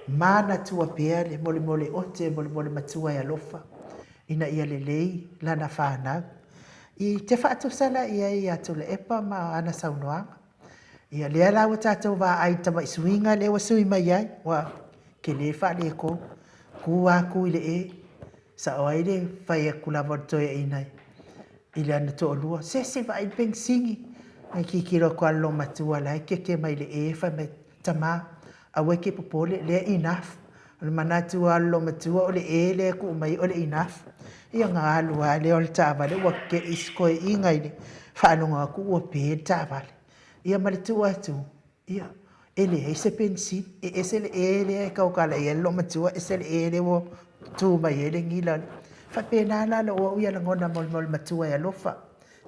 manatua pea le molemole ote, molemole matua e alofa, ina ia lelei lana fanau. I te faatusa la i ai ia Tuilaepa ma ana saunoaga. Ia, lea la ua tatou vaai i le tamai suiga lea ua sui mai ai, ua tele faaletonu, tu lava tu i le e, sao ai le fai atu lava o le toeaina. i le ana toalua, Se se vaai i le penisini! Nai tilotilo atu a le loomatua la e keke mai le e fai mai, Tama, aua e te popole, lea enough. O le manatu lava o le loomatua o le e lea e tuu mai o le enough. Ia ona alu lava lea o le taavale ua tetee si toeaina i le faalogo atu ua pe le taavale. Ia ma le tuu atu, Ia, e leai se penisini, e ese le e lea e tautala i ai le loomatua, ese le e lea ua tu mai ai le nila. Faapena la lou au ia lagona mo le mea o le matua e alofa,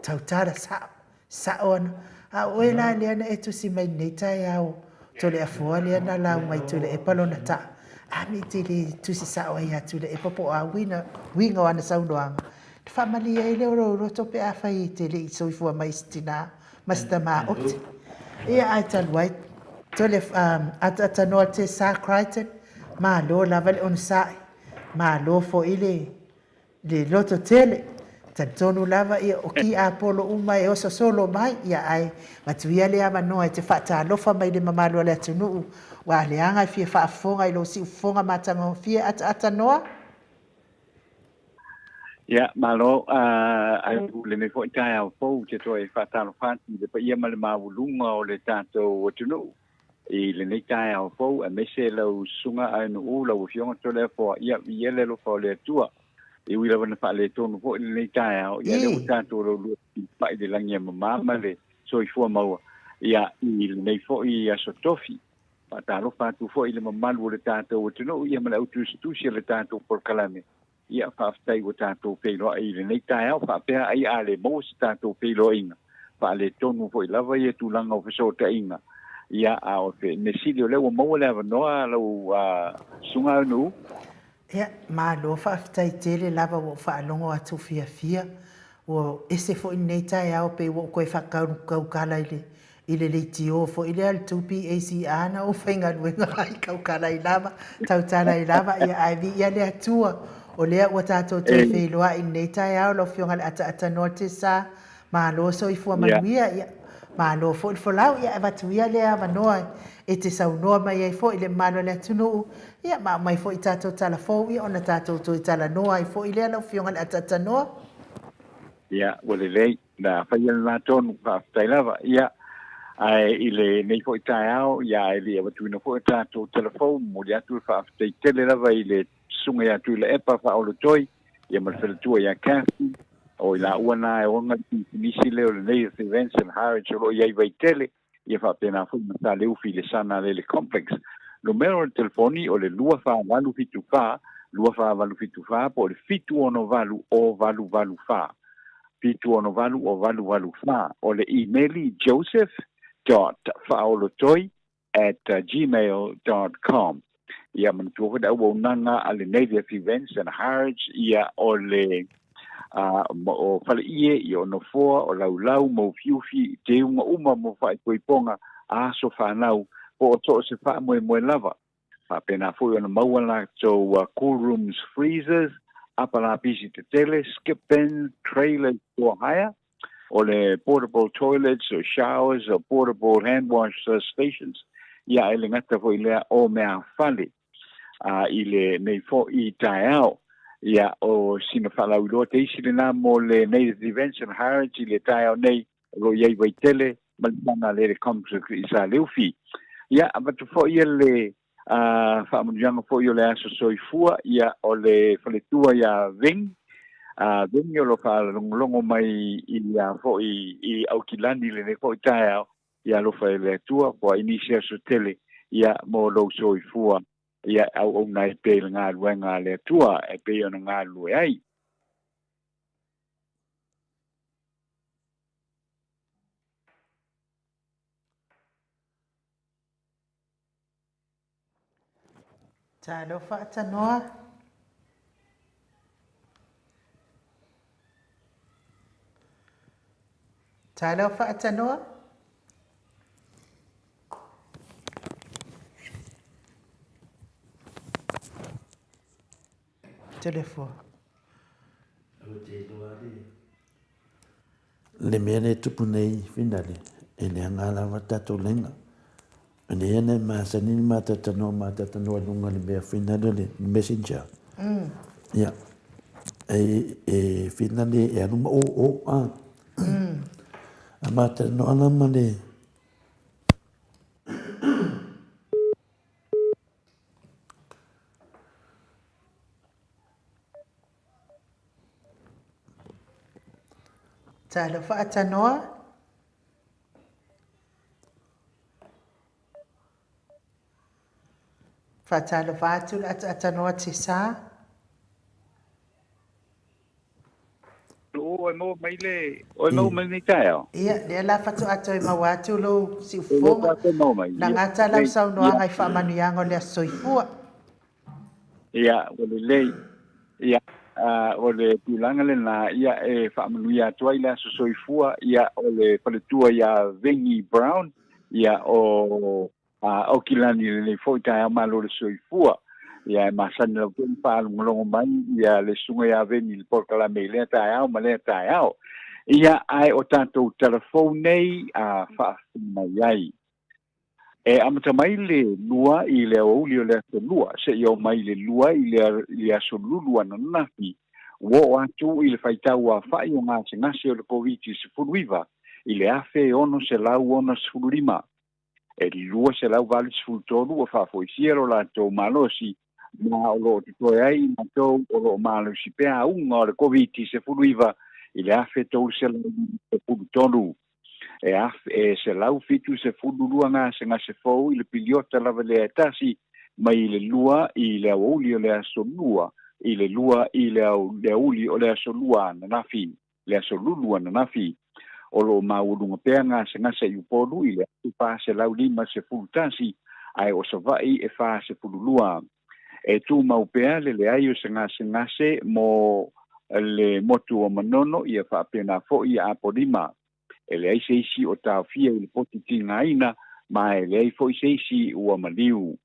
tautala sao, sao ana. A o oe la lea na e tusi mai i lenei taeao Toleafoa lea na lauga i Tuilaepa lona taa, a me i te le tusi sao ai ia Tuilaepa po o a uiga o ana saunoaga, ona faamalie ai lea o lou loto pe afai e te le i soifua mai i se tinā ma se tamā ote. Ia ae talu ai, Tole, ataatanoa te Sā Crichton, malo lava le onosai, malo foi le, le loto tele. Talitonu lava ia o ki āpolo uma e oso solo mai, ia ae matuia le avanoa e te faatalofa mai i le mamalu o le atunuu, ua leaga e fia faafofoga i lou siufofoga matagofie ataatanoa. Ia, malo, ai lenei foi taeao fou ou te toe faatalofa atu i le paia ma le maualuga o le tatou atunuu i lenei taeao fou, aemaise lau Susuga Aenuu, lau Afioga Toleafoa, ia, viia le alofa o le Atua. E ui lava ina faaletonu foi lenei taeao, ia lea ua tatou laulua pai i le lagi e mama ma le soifua maua, ia, i lenei foi aso Tofi. Faatalofa atu foi i le mamalu o le tatou atunuu ia ma le au tusitusi o le tatou polokalame. Ia, faafetai ua tatou feiloai i lenei taeao, faapea ai a le maua se tatou feiloaiga, faaletonu foi lava ia tulaga o fesootaiga. Ia, a o le mea sili o lea ua maua le avanoa lau Susuga Aunuu. Ia, malo faafetai tele lava ua ou faalogo atu fiafia. Ua ese foi lenei taeao pei ua ou toe faatautala i le i le leitio foi lea le 2PACR na ou faigaluega ai tautala ai lava, tautala ai lava, ia ae viia le Atua o lea ua tatou toe feiloai i lenei taeao lau Afioga i le Ataatanoa Tesa, malo soifua manuia, ia malo foi le folau, ia avatu ia lea avanoa e te saunoa mai ai foi i le mamalu o le atunuu, ia ma aumai foi tatou tala fou ia ona tatou toe talanoa ai foi lea lau Afioga i le Ataatanoa. Ia, ua lelei. Na faia lena tonu, faafetai lava. Ia, ae i lenei foi taeao, ia ae le i avatuina foi o tatou tala fou, momoli atu le faafetai tele lava i le Susuga ia Tuilaepa Faaolotoi, ia ma le faletua ia Kathy, o i laua na e ona le pisinisi lea o le Native Events and Harwich o lo o i ai Vaitele, ia faapena foi ma Saleufi i le Sana Lele Complex. Numera o le telefoni o le 24874 24874 po o le 768 0884 768 0884. O le imeli joseph dot faaolotoi at gmail dot com. Ia manatua foi le auaunaga a le Native Events and Harwich, ia o le o faleie, ia o nofoa, o laulau, maufiufi, teuga uma mo faaipoipoga a aso fanau, po o so o se faamoemoe lava. Faapena foi ona maua latou cool rooms freezers, apa lapisi tetele, skip bins, trailers for hire, o le portable toilets, o showers, o portable hand wash stations, ia e le gata foi lea o mea fale. I lenei foi taeao. Ia, o sina faalauiloa teisi lena mo le Native Events and Harwich i le taeao nei, o lo o i ai Vaitele ma le Sana Lele Complex i Saleufi. Ia, avatu foi le faamanuiaga foi o le aso soifua, ia, o le faletua ia Ving, Ving o lo o faalogologo mai i ia foi i Aukilani i lenei foi taeao, Ia alofa e le Atua, kua i nisi aso tele, ia, mo lou soifua, ia, e auauna ai pea i le galuega a le Atua e pei ona galulue ai. Talofa Tanoa. Talofa Tanoa. Telefua. Ou te iloa le Le mea lea e tupu nei finale, e leaga lava tatou laina. O lea na e masani ni matatanoa matatanoa i luga o le mea finale o le messenger. Ia. E whina nei e alu ma o o a. A mātalanoaga ma le Talofa Atanoa. Faatalofa atu le ataatanoa Tesa. Oi maua mai le oi maua mai lenei taeao. Ia, lea la faatoa toe maua atu lou siufofoga. Na gata lau saunoaga i faamanuiaga o le Aso Soifua. Ia, ua lelei. Ia, o le tulaga lena, ia, e faamanuia atu ai le Aso Soifua, ia, o le faletua ia Vengi Brown, ia, o Aukilani i lenei foi taeao malo le soifua. Ia, e masani lava foi ona faalogologo mai ia le susuga ia Veni i le polokalame i lea taeao ma lea taeao. Ia, ae o tatou talafou nei a faafetai mai ai. E amata mai le 2 i le aoauli o le aso Lua seia oo mai i le 2 i le aso Lulu ananafi, ua oo atu i le faitau aofai o gasegase o le Koviti-19 i le 1,665. E 283 ua faafoisia lo latou malosi, ma o lo o totoe ai i latou o lo o malosi pea auga o le Koviti-19 i le 1,313. E e 172 gasegase fou i le piliota lava lea e tasi, mai le 2 i le aoauli o le aso Lua i le 2 i le aoauli o le aso Lua ananafi, le aso Lulu ananafi. O lo o maualuga pea gasegase i Upolu i le 451, ae o Savaii e 42. E tumau pea le leai o se gasegase mo le motu o Manono ia faapena foi ia Apolima. E leai se isi o taofia i le poti tigaina ma e leai foi se isi ua maliu.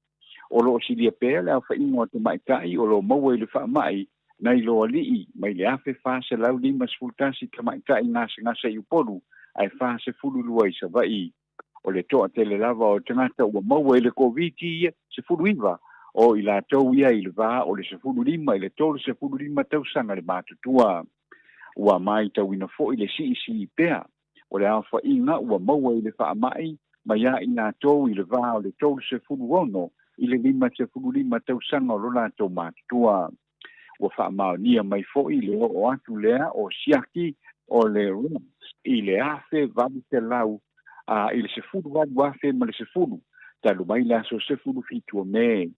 O lo o silia pea le aofaiga o tamaitai o lo o maua i le faamai nai lo alii mai le 1,451 tamaitai gasegase i Upolu ae 42 i Savaii. O le toatele lava o tagata ua maua i le Koviti-19 o i latou ia i le va o le 15 i le 35 tausaga le matutua. Ua matauina foi le siisii pea o le aofaiga ua maua i le faamai mai ia i latou i le va o le 36 i le 55 tausaga o lo latou matutua. Ua faamaonia mai foi le oo atu lea o siaki o le RATS i le 1,800 i le 18,010 talu mai le aso 17 o Me.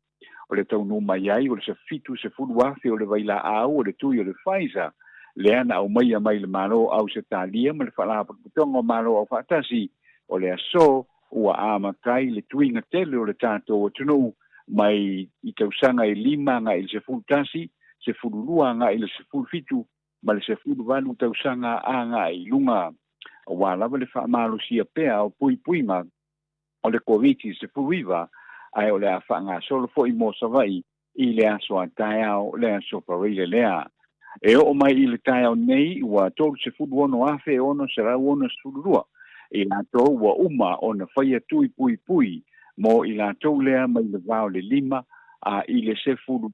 O le taunuu mai ai o le 70,000 o le vailaau o le tui o le Pfizer lea na aumaia mai le Malo o Ausetalia ma le Faalapotopotoga o Malo Aufaatasi o le aso ua amata ai le tuiga tele o le tatou atunuu mai i tausaga e 5 agai i le 11, 12 agai i le 17 ma le 18 tausaga agai i luga. Aua lava le faamalosia pea o puipuiga o le Koviti-19, ae o le a faagasolo foi mo Savaii i le aso a taeao le aso Pareile lea. E oo mai i le taeao nei ua 36,662 i latou ua uma ona faia tui puipui mo i latou lea mai le va o le 5 a i le 11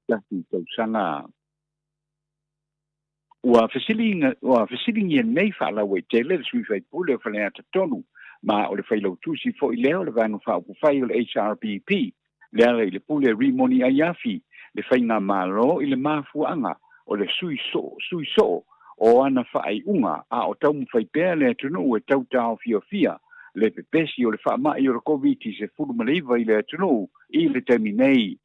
tausaga. Ua fesiligia nei faalauaitele le sui faipule o Faleata 3, ma o le failautusi foi lea o le Vaega Faaupufai o le HRPP, le ala i le pule Rimoni Aiafi, le faigamalo i le mafuaaga o le sui soo o ana faaiuga a o taumafai pea le atunuu e tautaofiofia le pepesi o le faamai o le Koviti-19 i le atunuu i le taimi nei.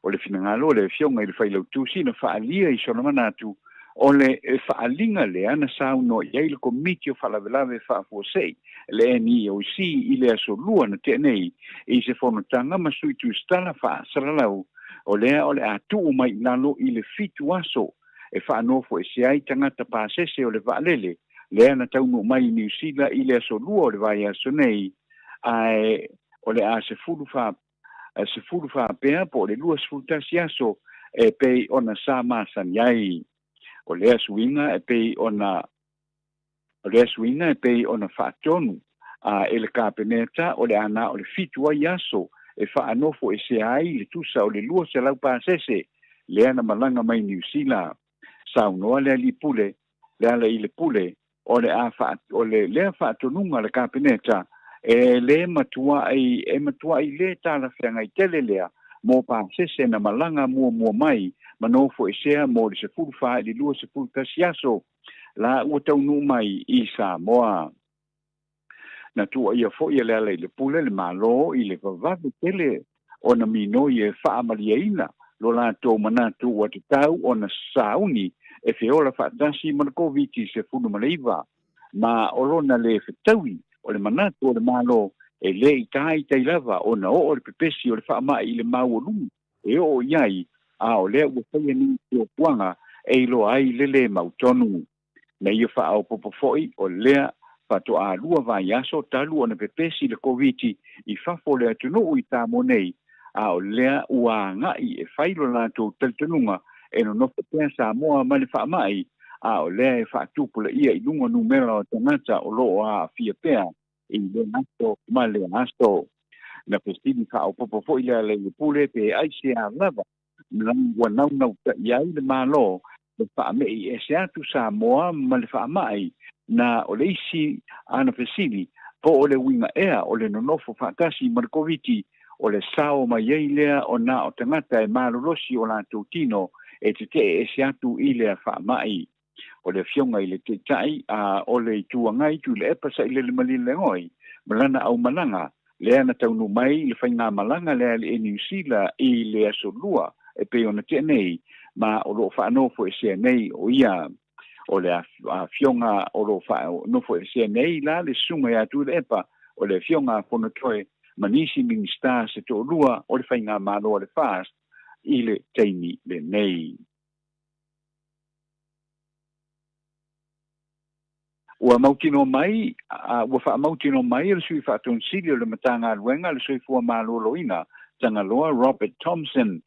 O le finagalo o le Afioga i le Failautusi na faaalia i sona manatu, o le faaaliga lea na saunoa i ai le Komiti o Faalavelave Faafuasei, le NEOC, i le aso Lua na tea nei, i se fonotaga ma sui tusitala faasalalau, o lea o le a tuu mai i lalo i le 7 aso e faanofoesea ai tagata pasese o le vaalele lea na taunuu mai i Niu Sila i le aso Lua o le vaiaso nei, ae o le a 14 pea po o le 21 aso e pei ona sa masani ai. O lea suiga e pei ona o lea suiga e pei ona faatonu a e le Kapeneta o le ana o le 7 ai aso e faanofoesea ai le tusa o le 200 pasese lea na malaga mai Niu Sila. Saunoa le alii pule, Lealailepule, o le a faa, o le lea faatonuga a le Kapeneta e lē matuaʻi e matuaʻi lē talafeagai tele lea mo pasese na malaga muamua mai ma nofoesea mo le 14 i le 21 aso la ua taunuu mai i Samoa. Na tuuaia foi e Lealailepule le Malo i le vavave tele ona minoi e faamalieina lo latou manatu ua tatau ona sauni e feola faatasi ma le Koviti-19, ma o lona lē fetaui o le manatu o le Malo e lē i taitai lava ona oo le pepesi o le faamaʻi i le maualuga e oo i ai, a o lea ua faia nei fuafuaga e iloa ai le lē mautonu. Na ia faaopoopo foi o lea faatoa 2 vaiaso talu ona pepesi le Koviti i fafo o le atunuu i Samoa nei, a o lea ua agai e fai lo latou talitonuga e nonofo pea Samoa ma le faamai, a o lea e faatupulaia i luga numera o tagata o lo o aafia pea i lea aso ma lea aso. Na fesili faaopoopo foi Lealailepule pe aisea lava ua naunautaʻi ai le Malo e faameʻi ese atu Samoa ma le faamaʻi. Na o le isi ana fesili po o le uiga ea o le nonofo faatasi ma le Koviti, o le sao mai ai lea o na o tagata e malolosi o latou tino e tetee ese atu i lea faamaʻi. O le afioga i le Taitai a o le Itu Agai Tuilaepa Sailele Malielegaoi ma lana aumalaga lea na taunuu mai i le faigamalaga lea le Air New Zealand i le aso Lua e pei ona tea nei, ma o lo o faanofoesea nei o ia. O le afioga o lo o faanofoesea nei la le susuga ia Tuilaepa, o le afioga a Fonotoe ma nisi Minisita se toalua o le faigamalo a le FAST i le taimi lenei. Ua mautinoa mai, ua faamautinoa mai e le Sui Faatonisili o le Matagaluega a le Soifua Maloloina Tagaloa Robert Thompson,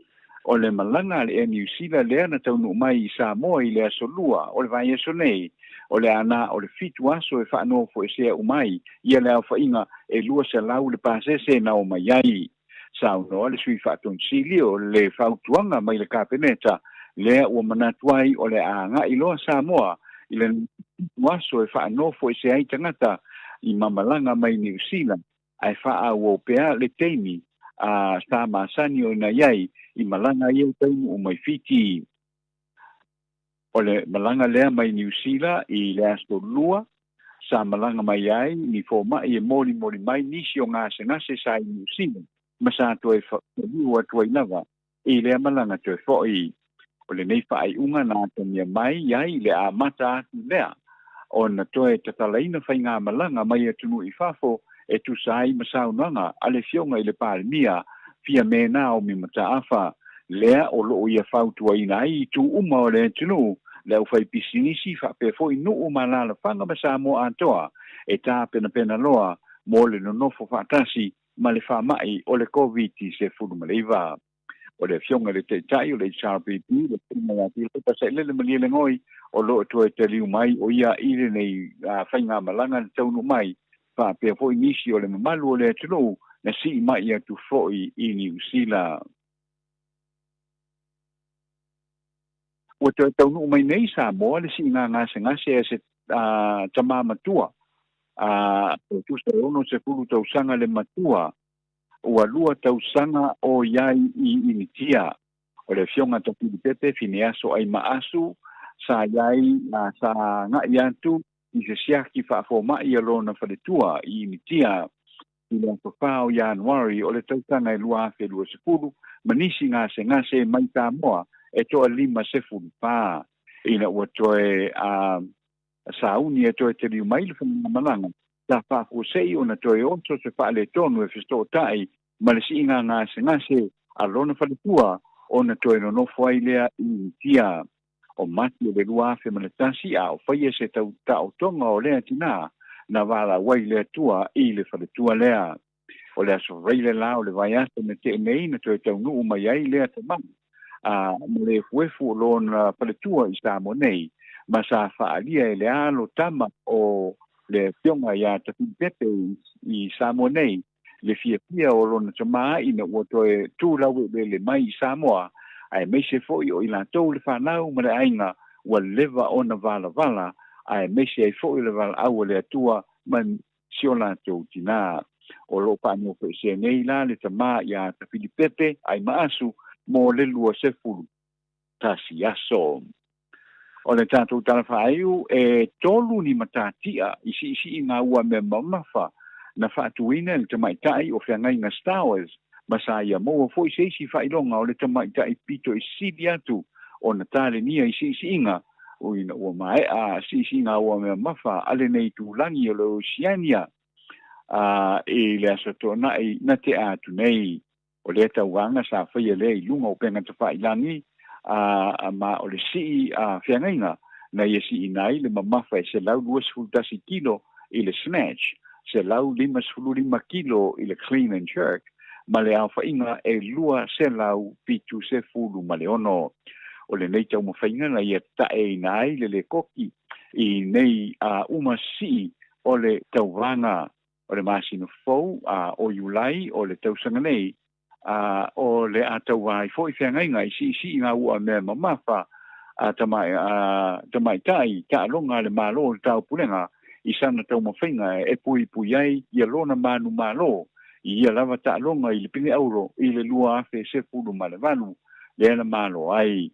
o le malaga a le Air New Zealand lea na taunuu mai i Samoa i le aso Lua o le vaiaso nei, o le ana o le 7 aso e faanofoesea uma ai ia le aofaiga e 200 le pasese na omai ai. Saunoa le Sui Faatonisili o le fautuaga mai le Kapeneta lea ua manatu ai o le a agai loa Samoa i le aso e faanofoesea ai tagata i mamalaga mai Niu Sila, ae faaauau pea le taimi a sa masani ona i ai i malaga ia taunuu mai Fiti. O le malaga lea mai Niu Sila i le aso Lua, sa malaga mai ai ni fomaʻi e molimoli mai nisi o gasegase sa i Niu Sila ma sa toe faliu atu ai lava i lea malaga toe foʻi. O lenei faaiuga na atagia mai ai le amata atu lea ona toe tatalaina faigamalaga mai atunuu i fafo e tusa ai ma saunoaga a le Afioga i le Palemia Fiame Naomi Mataafa, lea o loo ia fautuaina ai itu uma o le atunuu, le aufaipisinisi faapea foi nuu ma alaalafaga ma Samoa atoa e tapenapena loa mo le nonofo faatasi ma le faamaʻi o le Koviti-19. O le afioga i le Taitai o le HRPP, le Afioga ia Tuilaepa Sailele Malielegaoi, o lo o toe taliu mai o ia i lenei faigamalaga na taunuu mai, faapea foi nisi o le mamalu o le atunuu na sii mai atu foi i Niu Sila. Ua toe taunuu mai nei i Samoa le siiga gasegase a se tama matua, e tusa e 60 tausaga le matua, ua 2 tausaga o i ai i Initia. O le afioga Tafilipepe Fineaso Aimaasu sa i ai sa agai atu i se siaki faafomaʻi a lona faletua i Initia i le aso 4 o Ianuari o le tausaga e 2020 ma nisi gasegase mai Samoa e toa 54. Ina ua toe sauni e toe taliu mai le faigamalaga, sa faafuasei ona toe oso se faaletonu e fesootai ma le siiga gasegase a lona faletua ona toe nonofo ai lea i Initia. O Mati o le 2001 a o faia se taotoga o lea tinā na valaau ai le Atua i le faletua lea. O le aso Faraile la o le vaiaso na tea nei na toe taunuu mai ai lea tama a ma le efuefu o lona faletua i Samoa nei, ma sa faaalia e le alo tama o le afioga ia Tafilipepe i Samoa nei le fiafia o lona tamā ina ua toe tu laueleele mai i Samoa, aemaise foi o i latou le fanau ma le aiga ua leva ona valavala, aemaise ai foi le valaau a le Atua ma si o latou tinā. O lo o faanofoesea nei la le tamā iā Tafilipepe Aimaasu mo le 21 aso. O le tatou tala faaiu, e tolu ni matatia i siisiiga ua mea mamafa na faatuina e le tamaitai o feagaiga Stowers, ma sa ia maua foi se isi faailoga o le tamaitai pito i sili atu ona talenia i siisiiga ina ua maea siisiiga ua mea mamafa a lenei itulagi o le Oceania i le Aso Toonai na tea atu nei. O lea tauvaga sa faia lea i luga o upega tafailagi, a ma o le sii a feagaiga na ia siiina ai le mamafa e 121 kilo i le snatch, 155 kilo i le clean and jerk, ma le aofaiga e 276. O lenei taumafaiga na ia taeina ai le lekoki i nei a uma sii o le tauvaga. O le masina fou a o Iulai o le tausaga nei, a o le a tauva ai foi feagaiga i siisiiga ua mea mamafa a tamaitai taaloga a le Malo o le Taupulega i sana taumafaiga e puipui ai ia lona manumalo i ia lava taaloga i le pine auro i le 2018 lea na malo ai.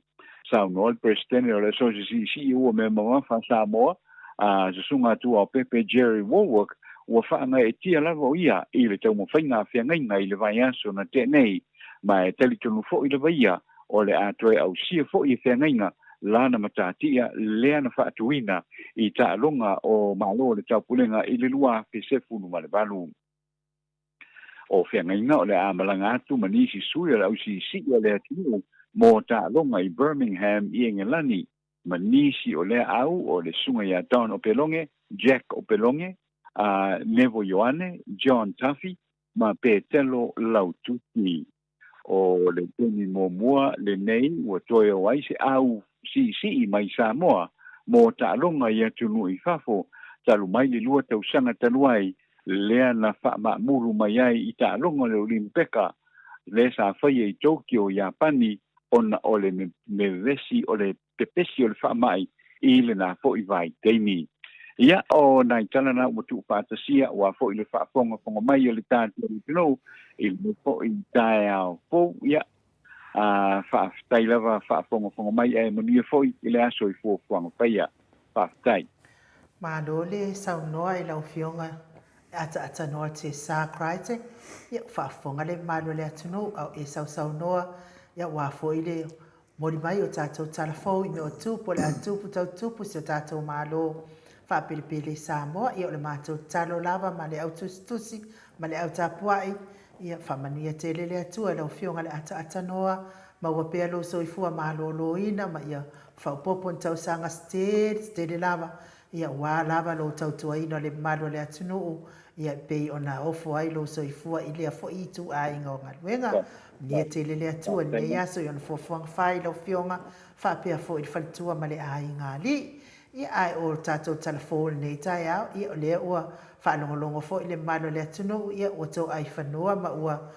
Saunoa le Peresetene o le Asosi Siisii ua mea mamafa a Samoa, a Susuga Tuaopepe Jerry Wallwork, ua faagaeetia lava o ia i le taumafaiga a feagaiga i le vaiaso na tea nei, ma e talitonu foi lava ia o le a toe ausia foi e feagaiga lana matatia lea na faatuina i taaloga o Malo o le Taupulega i le 2018. O feagaiga o le a malaga atu ma nisi sui o le ausiisii o le atunuu mo taaloga i Birmingham i Engelani, ma nisi o lea au o le susuga ia Don Opeloge, Jack Opeloge, a Nevo Ioane, John Tafi ma Petelo Lautusi. O le taimi muamua lenei ua toe o ai se au siisii mai Samoa mo taaloga i atunuu i fafo talu mai le 2 tausaga talu ai lea na faamaamulu mai ai i taaloga o le Olimpeka lea sa faia i Tokyo, Iapani, ona o le mevesi o le pepesi o le faamai i lena foi vaitaimi. Ia, o nai tala na ua tuufaatasia aua foi le faafogafoga mai o le tatou atunuu i lenei foi taeao fou. Ia, a faafetai lava faafogafoga mai ae manuia foi i le aso i fuafuaga faia. Faafetai. Malo le saunoa i lau Afioga e ataatānoa te Sā Karaite, ia ua faafofoga le mamalu o le atunuu a o e sausaunoa, ia ua foi le Moli mai o tatou tala fou i mea o tupu o le a tupu tau tupu si o tatou Malo faapelepele i Samoa. Ia o le matou tatalo lava ma le au tusitusi ma le au tapuai, ia faamanuia tele le Atua i lau Afioga le ataatānoa, maua pea lou soifua malōlōina ma ia faaopoopo ni tausaga se tele, se tele lava Ia ua lava lou tautuaina o le mamalu o le atunuu, ia e pei ona ofo ai lou soifua i lea foi ituaiga o galuega. Manuia tele le Atua i lenei aso i ona fuafuaga fai i lau Afioga, faapea foi i le faletua ma le aiga alii. Ia ae o le tatou tala fou i lenei taeao, ia o lea ua faalogologo foi le mamalu o le atunuu, ia ua toai fanua ma ua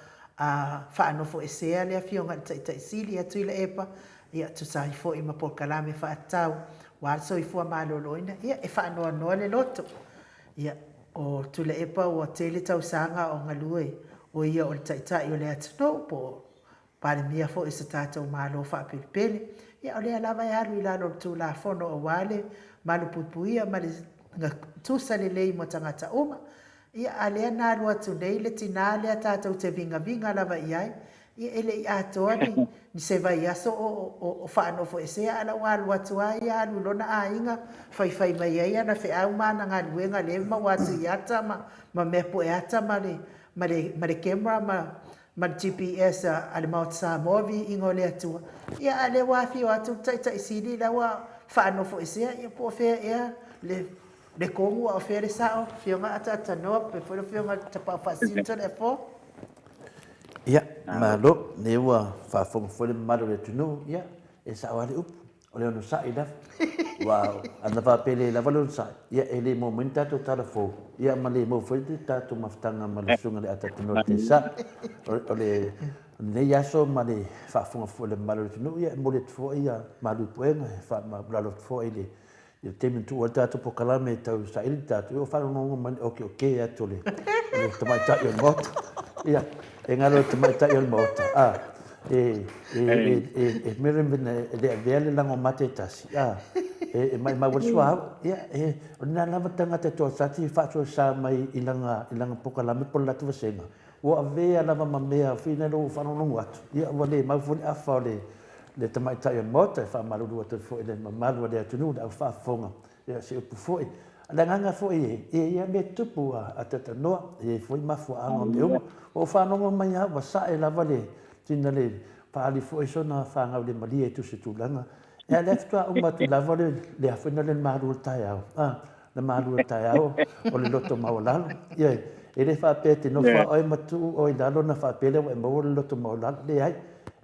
faanofoesea le Afioga i le Taitai Sili ia Tuilaepa, Ia tusa ai foi ma polokalame faatatau aua le soifua maloloina, ia e faanoanoa le loto. Ia, o Tuilaepa ua tele tausaga o galue o ia o le taitai o le atunuu po o Palemia foi o se tatou Malo faapelepele. Ia o lea lava e alu i lalo o le Tulafono aua le malupuipuia ma le gatusa lelei mo tagata uma. Ia, a lea na alu atu nei le tinā lea tatou te vigaviga lava i ai, ia e le i atoa ni, ni se vaiaso o, o, o faanofoesea a la ua alu atu lava ia alu i lona aiga, faifai mai ai ana feau ma ana galuega lea e maua atu i ata ma, ma mea pue ata ma le, ma le, ma le camera ma, ma le GPS a, a le Maota Samoa, viiga o le Atua. Ia, a lea ua afio atu le Taitai Sili la ua faanofoesea, ia po o fea ea le, Le kogu a o fea le sao, Afioga Ataatanoa, faapea foi le Afioga Tapaau Faasisina Toleafoa. Ia, malo, lea ua faafofoga foi le mamalu o le atunuu, ia, e sao lava le upu, o le onosai lava. Aua ana faapea e le lava le onosai, ia e le maua mai ni tatou tala fou, ia ma le maua foi le tatou mafutaga ma le Susuga i le Ataatanoa i le Tesa. O le. lenei aso ma le faafofoga foi a le mamalu o le atunuu, ia e momoli atu foi ia malu i puega, e faamaualalo atu foi i le I le taimi na tuu ai le tatou polokalame e tau saili tatou, ia ua faalogologo mai le okeoke atu o le tamaitai o le Maota. Ia, e galo i le tamaitai o le Maota, a, e, e, e, e, e mea le e le avea le lago mate e tasi, a, e, e maimau ai le suauu. Ia, e, o lena lava tagata e toatasi e faasoesa mai i lana, i lana polokalame po o le latou vasega, ua avea lava ma mea fina ua faalogologo atu, ia ua le mau foi le afa o le, le tamaitai o le Maota, e faamalulu atu ai foi i le mamalu o le atunuu, le au faafofoga, ia o se upu foi. A o le agaga foi e, e i ai mea tupu a talanoa, e i ai foi mafuaaga o mea uma. Ua ou faalogo mai lava ua sae lava le sina le faaali foi sona fanau le malie i tusi tulaga. Ia lea faatoa uma atu lava le le a foi le malu o le taeao. Ah, le malu o le taeao o le loto maualalo. Ioe, e le faapea e te nofo lava oe ma tuu oe i lalo ona faapea lea ua e maua le loto maualalo. Leai.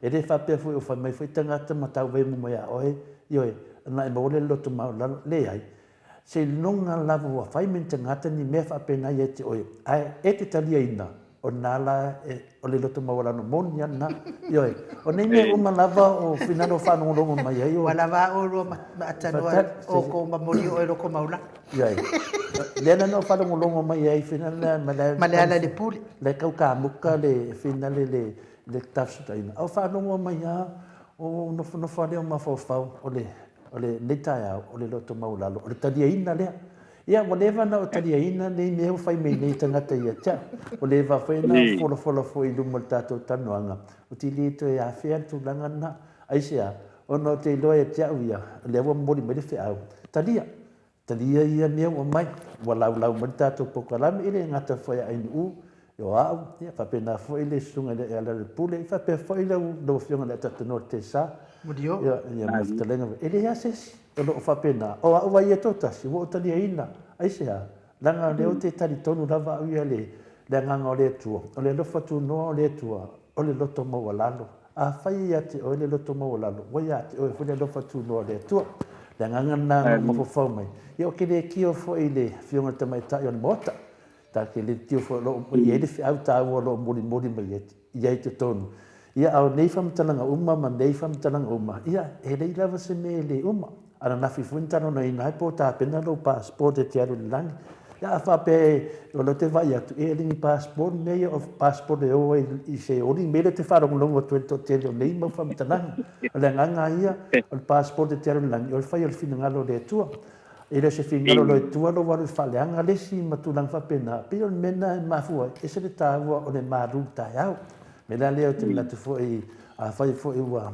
E le faapea foi o fai mai foi tagata ma tauvemu mai ia oe, ioe, ona e maua lea le loto maualalo. Leai. Seiloga lava ua fai mai ni tagata ni mea faapena ia te oe, ae e te taliaina, o lena la e, o le loto maualalo moni lava lena. Ioe, o nei mea uma lava o finagalo faalogologo mai ai o. Ua lava a oulua ma atanoa outou ma moli oe loko maulalo. Ioe, lea la na ou faalogologo mai ai finagalo ma le. Ma le ala i le pule. Le tau kamuka le finagalo le le tafesootaina. A o faalogo mai lava o nofonofo lea o mafaufau o le o lenei taeao, o le loto maualalo, o le taliaina lea. Ia, ua leva ona ou taliaina nei mea ua fai mai nei tagata ia te au. Ua leva foi ona folafola foi i luma o le tatou talanoaga, ou te le toe afea le tulaga lena. Aisea? Ona ou te iloa ia te au ia, o lea ua momoli mai le feau, talia. Talia ia mea ua aumai, ua laulau mai le tatou polokalame, e le gata foi ia Ainuu, o au, ia faapena foi le susuga i le Lealailepule, ia faapea foi lau, lau Afioga i le Atatanoa o le Tesa. Mulio. Ia, ia ma fetalaiga. E leai lava se isi o lo o faapena. O au lava ia toatasi, ua ou taliaina. Aisea? Leaga o lea ou te talitonu lava au ia le, le agaga o le Atua, o le alofa tunoa o le Atua, o le loto maualalo. Afai e ia te oe le loto maualalo, ua ia te oe foi le alofa tunoa o le Atua. Le agaga lena na ou mafaufau mai. Ia ou te le tio foi i le Afioga i le Tamaitai o le Maota. Ta te le tio foi o lo o i ai le feau taua o lo o molimoli mai ai i totonu. Ia, a o nei faamatalaga uma ma nei faamatalaga uma, ia, e leai lava se mea e le uma. Ananafi foi na talanoaina ai po o tapena lou passport e te alu i le lagi. Ia a faapea o lea ou te vaai atu, e le ni passport mea ia o passport e o ai i se oli mea lea ou te faalogologo atu ai i le toatele o nei mau faamatalaga. O le agaga lava ia, o le passport e te alu i le lagi, o le fai o le finagalo o le Atua. E le o se finagalo o le Atua lou alu i le faaleaga le isi ma tulaga faapena. E pei o le mea lena e mafua ai, e ese le taua o le malu i le taeao. O le mea la lea ou te manatu foi, afai foi ua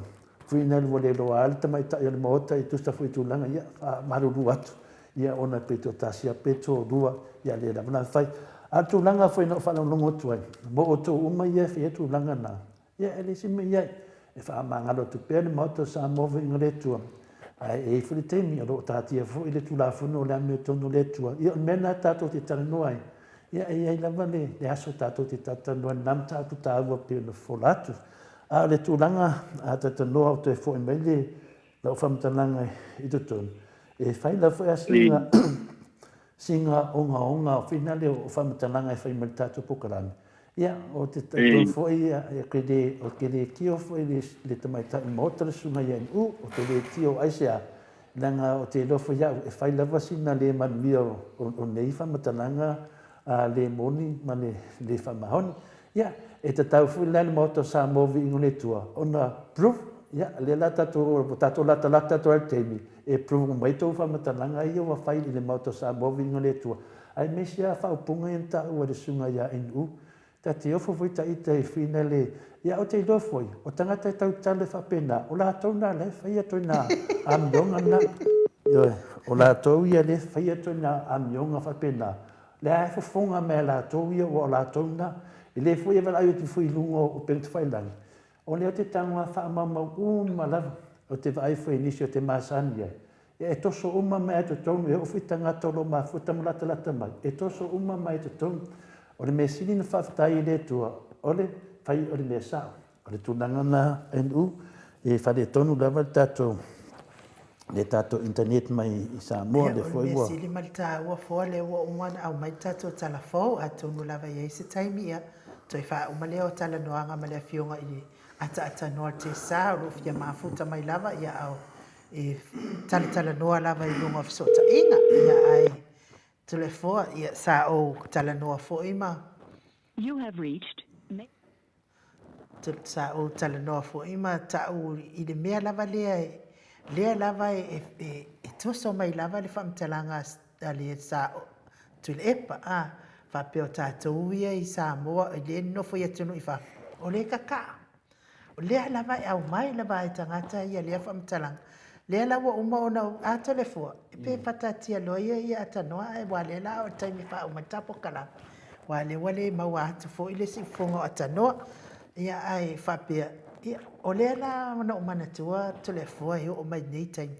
Tuina ua le iloa ai le tamaitai o le Maota e tusa foi i tulaga ia, faamalulu atu, ia ona pe toatasi lava pe toalua, ia le lava ona fai. A o le tulaga foi na ou faalogologo atu ai, mo outou uma ia e faia tulaga na, ia e leai se mea i ai. E faamagalo atu pea le Maota o Samoa foi i le Atua, ae e i ai foi le taimi o lo o taatia foi le Tulafono o le amiotonu o le Atua. Ia o le mea lena tatou te talanoa ai, ia e i ai lava le aso tatou te talatalanoa ai i lena mataupu taua pei ona fofola atu. A o le tulaga a talanoa o toe foi mai le lau faamatalaga i totonu, e fai lava foi a sina sina ogaoga o fina lea o faamatalaga e fai mai le tatou polokalame. Ia, o te talitonu foi ia, ke le, o te le tio foi le, le tamaitai Maota le susuga ia NU, o te le tio aisea, leaga o te iloa foi au, e fai lava sina le manuia o, o, o nei faamatalaga a le moni ma le le faamaoni. Ia, e tatau foi la i le Maota o Samoa Viiga o le Atua ona prove, ia, lea la tatou, ua tatou latalata atu ai i le taimi e prove uma ai tou faamatalaga ia ua fai i le Maota o Samoa Viiga o le Atua, aemaise lava faaupuga ia na taua e le Susuga ia NU. Ta te ofo foi ta ita i fina le, ia ou te iloa foi, o tagata e tautala faapena, o latou na la e faia ituaiga amioga na. Ioe, o latou ia lea e faia ituaiga amioga faapena, lea e fofoga mai e latou ia ua o latou na. E le foi e valaau atu foi i luga o upega tafailagi, o lea ou te tago lava faamaumau uma lava, ou te vaai foi i nisi ou te masani ai, E toso uma mai i totonu, e oo foi tagata o lo o mafuta ma latalata mai, e toso uma mai i totonu. O le mea sili na faafetai i le Atua, o le fai o le mea sao. O le tulaga lena NU, e faaletonu lava le tatou le tatou internet mai i Samoa. Ia, o le mea sili ma le taua foa lea ua uma ona aumai le tatou tala fou, atonu lava e i ai se taimi, ia, Toe faauma lea o talanoaga ma le Afioga i le Ataatanoa o le Tesa o lo o fia mafuta mai lava, ia a o e talatalanoa lava i luga o fesootaiga. Ia ae Toleafoa, ia sa ou talanoa foi ma You have reached Sa ou talanoa foi ma ta'u i le mea lava lea lea lava e e toso mai lava le faamatalaga a le sa Tuilaepa a faapea o tatou ia i Samoa i le nonofo i atunuu i fafo o le kaka'a. O lea lava e aumai lava e tagata ia lea faamatalaga. Lea la ua uma ona ou ata le fua, pe fataatia loa ia ia atanoa ae ua lea la o le taimi e faauma ai le ta polokalame. Aua lea ua le maua atu foi le siufofoga o atanoa. Ia ae faapea, ia o lea la na ou manatua Toleafoa e oo mai i nei taimi.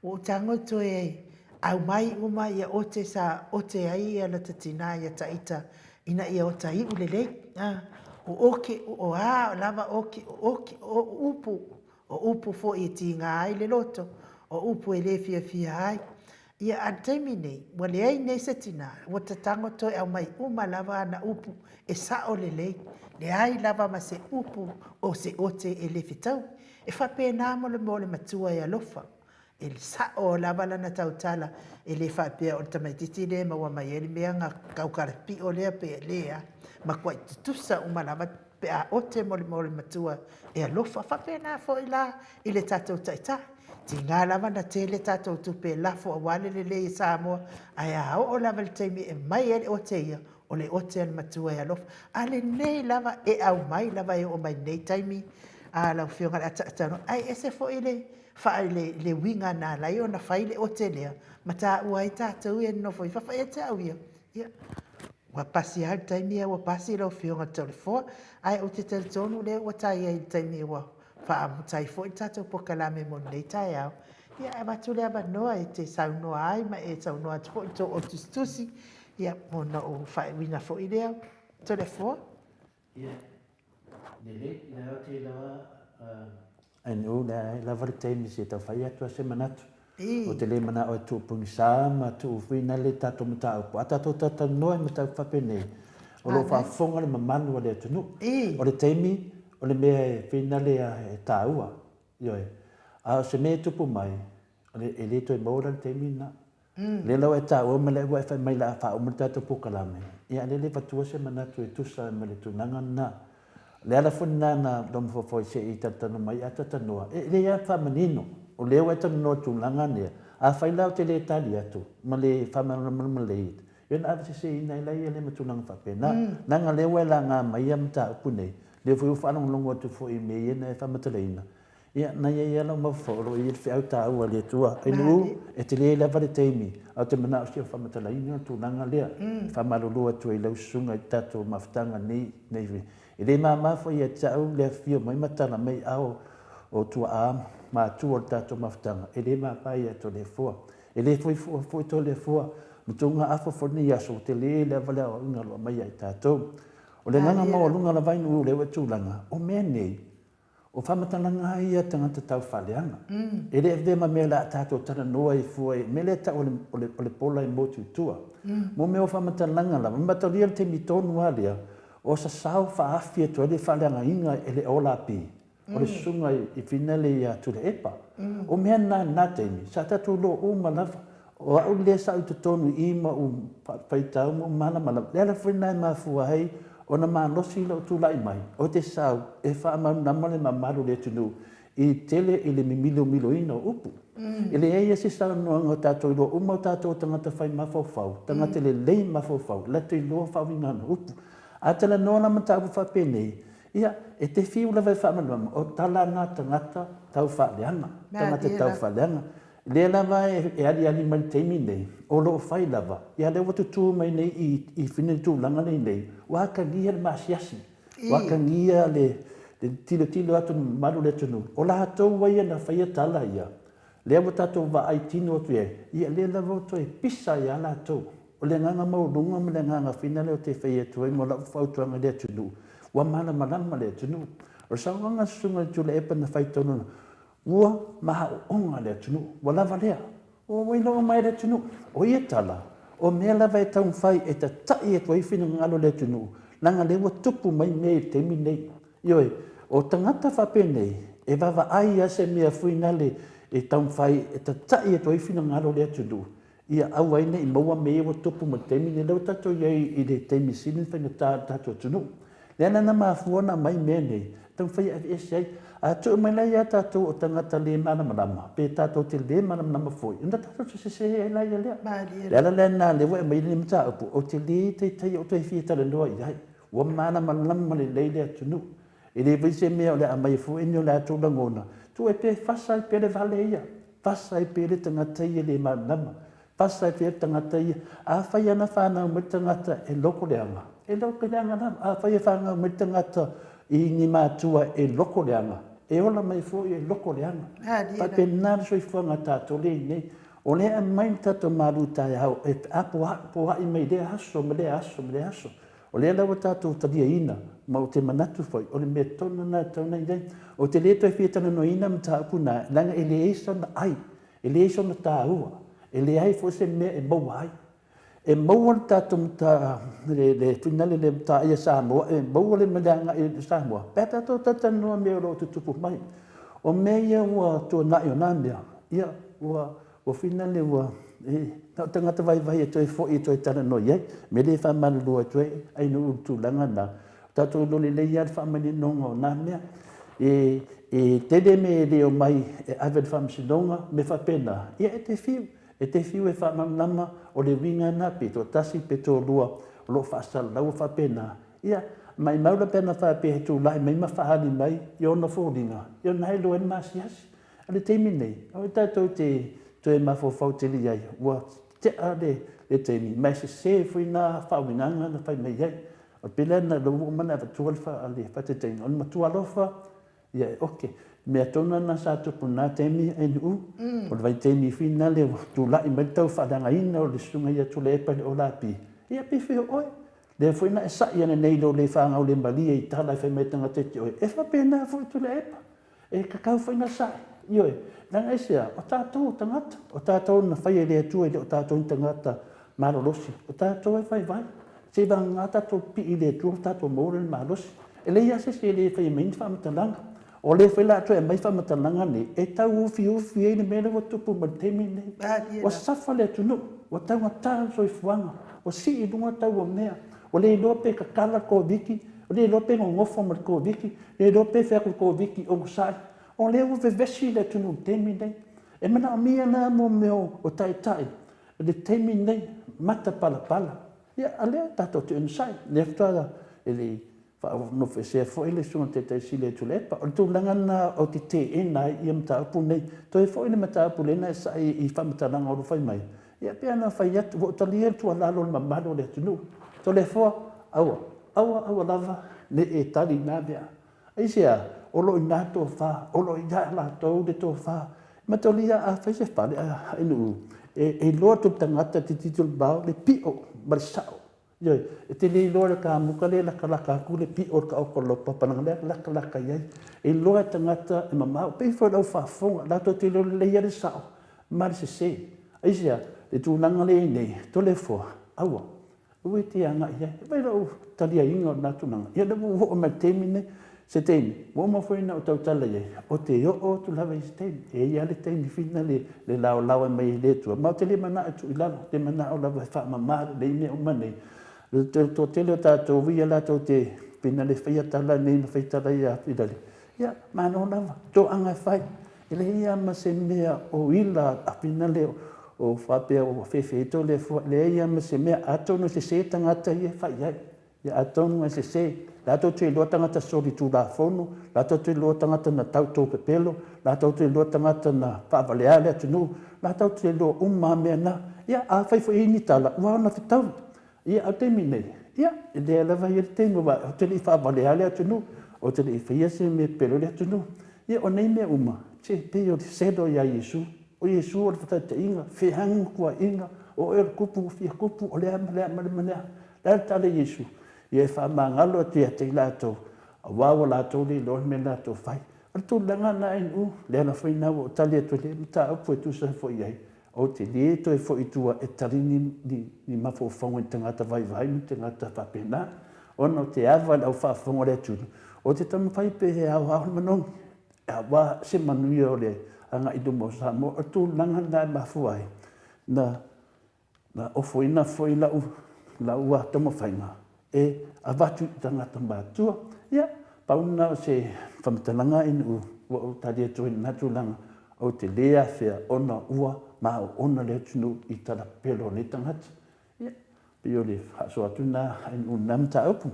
Ua ou tago toe aumai uma ia ote sa ote ai ia lota tina ia Taita ina ia ota iu lelei. O oke, o a lava oke, o oke, o upu, o upu foi e tiga ai le loto, o upu e le fiafia ai. Ia a le taimi nei, ua leai nei se tina, ua tatago toe aumai uma lava ana upu e sao lelei, leai lava ma se upu o se ote e le fetaui. E faapena mo le mea o le matua e alofa. E sao lava lana tautala, e le faapea o le tamaitiiti lea e maua mai ai le mea na taukalapi'o lea pe lea, matuai tutusa uma lava pe a ote mo le mea o le matua e alofa. Faapena foi la i le tatou taitai. Tiga lava na tele tatou tupe e lafo aua le lelei e Samoa, ae a oo lava i le taimi e aumai ai le ote ia, o le ote a le matua e alofa. A lenei lava e aumai lava e oo mai nei taimi a lau Afioga i le Ataatanoa, ae ese foi le faa le, le uiga na ala ai ona fai le ote lea, ma taua ai tatou ia e nonofo i fafo. Ia te au ia, ia, ua pasi lava le taimi ae ua pasi lau Afioga i le Taulefoa, ae ou te talitonu lea ua ta i ai i le taimi ua faamuta ai foi le tatou polokalame mo lenei taeao. Ia, e avatu le avanoa e te saunoa ai ma e saunoa atu foi i tō ou tusitusi, ia, ona ou faaiuina foi lea, Toleafoa. Ia, lelei, lea ou te iloa I know lea e lava le taimi se tau fai atu a se manatu. Ou te le manao e tuu pogisa ma tuu fuina le tatou mataupu. A tatou talatalanoa i mataupu faapenei, o lo o faafofoga le mamalu o le atunuu. O le taimi, o le mea e finale e taua. Ioe. A o se mea e tupu mai, e le toe maua la le taimi lena. Lea la ua e taua ma lea ua e fai mai o le a faauma le tatou polokalame, ia lea le avatua se manatu e tusa ma le tulaga lena. O le ala foi lena na lou mafaufau ai se i talatalanoa mai a talatalanoa, e lelei lava le faamanino, o lea ua e talanoa i le tulaga lea, afai la ou te le tali atu ma le faamalamalama lelei, ia ona aveseseina ai laia lea ma tulaga faapena. Leaga o lea ua e laga mai ia mataupu nei, lea foi ua faalogologo atu foi i mea ia na e faamatalaina, Ia, na i ai lava lau mafaufau o lo o i ai le feau taua a le Atua. Ailuu, e tele lava le taimi, ae ou te manao e fia faamatalaina le tulaga lea. E faamalulu atu ai i lau susuga i le tatou mafutaga nei, nei. E le mama foi ia te au le afifio mai ma tala mai ao o tuaa matua o le tatou mafutaga, e le mama ia Toleafoa. E le foi fua foi Toleafoa, ma tuuga afa foi lenei aso, ua tele lava le aoaoina o lo o aumai ia i tatou. O le agaga maualuga lava Ailuu lea ua e tulaga, o mea nei, O faamatalaga lava ia a tagata tau faaleaga. E le avea ma mea o le a tatou talanoa ai fua i mea lea e tau o le pola e motu i tua. Mo mea o faamatalaga lava, mataulia le taimi tonu lava lea, o sasao faaafi atu ai le faaleagaina e le OLP, o le susuga i Finale ia Tuilaepa. O mea na i lena taimi, sa tatou iloa uma lava. O au lea sa ou i totonu i i ma ou faitau ma ou malamalama, le ala foi lena e mafua ai ona malosi lou tulai mai, ou te sau e faamalamalama le mamalu o le atunuu i tele i le mimilomiloina o upu. E leai lava se saunoaga o tatou iloa uma o tatou o tagata fai mafaufau, tagata lelei mafaufau, latou iloa faauigaina o upu. A talanoa la mataupu faapenei, ia, e te fiu lava e faamalamalama, o tala na a tagata tau faaleaga, tagata tau faaleaga. Lea lava e aliali mai i le taimi nei, o lo o fai lava, ia lea ua tutū mai nei i i fina le tulaga lea nei, ua atagia le maasiasi, ua atagia le tilotilo atu o le mamalu o le atunuu, o latou ai ia na faia tala ia, lea ua tatou vaai tino atu i ai, ia lea lava ua toe pisa ai lava latou. O le agaga maualuga ma le agaga fina lea ou te fai atu ai mo lau fautuaga i le atunuu, ua malamalama le atunuu. O le saunoaga a le Susuga i le Tuilaepa na fai tonu, Ua maoaoga le atunuu, ua lava lea. Ua wailoa mai le atunuu. O ia tala, o mea lava e taumafai e tata'i atu ai finagalo o le atunuu, Leaga lea ua tupu mai mea i le taimi lenei. Ioe, o tagata faapenei, e vaavaai lava se mea fuinale e taumafai e tata'i atu ai finagalo o le atunuu, ia aua ai ne i maua mea ia ua tupu mai i le taimi lenei. Lea ua tatou i ai i le taimi sili ona faigata o le tatou atunuu. Lea la na mafua ona aumai mea nei, e taumafai e aveese ai. A tuu mai la ia tatou o tagata le malamalama, pe tatou te le malamalama foi, ona tatou te sese ai laia lea. O le ala lena lea ua aumai lenei mataupu, ou te le taitai ou toe fia talanoa i ai. Ua malamalama lelei le atunuu. E leai foi se mea o le a aumai foi ni o latou lagona, tuu ai pea e fasa ai pea le vale ia, fasa ai pea le tagata ia le malamalama, fasa ai pea le tagata ia. Afai lava na fanau mai le tagata e loko leaga, e loko leaga lava. Afai e fanau mai le tagata i ni matua e loko leaga, e ola mai foi e loko leaga. E faapena le soifuaga a tatou lea e i ai nei. O lea e aumai le tatou malu taeao e feapoa'i mai i lea aso ma lea aso ma lea aso. O lea la ua tatou taliaina, ma ou te manatu foi, o le mea tonu lena e tatau ona i ai. Ou te le toe fia talanoaina mataupu na, leaga e leai sona ai, e leai sona taua, e leai foi se mea e maua ai. E maua le tatou mata, le finale le mataia Samoa, e maua le mea le agai i Samoa, pe a tatou talatalanoa i mea o lo o tutupu mai. O mea ia ua tuanai o na mea, ia, ua Ua finale ua, e, na o tagata vaivai e toe foi e toe talanoa i ai. Mea lea e faamalulu atu ai, ai nuu i le tulaga lena, o tatou iloa lelei lava le faamaninoga o na mea. E, e tele mea e le omai e ave i le faamasinoga, mea faapena, ia e te fiu, e te fiu e faamalamalama o le uiga lena, pe toatasi pe toalua o lo o faasalalaua faapena. Ia, maimau la pe ana faapea e tulai mai ma faaali mai i ona foliga, ia o lena e iloa ai le maasiasi. A o le taimi lenei, aua tatou te toe mafaufau tele i ai, ua tea le taimi, ma e sese foi na faauigaga na fai mai ai. O le pele lena, o lea ua uma ona avatua le faataitaiga, o le matua alofa, ia e oke. O le mea tonu lava lena sa tupu i lena taimi aunuu, o le vaitaimi foi lena ua tulai mai le tau faaleagaina o le susuga ia Tuilaepa i le Olapi, ia pe fia o oe. Lea foi na e sa'i ananei i lou le fagaulemalie i tala e fai mai ai tagata ia te oe, e faapena foi Tuilaepa. E tatau foi ona sa'i. Ioe. Leaga aisea? O tatou o tagata. O tatou na faia e le Atua e le o tatou ni tagata malolosi. O tatou e vaivai. Seivagana tatou pipii i le Atua ona tatou maua lea o le malosi. E leai lava se isi e le faia mai ni faamatalaga. O lea foi o le a toe aumai faamatalaga nei e tau ufiufi ai le mea lea ua tupu mai i le taimi lenei. Ua safa le atunuu, ua taugata le soifuaga, ua sii i luga tau o mea, ua le iloa pe tatala le Koviti, ua le iloa pe nonofo ma le Koviti, Le iloa pe fea atu le Koviti onosai. O lea ua vevesi le atunuu i le taimi lenei. E manaomia la mo mea o taitai i le taimi lenei, matapalapala. Ia, a lea tatou te onosai. O lea faatoa e le i faanofoesea foi le Susuga i le Taitai Sili a Tuilaepa. O le tulaga lena ou te teena ai ia mataupu nei. Toe foi le mataupu lea na e sa'i i faamatalaga o lo o fai mai, ia pei ona fai atu, ua ou talia le tuualalo a le mamalu o le atunuu. Toleafoa, aua. Aua aua lava ne i e tali i na mea. Aisea? O lo o i ina le tofa, o lo o ia latou le tofa. Matalia a fai se fale a nuu, e iloa atu e le tagata e tilotilo mamao le pio ma le sao. Ioe, e te le iloa e le kamuta lea e latalata atu le pio o le taoto o le laupapa leaga o lea e latalata i ai. E iloa e tagata e mamao, e pei foi o le au faafofoga, latou te iloa lelei lava le sao ma le sese. Aisea? Le tulaga lea e i ai nei, Toleafoa, aua. Aua e te agai i ai. E fai lau taliaiga o lena tulaga. Ia lea ua oo mai i le taimi lenei, se taimi, ua uma foi ona ou tautala i ai, ou te oo atu lava i se taimi. E i ai lava le taimi fina le laolao e aumai e le Atua. Ma ou te le manao e tuu i lalo, ou te manao lava e faamama lelei mea uma nei. O le toatele o tatou ia latou te fina le faia tala nei ma fai tala ia Finale, ia, malo lava, toaga e fai. E leai lava ma se mea o ila a finale o faapea ua fefe ai Toleafoa, e leai lava ma se mea. Atonu e sese tagata ia e fai ai. Ia atonu e sese. Latou te iloa tagata solitulafono, latou te iloa tagata na tauto pepelo, latou te iloa tagata na faavalea le atunuu, latou te iloa uma lava mea na. Ia afai foi e i ai ni tala, ua ona fetaui. Ia, a o le taimi nei, ia, e lea lava e i ai le taimi, aua ou te le i faavalea le atunuu, ou te le i faia se mea e pepelo ai le atunuu. Ia, o nei mea uma, se e pei o le selo ia Iesu. O Iesu o le faataitaiga, feaga tuuaiga, o oe o le tupu ua fia tupu, o le a ma le a ma le ma le a. O le a le tala a Iesu? Ia e faamagalo atu ia te i latou, aua ua latou le iloa le mea na latou fai. O le tulaga lena e Nu'u, le ala foi lena ua ou tali atu ai i le mataupu e tusa ai foi i ai, Ou te le toe foi i tua e tali ni mafaufauga i tagata vaivai ma tagata faapena. Ona ou te ava i le au faafofoga o le atunuu, ou te taumafai pea e aoao le manogi, aua se manuia o le agai i luma o Samoa. O le tulaga lena e mafua ai na Na ofoina foi lau lau taumafaiga e avatu i tagata matua. Ia, pau lena o se faamatalaga ina ua ou tali atu ai i lena tulaga, ou te le afea ona ua maoona le atunuu i tala pepelo o nei tagata. Ia, pei o le faasoa atu lena i lena mataupu.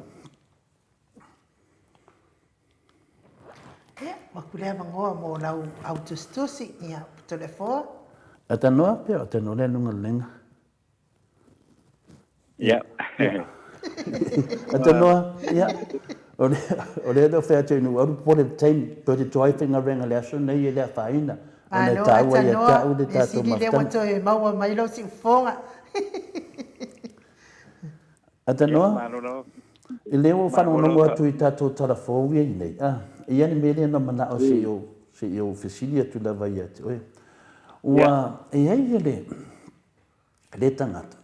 Ia, ua aku le avanoa mo lau au tusitusi, ia, Toleafoa. A tanoa pea o tanoa lea luga lenga. Ia. A tanoa, ia. O le o le leo whea atu inu aru pole le taimi, pe te toai whenga renga le aso nei e lea whaina. Ona e tāua ia te au le tātou mafutanga. Lea ua toe maua mai lau siufoga. Atanoa, e le ua faalogologo atu i tatou tala fou ia nei, a, e i ai le mea lea na manao se i ou, se i ou fesili atu lava ia te oe. Ua, e i ai le, le tagata,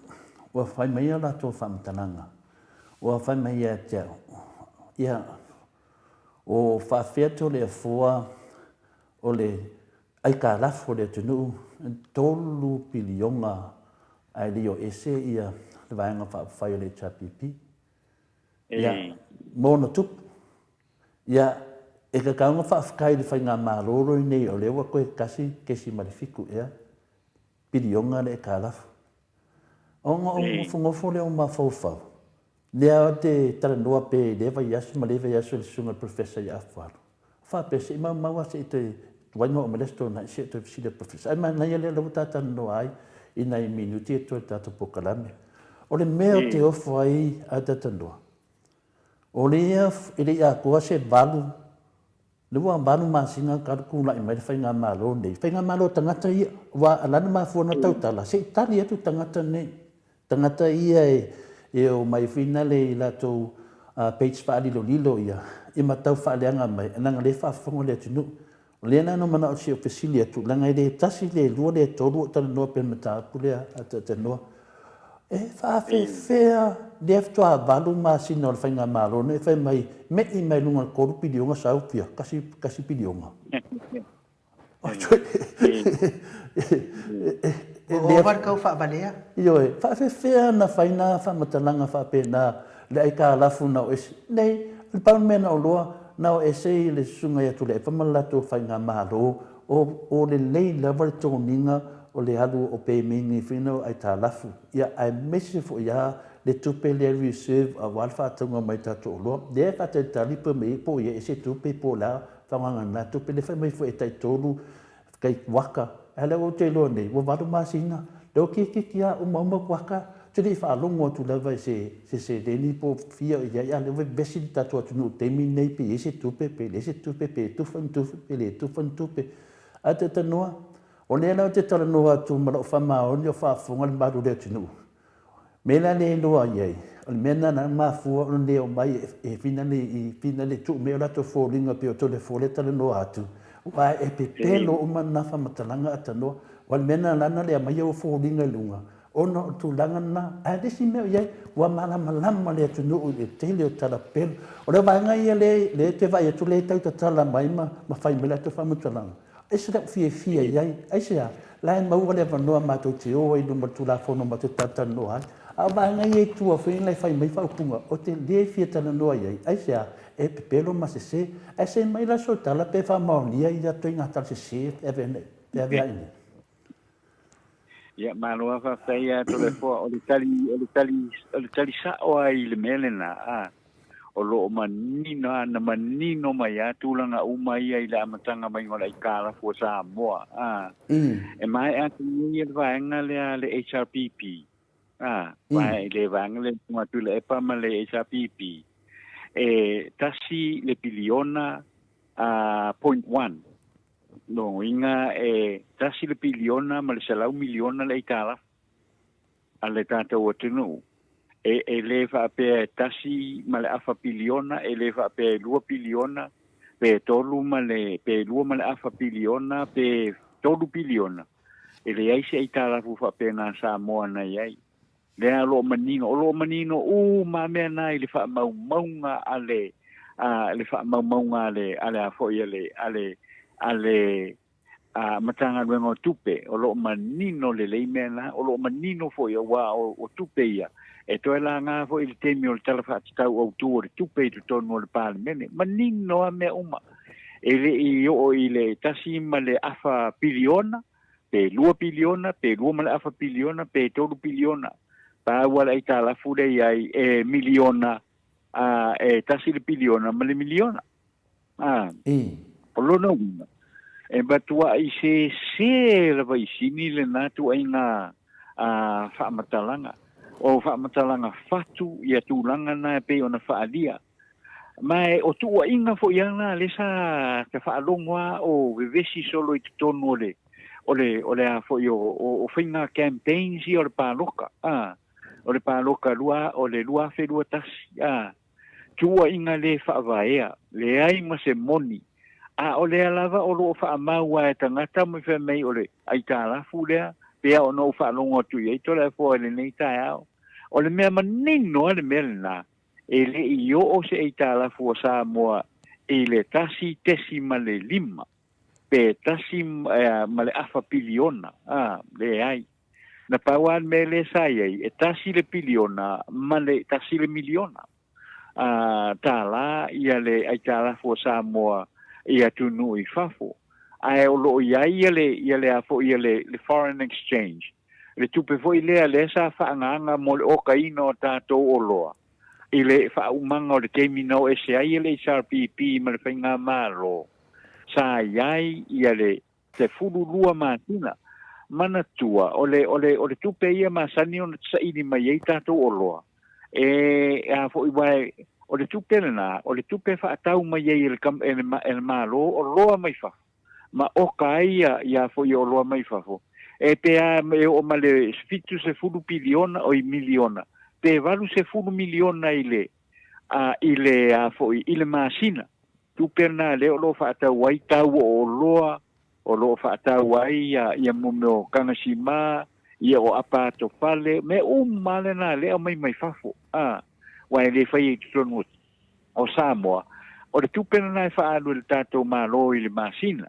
ua fai mai a latou faamatalaga, ua fai mai ia te au, ia, o faafefea Toleafoa o le aitalafu o le atunuu, e $3 piliona ae le i o ese ia le Vaega Faaupufai o le HRPP. Ia, ma ona tupu. Ia, e tatau ona faafetai i le Faigamalo lenei o lea ua toe 1.7 ea piliona le aitalafu. Ona ou nofonofo lea o mafaufau, lea ou te talanoa pea i lea vaiaso ma lea vaiaso i le susuga i le Professor ia Afualo, faapea se i maumau lava se i toe tuai ona oo mai le Aso Toonai se i toe fesili atu i le Professor. Ae manaia lea o lea ua ta talanoa ai i nai minute ia totoe o le tatou polokalame. O le mea ou te ofo ai a talanoa, o lea e le i atoa se valu Lea ua valu masina talu tulai mai le faigamalo lenei, faigamalo a tagata ia, aua o le a le mafua ona tautala, se i tali atu tagata nei, tagata ia e omai foi nale i latou page faalilolilo ia, ia ma tau faaleaga mai, leaga o lea e faafofoga le atunuu. O lea la na ou manao se i ou fesili atu, leaga e le tasi, le lua, le tolu o talanoa pea i le mataupu lea a talanoa. E faafefea lea faatoa valu masina o le faigamalo nei fai mai me'i mai luga o le $3 piliona sau fia $1 piliona. Ua ova le tau faavalea. Ioe, faafefea na fai na faamatalaga faapena le aitalafu na o ese nei, le pau le mea na oloa na o ese i le susuga ia Tuilaepa ma le latou faigamalo O lelei lava le toniga o le alu o pemeni foi na o aitalafu, ia aemaise foi a le tupe lea reserve aua le faatauga mai tatou oloa. Lea e faatalitali pe mai po o i ai se tupe po o le a faaaogaina lena tupe. Lea fai mai foi e tai tolu tai kuaka, ae lea ou te iloa nei ua valu masina, lea ua kirikiti a uma uma kuaka, ou te le i faalogo atu lava i se se seleni po o fia o i ai, a o lea ua vevesi le tatou atunuu i le taimi lenei pe i ai se tupe pe leai se tupe, pe tufa ni tupe pe le tufa ni tupe. Ae talanoa, o lea la ou te talanoa atu ma lou faamaoni o faafofoga le mamalu o le atunuu. O mea la lea e iloa i ai, o le mea lena na mafua ona le omai e finale i finale tuu mai o latou foliga pei o Toleafoa lea e talanoa atu, aua e pepelo uma na faamatalaga a tanoa. Aua o le mea lena la na le aumaia o foliga i luga, Ona o le tulaga lena, ae le isi mea o i ai, ua malamalama le atunuu i le tele o tala pepelo. O le vaega ia lea lea te vaai atu lea e tau tatala mai ma ma fai mai latou faamatalaga, e ese lou fiafia i ai. Aisea? La e maua le avanoa matou te o ai i luma o le Tulafono matou te talatalanoa ai. A o vaega ia i tua foi la e fai mai faaupuga, ou te le fia talanoa i ai. Aisea? E pepelo ma sese. Ae se mai la sou tala pe faamaonia ia ituaiga tala sese e ave nei, e ave ai nei. Ia, malo lava faafetai ia Toleafoa. O le tali, o le tali, o le tali sa'o lava i le mea lena, a, o lo o manino lava, na manino mai lava tulaga uma ia i le amataga maiga o le aitalafu a Samoa, a. E maea atu nei le vaega lea a le HRPP, a, vae, le vaega lea i luga atu i le EPA ma le HRPP, e tasi le piliona, a, point one. Lona uiga e tasi le piliona ma le selau miliona le aitalafu a le tatou atunuu. E, e le faapea e tasi ma le afa piliona, e le faapea e lua piliona, pe tolu ma le, pe lua ma le afa piliona, pe tolu piliona. E leai se aitalafu faapena a Samoa na i ai. Lea o lo o manino, o lo o manino uma mea na i le faamaumauga a le, a le faamaumauga a le, a le a foi a le, a le, a le a Matagaluega o Tupe, o lo o manino lelei mea na, o lo o manino foi auā o, o tupe ia, e toe laga foi i le taimi o le Tala Faatatau Autu o le Tupe i totonu o le Palemene. Manino lava mea uma. E le i oo i le tasi ma le afa piliona, pe 2 piliona, pe 2 ma le afa piliona, pe 3 piliona. Pau lava le aitalafu lea i ai e miliona, a, e tasi le piliona ma le miliona. A, o lona uiga, e matuai sese lava i sini lena tuaiga a, faamatalaga. O faamatalaga fatu ia tulaga na e pei ona faaalia. Ma e o tuuaiga foi lava na lea sa ta faalogo lava o vevesi solo i totonu o le o le o le a foi o o, o faiga campaigns ia o le paloka, a, o le paloka lua o le 2021, a, tuuaiga le faavaea, leai ma se moni, a o lea lava o lo o faamau lava e tagata ma fai mai o le aitalafu lea, pei lava ona ou faalogo atu i ai Toleafoa i lenei taeao. O le mea manino lava le mea lena, e le i oo se aitalafu a Samoa i le 1.5 pe 1.5 piliona, a, leai. Na pau lava le mea lea sa i ai, e tasi le piliona ma le tasi le miliona a, tālā ia le aitalafu a Samoa i atunuu i fafo. Ae o lo o i ai ia le, ia le a foi ia le, le foreign exchange, le tupe foi lea lea sa faaagaaga mo le okaina o tatou oloa i le faaumaga o le taimi na o ese ai le HRPP ma le Faigamalo, sa i ai ia le 12 masina. Manatua, o le, o le, o le tupe ia masani ona saili mai ai tatou oloa, e, a foi uae, o le tupe lena, o le tupe faatau mai ai e le, e le, e le Malo oloa mai fafo, ma oka ai ia, ia foi oloa mai fafo, e pe a e oo ma le 70 piliona, oi miliona, pe 80 miliona i le, a, i le, a foi, i le masina. Tupe lena lea o lo o faatau ai tau o oloa, o lo o faatau ai ia, ia mo mea o kagasima, ia o apa atofale, mea uma lena lea e aumai mai fafo, a, aua e le faia i totonu o Samoa. O le tupe lena e faaalu e le tatou Malo i le masina,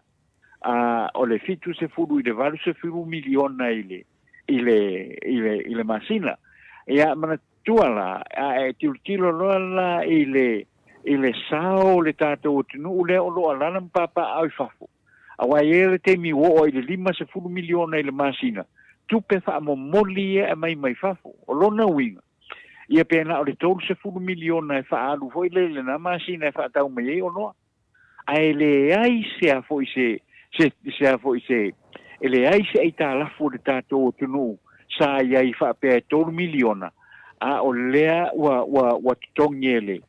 a, o le 70 i le 80 miliona i le, i le, i le, i le masina. Ia, manatua la, a e tilotilo loa la i le, i le sao o le tatou atunuu lea o lo o alaala ma papaaao i fafo, aua e i ai le taimi ua oo ai i le 50 miliona i le masina, tupe faamomoli ia e aumai mai fafo. O lona uiga, ia pe na o le 30 miliona e faaalu foi lea i lena masina e faatau mai ai oloa. Ae leai se a foi se, se, se a foi se, e leai se aitalafu o le tatou atunuu sa i ai faapea e $3 miliona, a o lea ua, ua, ua totogi e le,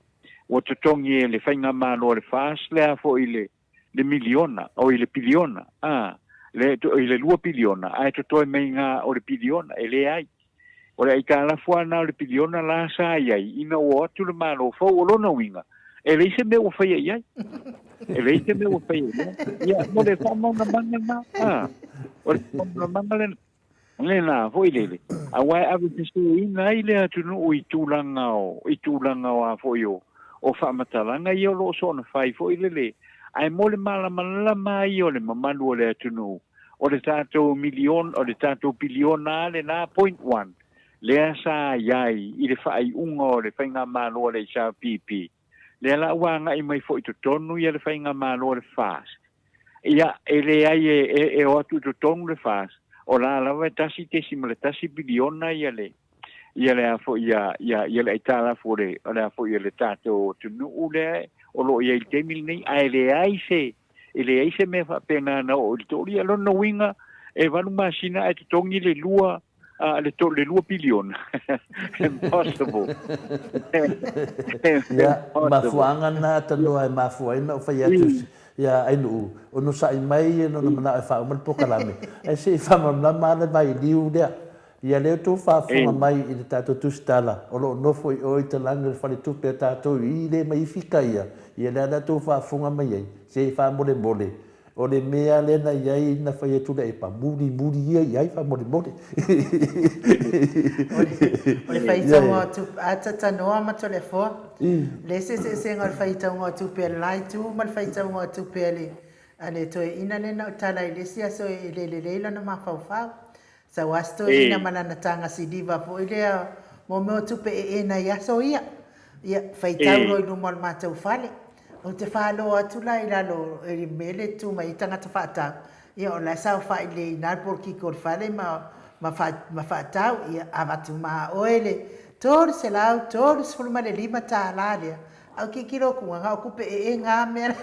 ua totogi e le Faigamalo a le FAST le a foi le, le miliona, oi le piliona, a, le, i le 2 piliona, ae totoe mai ga o le piliona, e leai. O le aitalafu lava lena o le piliona la sa i ai ina ua o atu le Malo fou. O lona uiga, e leai se mea ua faia i ai. E leai se mea ua faia i ai. Ia, mo le faamalamalamaga lena, a, o le faamalamalamaga lena, lena foi lele, aua e aveseseina ai le atunuu i tulaga o, i tulaga o a foi o, o faamatalaga ia o lo o soona fai foi lele, ae mo le malamalama ai o le mamalu o le atunuu, O le tatou miliona, o le tatou piliona lava lena point one, lea sa i ai i le faaiuga o le Faigamalo a le HRPP, lea la ua agai mai foi i totonu ia le Faigamalo a le FAST. Ia, e leai e, e, e o atu i totonu le FAST, o la lava e 1.1 piliona ia le, ia le a foi ia, ia, ia le aitalafu o le, o le a foi o le tatou atunuu lea o lo o i ai i le taimi lenei, ae leai se, E leai se mea faapena na oo i le tooli. O lona uiga, e valu masina ae totogi le lua, a, le, to, le lua piliona. Impossible. Ia, mafuaaga na atanoa e mafua ai na ou fai atu ia Ainuu, onosai mai lona manao e faauma le polokalame, ae se i faamalamalama lava le vailiu lea. Ia lea outou faafofoga mai i le tatou tusitala o lo o nofo i o i talagi o le faletupe a tatou i le mai fika ia, ia lea la outou faafofoga mai ai, se i faamolemole. O le mea lea na i ai na fai atu le epa, mulimuli ia i ai faamolemole. O le faitauga o tupe, a tatanoa ma Toleafoa, le eseeseesega o le faitauga o tupe a le la itu ma le faitauga o tupe a le a le toeaina lea na ou tala ai i le isi aso e le lelei lona mafaufau. Sau lava si toeaina ma lana taga siliva foi lea mo mea o tupe eena i aso ia. Ia, faitau loa i luma o le matou fale. Ou te falo atu la i lalo i le mea lea e tu mai ai tagata faatau, ia o la e saofai lelei i ina le polokiki o le fale ma ma ma faatau. Ia, avatu ma oe le $335 tala lea. Au tilotilo atu na o tupe ee na mea la.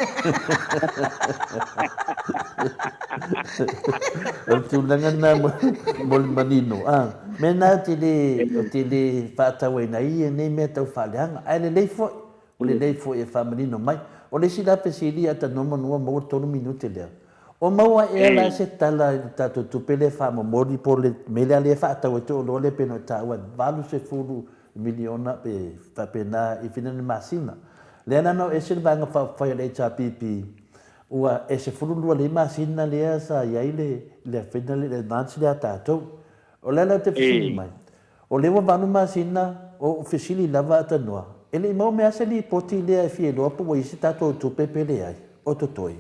O le tulaga lena mo le manino. A, mea na ou te le, ou te le faatauaina ai ia nei mea tau faaleaga. Ae lelei foi, o lelei foi e faamanino mai. O le isi la fesili a tanoa manu ua maua le tolu minute lea. O maua ea la se tala i le tatou tupe lea e faamomoli po o le mea lea lea e faatau ai oloa lea pei ona e taua e 80 miliona pe faapena i fina ni masina. Lea la na o ese le Vaega Faaupufai a le HRPP ua e 12 lei masina lea sa i ai le le fina le advance lea a tatou. O le ala ou te fesili mai, o lea ua 8 masina o ou fesili lava Atanoa, e le i maua mai lava se lipoti lea e fia iloa po ua i ai se tatou tupe pe leai, o totoe.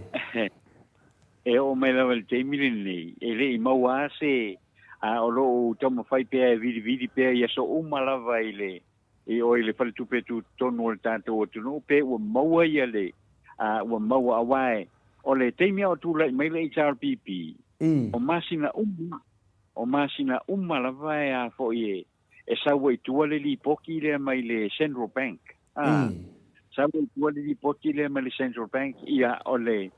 E oo mai lava i le taimi lenei, e le i maua lava se a o lo o taumafai pea e vilivili pea i aso uma lava i le i o i le faletupe tutotonu o le tatou atunuu pe ua maua ia le a ua maua aua e o le taimi a o tulai mai le HRPP o masina uma o masina uma lava e a foi e e sau ai i tua le lipoti lea mai le Central Bank a sau ai i tua le lipoti lea mai le Central Bank ia o le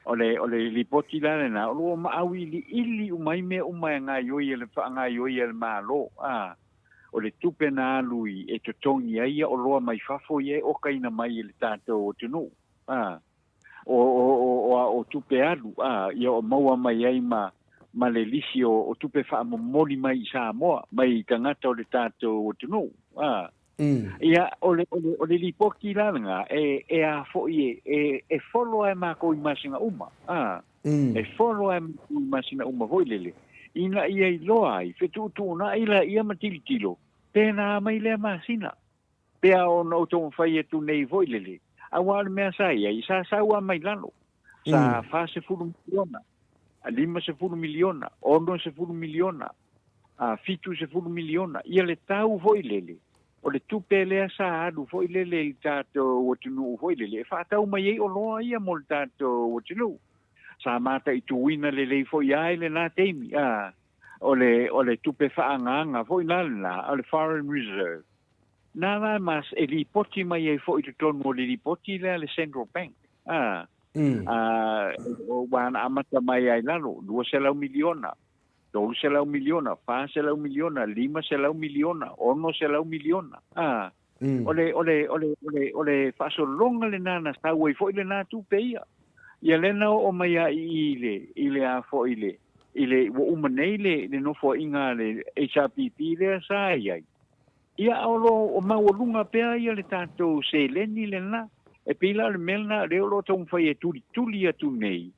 o le o le lipoti la lena o lo o maauiliili uma ai mea uma e gaoioi e le faagaoioi e le Malo a o le tupe na alu i e totogi ai ia oloa mai fafo ia e okaina mai e le tatou atunuu a o o o o, o tupe alu a ia o maua mai ai ma ma le lisi o, o tupe faamomoli mai i Samoa mai i tagata o le tatou atunuu a Ia, o le, o le, o le lipoti la lena, e, e a foi e, e, e folo lava e matou i masina uma, a, e folo lava e matou i masina uma foi lele, ina ia iloa ai, fetuutuunai laia ma tilotilo, pe na mai lea masina, pe a ona ou taumafai atu nei foi lele, aua o le mea sa i ai, sa sau lava mai lalo, sa 40 miliona, 50 miliona, 60 miliona, a 70 miliona, ia le tau foi lele, o le tupe lea sa alu foi lele i le tatou atunuu foi lele, e faatau mai ai oloa ia mo le tatou atunuu. Sa mataituina lelei foi lava i lena taimi, a, o le, o le tupe faaagaaga foi la lena, o le foreign reserve. Na la mas e lipoti mai ai foi i totonu o le lipoti lea a le Central Bank, a, a, ua na amata mai ai lalo, 200 miliona, 300 miliona, 400 miliona, 500 miliona, 600 miliona. A, o le, o le, o le, o le, o le faasologa lena na sau ai foi lena tupe ia. Ia lea na oo mai a i i le, i le a foi le, i le, ua uma nei le, le nofoaiga a le HRPP lea sa i ai. Ia a o lo o maualuga pea ia le tatou seleni lena. E pei la o le mea lena lea o lo o taumafai e tulituli atu nei,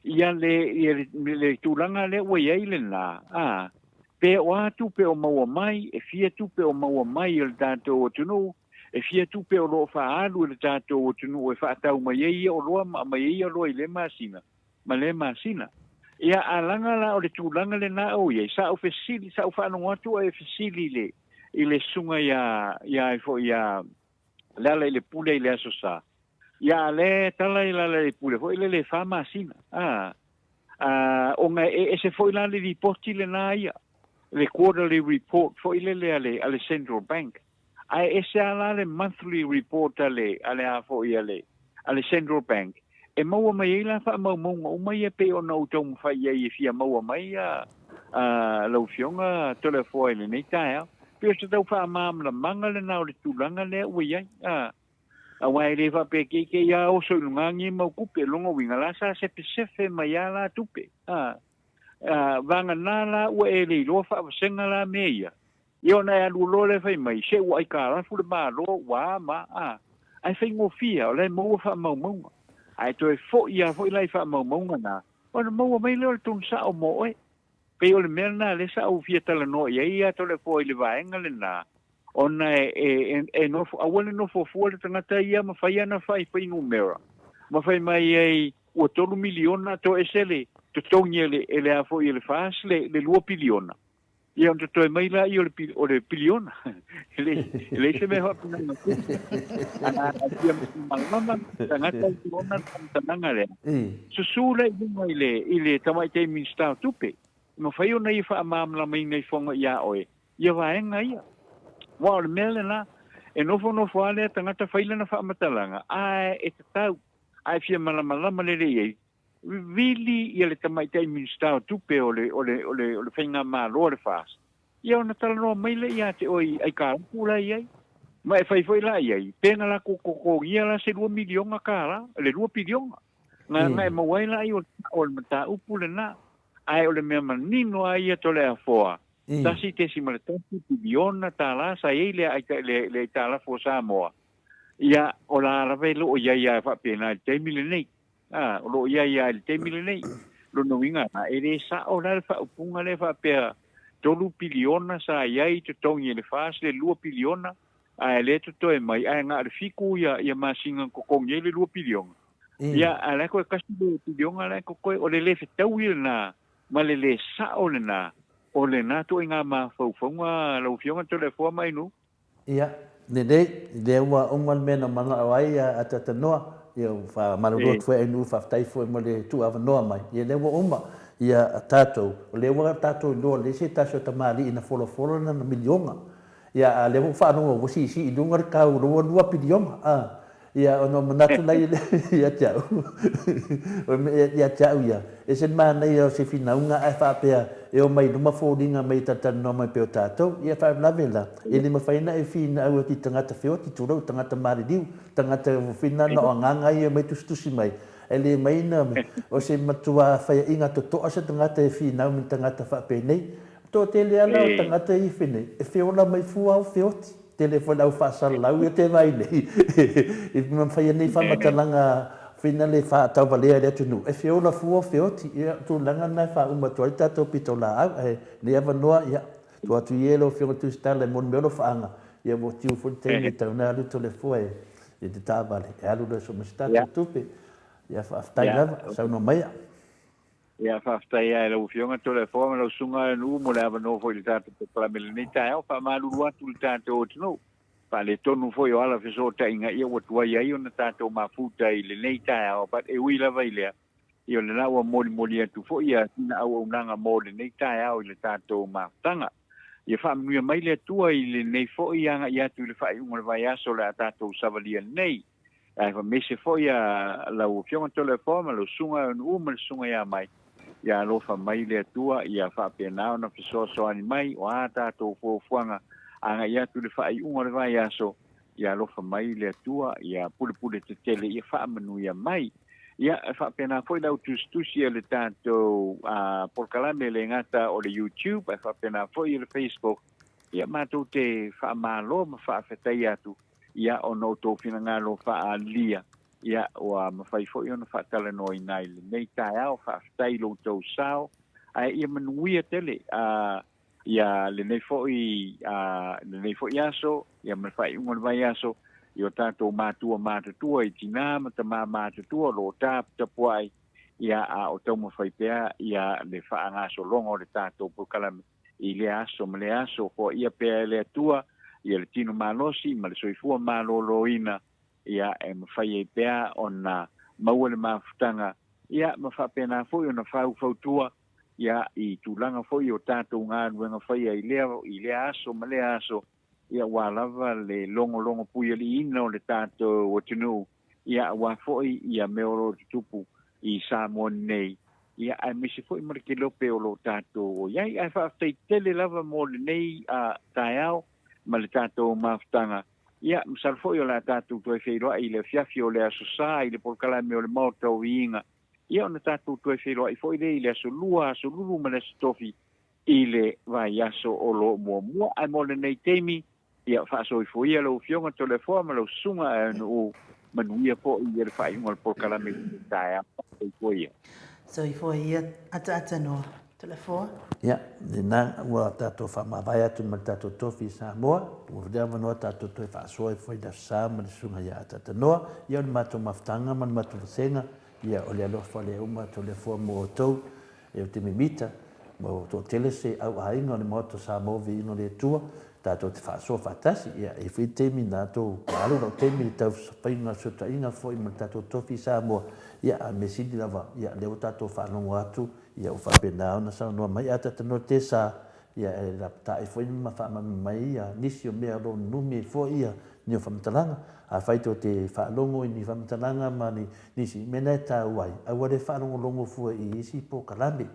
ia le, ia le, le tulaga lea ua i ai lena, a, pe o a tupe o maua mai, e fia tupe o maua mai e le tatou atunuu, e fia tupe o lo o faaalu e le tatou atunuu e faatau mai ai ia oloa ma aumai ai ia oloa i lea masina ma lea masina. Ia, a laga la o le tulaga lena o i ai, sa ou fesili, sa ou faalogo atu a e fesili i le, i le susuga ia, ia ai foi ia Lealailepule i le Aso Sa, Ia, a lea e tala i Lealailepule foi lele e fa masina, a, a, ona e ese foi la le lipoti lena ia, le quarterly report foi lele a le, a le Central Bank, ae ese lava la le monthly report a le, a le a foi a le, a le Central Bank, e maua mai ai la faamaumauga uma ia pei ona ou taumafai i ai e fia maua mai a, a lau Afioga Toleafoa i lenei taeao. Pei o se tau faamalamalamaga lena o le tulaga lea ua i ai, a. Aua e le faapea keikei a oso i luga agi mau tupe, lona uiga la sa sepesefe mai a la tupe. A, a, vagana la ua e le iloa faavasega la mea ia. Ia ona e alu loa lea fai mai, se ua aikalafu le Malo, ua a ma a. Ae faigofie lava, o la e maua faamaumauga. Ae toe fo'i lava foi la i faamaumauga na, ona maua mai lea o le tonu sa'o mo oe. Pei o le mea lena lea sa ou fia talanoa i ai ia Toleafoa i le vaega lena, ona e, e, e, e nofo, aua le nofo fua le tagata ia ma fai ana fai fuainumera, ma fai mai ai ua $3 miliona toese le totogi e le, e le a foi e le FAS le, le 2 piliona. Ia ona totoe mai laia o le, o le piliona. E leai, e leai se mea faapena na tupu. A fia malamalama le tagata i lona faamatalaga lea, susu lea i luga i le, i le Tamaitai Minisita o Tupe. E mafai ona ia faamalamalamaina ifoga ia oe ia vaega ia. Aua o le mea lena, e nofonofo lava lea tagata fai lana faamatalaga, ae e tatau, a e fia malamalama lelei ai, Vili ia le Tamaitai Minisita o Tupe o le, o le, o le, o le Faigamalo a le FAST, ia ona talanoa mai lea ia te oe i aikalafu la e i ai. Ma e fai foi la i ai, pe na latou totogia la se $2 miliona, le 2 piliona. Na, na e maua ai la i o, o le mataupu lena. Ae o le mea manino lava ia Toleafoa, $1.1 piliona sa i ai le, le, le aitalafu o Samoa. Ia, o la lava e le o i ai lava faapena i le taimi lenei. A, o lo o i ai lava i le taimi lenei. Lona uiga, e le sao la le faaupuga lea faapea $3 piliona sa i ai totogi e le FAS le $2 piliona, ae lea totoe mai, ae na o le 7 ia, ia masina na totogi ai le $2 piliona. Ia, ae la e toe tasi le piliona la e totoe. O le le fetaui lena ma le le sao lena o lena ituaiga mafaufauga lau Afioga Toleafoa Mainu. Ia, lelei, lea ua uma le mea na manao ai a Tatanoa, ia ua faamalulu atu foi Ainuu, faafetai foi mo le tuuavanoa mai, ia lea ua uma. Ia, tatou, o lea ua tatou iloa leai se tasi o tamalii na folafolo lana miliona. Ia, a o lea ua ou faalogo ua siisii i luga le tau ua lua piliona, a. Ia, ona ou manatu lea ia te au, ia te au ia, e ese le manaia o se finauga ae faapea e omai i luma foliga mai e talatalanoa mai pei o tatou. Ia, e faalavelave la, e le mafai ona e finau atu i tagata feoti, tulou, tagata maliliu, tagata ua finana o agaga ia e omai tusitusi mai, ae le mai na, o se matua faiaina totoa se tagata e finau ma ni tagata faapenei. Toatele lava la o tagata ia fenei, e feola mai fua au feoti. Tele foi le au faasalalau ia te vai nei i mafai nei faamatalaga fina le faatauvalea i le atunuu e feola fua feoti ia tulaga na e faauma atu ai tatou pitolaau ae nei avanoa ia tuu atu ia i lau Afioga Tusitala e moni mai lou faaaga ia ua tiu foi le taimi e tatau ona alu Toleafoa e te taavale e alu loa e sue mai se tatou tupe ia faafetai lava saunoa maia. Ia, faafetai lava i lau Afioga Toleafoa ma lau Susuga Nuu mo le avanoa foi i le tatou polokalame i lenei taeao. Faamalulu atu i le tatou atunuu, faaletonu foi o ala fesootaiga ia ua tuai ai ona tatou mafuta i lenei taeao, but e ui lava i lea, ia o lena ua molimoli atu foi ia sina auaunaga mo lenei taeao i le tatou mafutaga. Ia faamanuia mai le Atua i lenei foi agai atu i le faaiuga o le vaiaso o le a tatou savalia nei. Ae faamaise foi a lau Afioga Toleafoa ma lau Susuga Aunuu ma le Susuga ia Mai, ia alofa mai le Atua ia faapena ona fesoasoani mai o a tatou fuafuaga agai atu i le faaiuga o le vaiaso, ia alofa mai le Atua ia pulepule tetele ia faamanuia mai. Ia e faapena foi le au tusitusi a le tatou polokalame e le gata o le YouTube ae faapena foi le Facebook, ia matou te faamalo ma faafetai atu ia ona o tou finagalo faaalia, ia ua mafai foi ona faatalanoaina ai lenei taeao. Faafetai i lo outou sao, ae ia manuia tele a ia lenei foi a lenei foi aso, ia ma le faaiuga o le vaiaso, i o tatou matua matutua, i tinā ma tamā matutua o lo o taputapuai, ia a o taumafai pea ia le faagasologa o le tatou polokalame i lea aso ma lea aso, foaia pea e le Atua ia le tino malosi ma le soifua maloloina, ia e mafai ai pea ona maua le mafutaga, ia ma faapena foi ona faufautua ia i tulaga foi o tatou galuega faia i lea, i lea aso ma lea aso, ia aua lava le logologo puialiiina o le tatou atunuu, ia aua foi ia mea o lo o tutupu i Samoa nei, ia aemaise foi ma le kelope o lo o tatou o i ai. Ae faafetai tele lava mo lenei taeao ma le tatou mafutaga. Ia, masalo foi o le a tatou toe feiloai i le afiafi o le Aso Sa i le polokalame o le Maota o Viiga. Ia ona tatou toe feiloai foi lea i le Aso Lua, Aso Lulu ma le Aso Tofi i le vaiaso o lo o muamua. Ae mo lenei taimi, Ia faasoifua ia lau Afioga Toleafoa ma lau Susuga Aeanuu. Manuia foi le faaiuga o le polokalame i lenei taeao. Soifua ia. Soifua ia ataatanoa. Toleafoa. Ia, lena ua tatou faamavae atu ma le tatou tofi i Samoa, ua le avanoa tatou toe faasoa ai foi i le Aso Sa ma le Susuga ia Ataatanoa. Ia, o le matou mafutaga ma le matou vasega, ia, o le alofa lea uma Toleafoa mo outou. E o te mimita, ma ua toatele se au aiga o le Maota o Samoa Viiga o le Atua, tatou te faasoa faatasi. Ia, e i ai foi taimi na tou alu lau taimi i le tau faiga o fesootaiga foi ma le tatou tofi i Samoa, ia, a o le mea sili lava, ia, lea ua tatou faalogo atu, ia, ua faapena ona saunoa mai Atatanoa Tesa, ia, e lapatai foi ma faamama mai ia nisi o mea o lo o nunumi ai foi ia ni o faamatalaga. Afai tou te faalogo i ni faamatalaga ma ni nisi mea na e taua ai, aua le faalogologo fua i isi polokalame.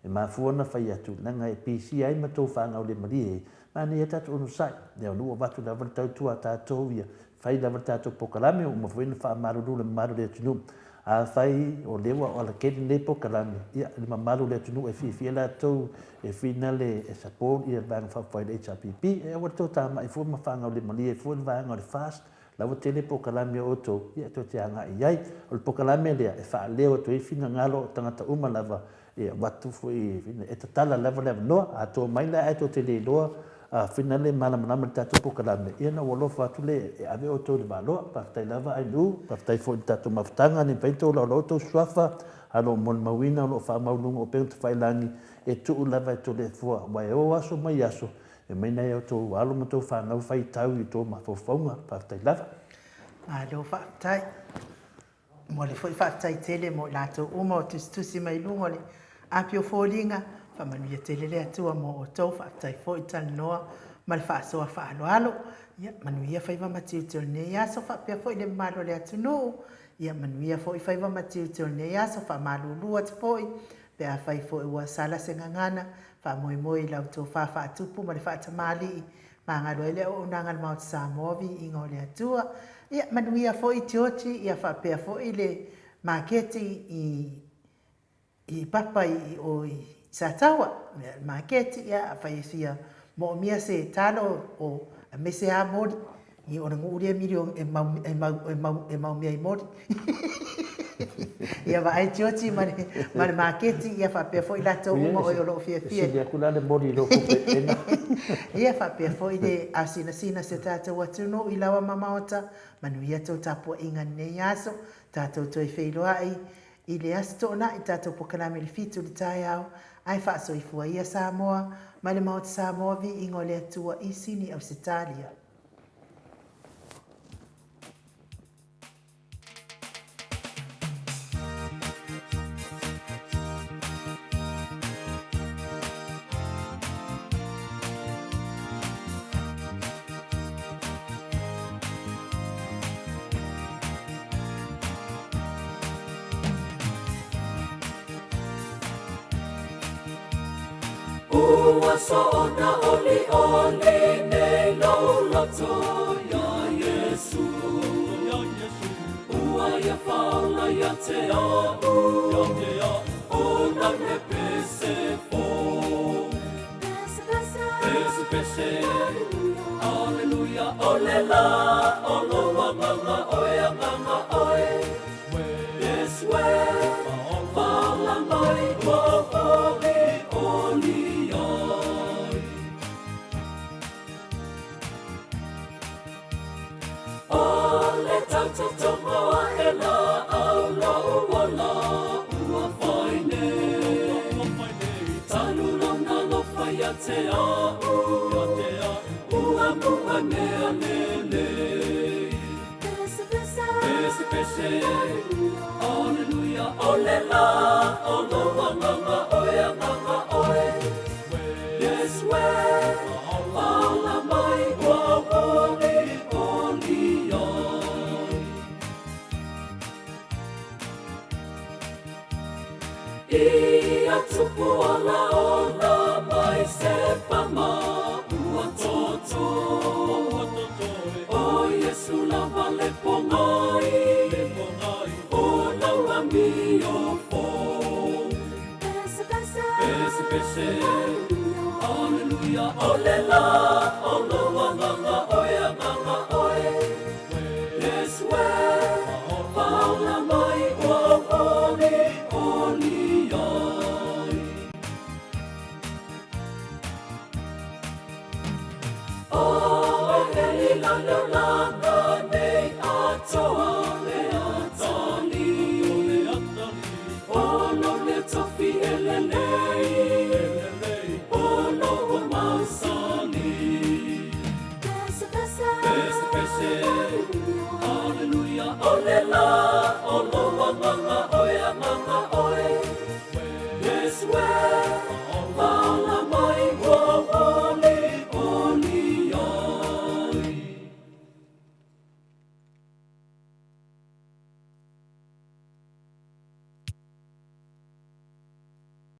E mafua ona fai atu, leaga e pisia ai ma tou faagaulemalie ai, manaia tatou onosai. Ia o lea ua avatu lava le tautua a tatou ia fai lava le tatou polokalame, ua uma foi ona faamalulu le mamalu o le atunuu. Afai o lea ua alakeli lenei polokalame, ia le mamalu o le atunuu e fiafia latou e finale e support ia le Vaega Faaupufai o le HRPP, e aua le tou tamai fua ma faagaulemalie ai fua le vaega o le FAST, la ua tele polokalame a outou, ia tou te agai i ai. O le polokalame lea e faaleo atu ai finagalo o tagata uma lava E avatu foi e tatala lava le avanoa, a to mai la ae tou te le iloa finale malamalama i le tatou polokalame, ia ona ou alofa atu lea e ave outou i le valoa. Faafetai lava Ainuu, faafetai foi i le tatou mafutaga, ne i mafai ona tou laolao outou suafa, a o lo o molimauina o lo o faamaualuga upega tafailagi, e tuu lava e Toleafoa, aua e o aso mai aso, e omai nai a outou alo ma outou fanau faitau i outou mafaufauga. Faafetai lava. Malo faafetai. Momoli foi faafetai tele mo i latou uma o tusitusi mai luga o le api o foliga. Faamanuia tele le Atua mo outou. Faafetai foi talanoa ma le faasoa faaaloalo. Ia manuia faiva ma tiute o lenei aso faapea foi le mamalu o le atunuu. Ia manuia foi faiva ma tiute o lenei aso. Faamalulu atu foi pe afai foi ua sala se gagana. Faamoemoe i la outou fa faatupu ma le faatamalii Magalo ai le auaunaga a le Maota Samoa, viiga o le Atua. Ia, manuia foi Georgie, ia faapea foi le maketi i i Papa i o i Sataua. Ia, le maketi, ia, afai e fia moomia se talo o aemaise lava moli, ia o le nuu lea e milio e mau e mau e mau e mau mea i moli. Ia vaai Georgie ma le ma le maketi, ia faapea foi latou uma o lo o fiafia. E sili atu la le moli i lou tupe. Ia faapea foi le asinasina si o tatou atunuu i lawa ma maota, manuia tou tapuaiga i lenei aso, tatou toe feiloai i le Aso Toonai, tatou pokalame i le 7 i le taeao, ae faasoifua ia Samoa ma le Maota Samoa viiga o le Atua i Sini Ausetalia. Ua soona olioli nei lou loto iā Iesu. Ua ia faola ia te a'u, o nau he pese fou. Pese, pese, Aleluia, o le la o lou agaga oe, agaga oe. Iesu e, faola mai ua ou olioli ai. O le tautotogo aʻe la au lou ola ua fai nei. Talu lona alofa ia te a'u, ua mua mea lelei. Pese, pese, Aleluia, o le la o lou agaga oe, agaga oe. Iesu e, faola mai ua ou olioli ai. Ia tupu ola ola mai se pama ua toto. O Iesu lava le pogai, o lau amio fou. Pese, pese, Aleluia, o le la o lou agaga oe, agaga oe. Iesu e. a le olaga nei atoa le atalii. O lo le tofi e lelei, o lo ua mausali. Pese, pese, pese, pese, haleluia, o le la, o lo agaga.